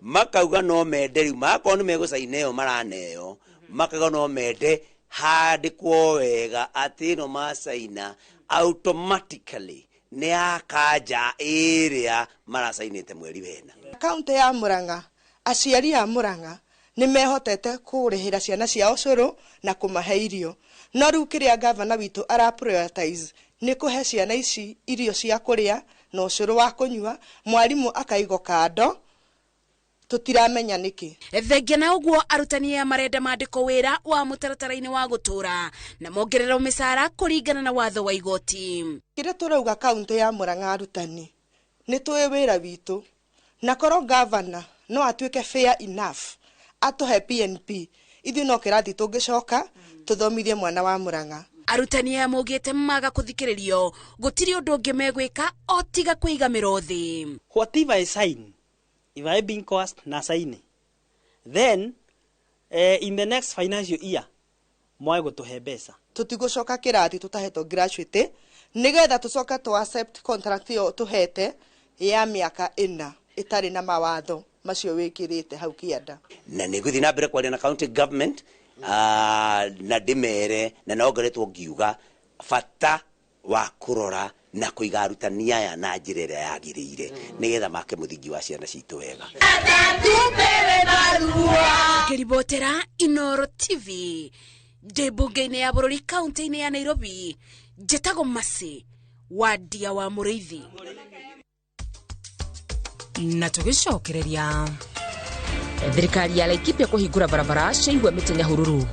Makauga no mende rĩu makorwo nĩ megũcaina ĩyo maraneo, makauga no mende handĩkwo wega atĩ ĩno macaina automatically nĩ ya kanja ĩrĩa maracainĩte mweri wena. Kaunti ya Murang'a, aciari a Murang'a nĩ mehotete kũrĩhĩra ciana ciao cũrũ na kũmahe irio, no rĩu kĩrĩa gavana witũ ara prioritize nĩ kũhe ciana ici irio cia kũrĩa na ũcũrũ wa kũnyua, mwarimũ akaigwo kando, tũtiramenya nĩkĩ. Thengia na ũguo arutani aya marenda mandĩko wĩra wa mũtaratara-inĩ wa gũtũra na mongererwo mĩcara kũringana na watho wa igoti. Kĩrĩa tũrauga kaunti ya Murang'a arutani nĩ tũĩ wĩra witũ, na korwo gavana no atuĩke fair enough atũhe PNP, ithuĩ no kĩrathi tũngĩcoka tũthomithie mwana wa Murang'a. Arutani aya maugĩte maga kũthikĩrĩrio gũtirĩ ũndũ ũngĩ megwĩka o tiga kũiga mĩro thĩ. What if I sign? If I being coerced na sign, then in the next financial year mwae gũtũhe mbeca. Tũtigũcoka kĩrathi tũtahetwo graduate nĩgetha tũcoke tũ accept contract ĩyo tũhete ya mĩaka 4 ĩtarĩ na mawatho macio wĩkĩrĩte hau kĩanda. Na nĩngũthiĩ na mbere kwaria na county government, na ndĩmere na nongeretwo ngiuga bata wa kũrora na kũiga arutani aya na njĩra ĩrĩa yagĩrĩire nĩgetha make mũthingi wa ciana citũ wega. Ngĩribotera Inooro TV ndĩ mbunge-inĩ ya bũrũri kaunti-inĩ ya Nairobi, njĩtagwo Mercy Wandia wa Mũrĩithi. Na tũgĩcokereria thirikari ya Laikipia kũhingũra barabara cia igua mĩtĩ Nyahururu.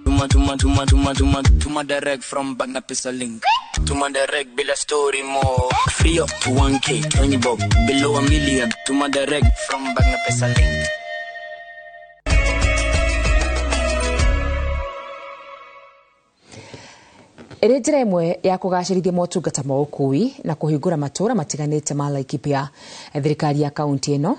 Tuma tuma tuma tuma tuma tuma direct from Bagna Pesa link. Tuma direct bila story more. Free up to 1K, 20 bob, below a million. Tuma direct from Bagna Pesa link. Ĩrĩ njĩra ĩmwe ya kũgacĩrithia motungata ma ũkui na kũhingũra matũũra matiganĩte ma Laikipia, thirikari ya kaunti ĩno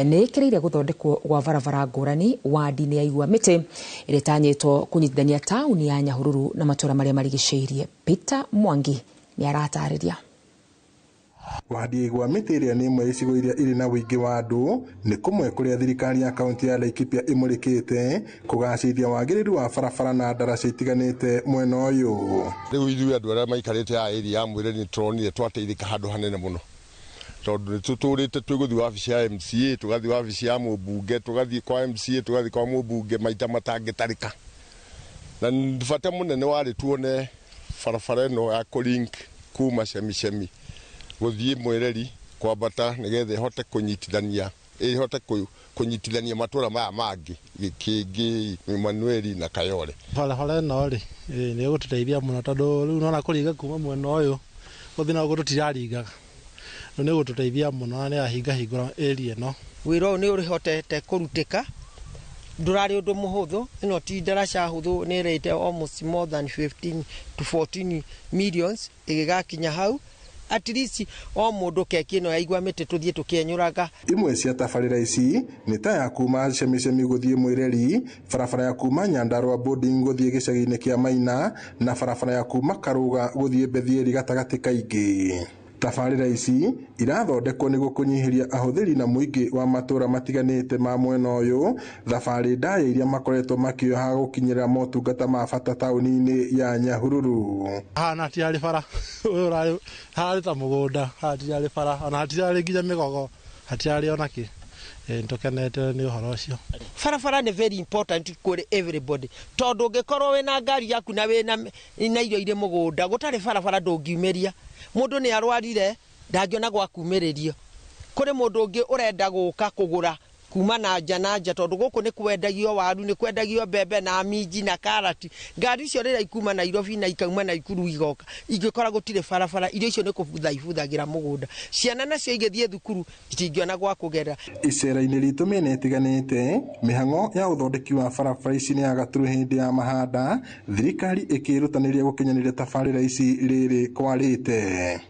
nĩ ĩkĩrĩire gũthondekwo gwa barabara ngũrani wadi-inĩ ya Igua Mĩtĩ ĩrĩa ĩtanyĩtwo kũnyitithania taũni ya Nyahururu na matũũra marĩa marigicĩirie. Peter Mwangi nĩ aratarĩria. Wadi ya Igua Mĩtĩ ĩrĩa nĩ ĩmwe ya icigo iria irĩ na ũingĩ wa andũ nĩ kũmwe kũrĩa thirikari ya kaunti ya Laikipia ĩmũrĩkĩte kũgacĩrithia wagĩrĩru wa barabara na ndaraca itiganĩte mwena ũyũ. Rĩu ithuĩ andũ arĩa maikarĩte haha area ya Mwĩrĩ nĩ tũronire twateithĩka handũ hanene mũno, tondũ nĩ tũtũrĩte twĩgũthiĩ wabici ya MCA, tũgathiĩ wabici ya mũmbunge, tũgathiĩ kwa MCA, tũgathiĩ kwa mũmbunge maita matangĩtarĩka. Na bata mũnene warĩ tuone barabara ĩno ya kũlink kuma Chemichemi gũthiĩ Mwĩreri kwambata nĩgetha ĩhote kũnyitithania kũnyitithania matũra maya mangĩ Gĩkĩngĩ, Emmanuel na Kayole. Barabara ĩno rĩ nĩ ĩgũtũteithia mũno tondũ rĩu nona kũringa kuma mwena ũyũ gũthiĩ na gũkũ tũtiraringaga. Rĩu nĩ ĩgũtũteithia mũno na nĩ yahingahingũra area ĩno. Wĩra ũyũ nĩ ũrĩhotete kũrutĩka, ndũrarĩ ũndũ mũhũthũ, ĩno ti ndaraca hũthũ, nĩ ĩrĩte almost more than 15 to 14 millions ĩgĩgakinya hau. At least o mũndũ keki ĩno ya Igua Mĩtĩ tũthiĩ tũkĩenyũraga. Imwe cia tabarĩra ici nĩ ta ya kuma Chemichemi gũthiĩ Mwĩreri, barabara ya kuma Nyandarua boarding gũthiĩ gĩcagi-inĩ kĩa Maina na barabara ya kuma Karũga gũthiĩ Bethieri gatagatĩ kaingĩ. Tabarĩra ici irathondekwo nĩguo kũnyihĩria ahũthĩri na mũingĩ wa matũũra matiganĩte ma mwena ũyũ thabarĩ ndaya iria makoretwo makĩoha gũkinyĩra motungata ma bata taũni-inĩ ya Nyahururu. Haha na hatirarĩ bara, ũyũ ũrarĩ hararĩ ta mũgũnda, haha hatirarĩ bara, ona hatirarĩ nginya mĩgogo, hatirarĩ ona kĩ. Nĩtũkenete nĩ ũhoro ũcio. Barabara nĩ very important kũrĩ everybody, tondũ ũngĩkorwo wĩna ngari yaku na wĩna na irio irĩ mũgũnda, gũtarĩ barabara ndũngiumĩria. Mũndũ nĩ arwarire ndangĩona gwa kumĩrĩrio. Kũrĩ mũndũ ũngĩ ũrenda gũka kũgũra kuma na nja na nja, tondũ gũkũ nĩ kwendagio waru, nĩ kwendagio mbembe na minji na karati. Ngari icio rĩrĩa ikuma Nairobi na ikauma Naikuru igoka, ingĩkora gũtirĩ barabara, irio icio nĩ kũbutha ibuthagĩra mũgũnda. Ciana nacio igĩthiĩ thukuru itingĩona gwa kũgera. Icera-inĩ ritũ mĩena ĩtiganĩte, mĩhang'o ya ũthondeki wa barabara ici nĩ yagatirwo hĩndĩ ya mahanda, thirikari ĩkĩĩrutanĩria gũkinyanĩria tabarĩra ici rĩrĩ kwarĩte.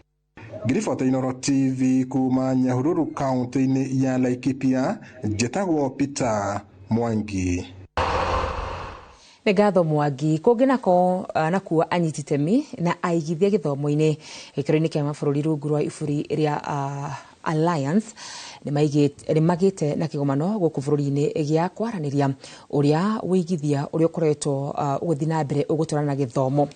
Ngiribota Inooro TV kuma Nyahururu kaunti-inĩ ya Laikipia, njĩtagwo Peter Mwangi. Nĩ ngatho Mwangi. Kũngĩ nako nakuo anyiti itemi na aigithia gĩthomo-inĩ gĩkĩro-inĩ kĩa mabũrũri rungu rwa iburi rĩa Alliance nĩ magĩte na kĩgomano gũkũ bũrũri-inĩ gĩa kwaranĩria ũrĩa wĩigithia ũrĩa ũkoretwo ũgĩthiĩ na mbere ũgũtwarana na gĩthomo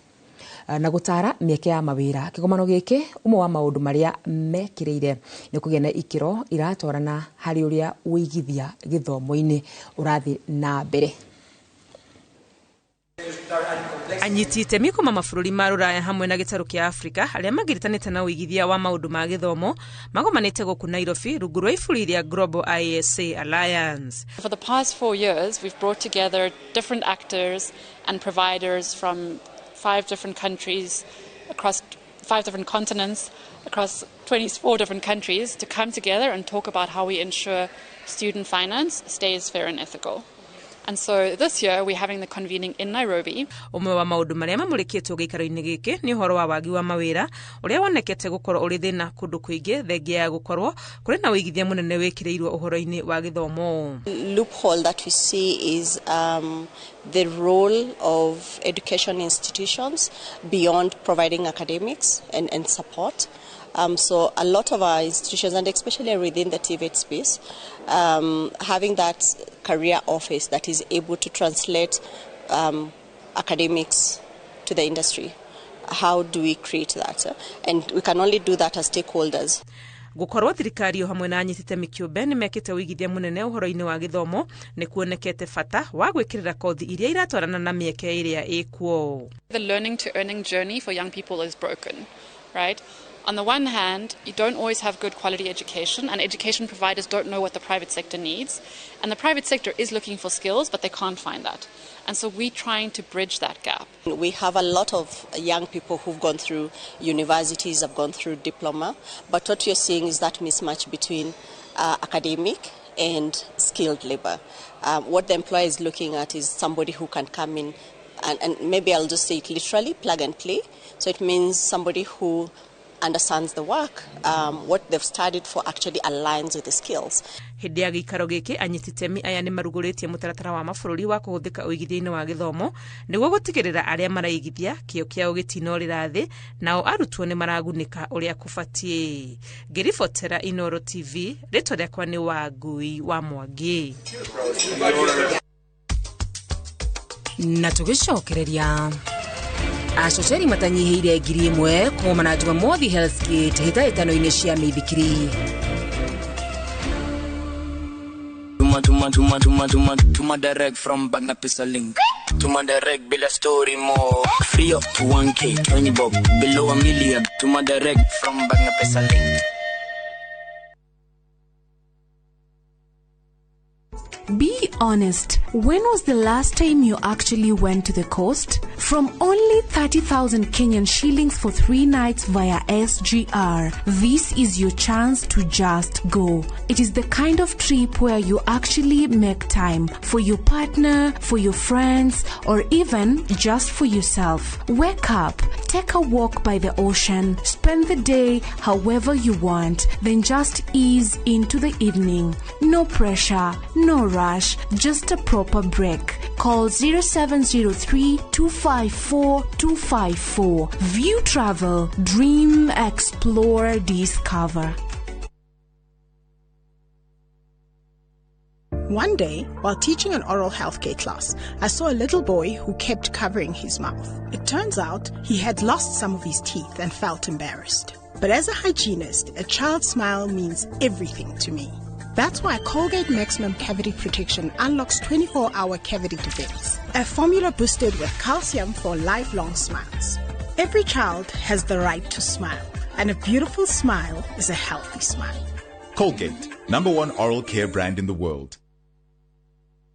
na gũtara mĩeke ya mawĩra. Kĩgomano gĩkĩ ũmwe wa maũndũ marĩa mekĩrĩire nĩ kũgĩa na ikĩro iratwarana harĩ ũrĩa wĩigithia gĩthomo-inĩ ũrathiĩ na mbere. Anyiti itemi kuma mabũrũri ma rũraya hamwe na gĩtarũ kĩa Afrika arĩa magiritanĩte na ũigithia wa maũndũ ma gĩthomo magomanĩte gũkũ Nairobi rungu rwa iburi rĩa Global ISA Alliance. For the past 4 years, we've brought together different actors and providers from 5 different countries across 5 different continents, across 24 different countries to come together and talk about how we ensure student finance stays fair and ethical. And so this year we're having the convening in Nairobi. Ũmwe wa maũndũ marĩa mamũrĩkĩtwo gĩikaro-inĩ gĩkĩ nĩ ũhoro wa wagi wa mawĩra ũrĩa wonekete gũkorwo ũrĩ thĩna kũndũ kũingĩ thengia ya gũkorwo kũrĩ na ũigithia mũnene wĩkĩrĩirwo ũhoro-inĩ wa gĩthomo. Loophole that we see is the role of education institutions beyond providing academics and support. So a lot of our institutions, and especially within the TVET space, having that career office that is able to translate academics to the industry. How do we create that? And we can only do that as stakeholders. Gũkorwo thirikari o hamwe na anyiti itemi kĩũmbe nĩ mekĩte ũigithia mũnene ũhoro-inĩ wa gĩthomo nĩ kuonekete bata wa gwĩkĩrĩra kothi iria iratwarana na mĩeke ĩrĩa ĩkuo. The learning to earning journey for young people is broken, right? On the one hand, you don't always have good quality education, and education providers don't know what the private sector needs. And the private sector is looking for skills, but they can't find that. And so we're trying to bridge that gap. We have a lot of young people who've gone through universities, have gone through diploma, but what you're seeing is that mismatch between academic and skilled labor. What the employer is looking at is somebody who can come in and maybe I'll just say it literally, plug and play. So it means somebody who understands the work, what they've studied for actually aligns with the skills. Hĩndĩ ya gĩikaro gĩkĩ anyiti itemi aya nĩ marugũrĩtie mũtaratara wa mabũrũri wa kũhũthĩka ũigithia-inĩ wa gĩthomo nĩguo gũtigĩrĩra arĩa maraigithia kĩo kĩao gĩtinorĩra thĩ nao arutwo nĩ maragunĩka ũrĩa kũbatiĩ. Ngĩribotera Inoro TV, rĩtwa rĩakwa nĩ Wangui wa Mwangi. Na tũgĩcokereria acoceri matanyihĩire 1,000 kũgomana Jumamothi Hell's Gate hĩtahĩtano-inĩ cia mĩithikiri. Tuma tuma tuma tuma tuma tuma direct from Bagna Pesa link. Tuma direct bila story more. Free up to 1K, 20 bob, below a million. Tuma direct from Bagna Pesa link. Be honest, when was the last time you actually went to the coast? From only 30,000 Kenyan shillings for 3 nights via SGR, this is your chance to just go. It is the kind of trip where you actually make time for your partner, for your friends, or even just for yourself. Wake up, take a walk by the ocean, spend the day however you want, then just ease into the evening. No pressure, no rush, just a proper break. Call 0703 254 254. View Travel, dream, explore, discover. One day, while teaching an oral healthcare class, I saw a little boy who kept covering his mouth. It turns out he had lost some of his teeth and felt embarrassed. But as a hygienist, a child's smile means everything to me. That's why Colgate Maximum Cavity Protection unlocks 24-hour cavity defense, a formula boosted with calcium for lifelong smiles. Every child has the right to smile, and a beautiful smile is a healthy smile. Colgate, #1 oral care brand in the world.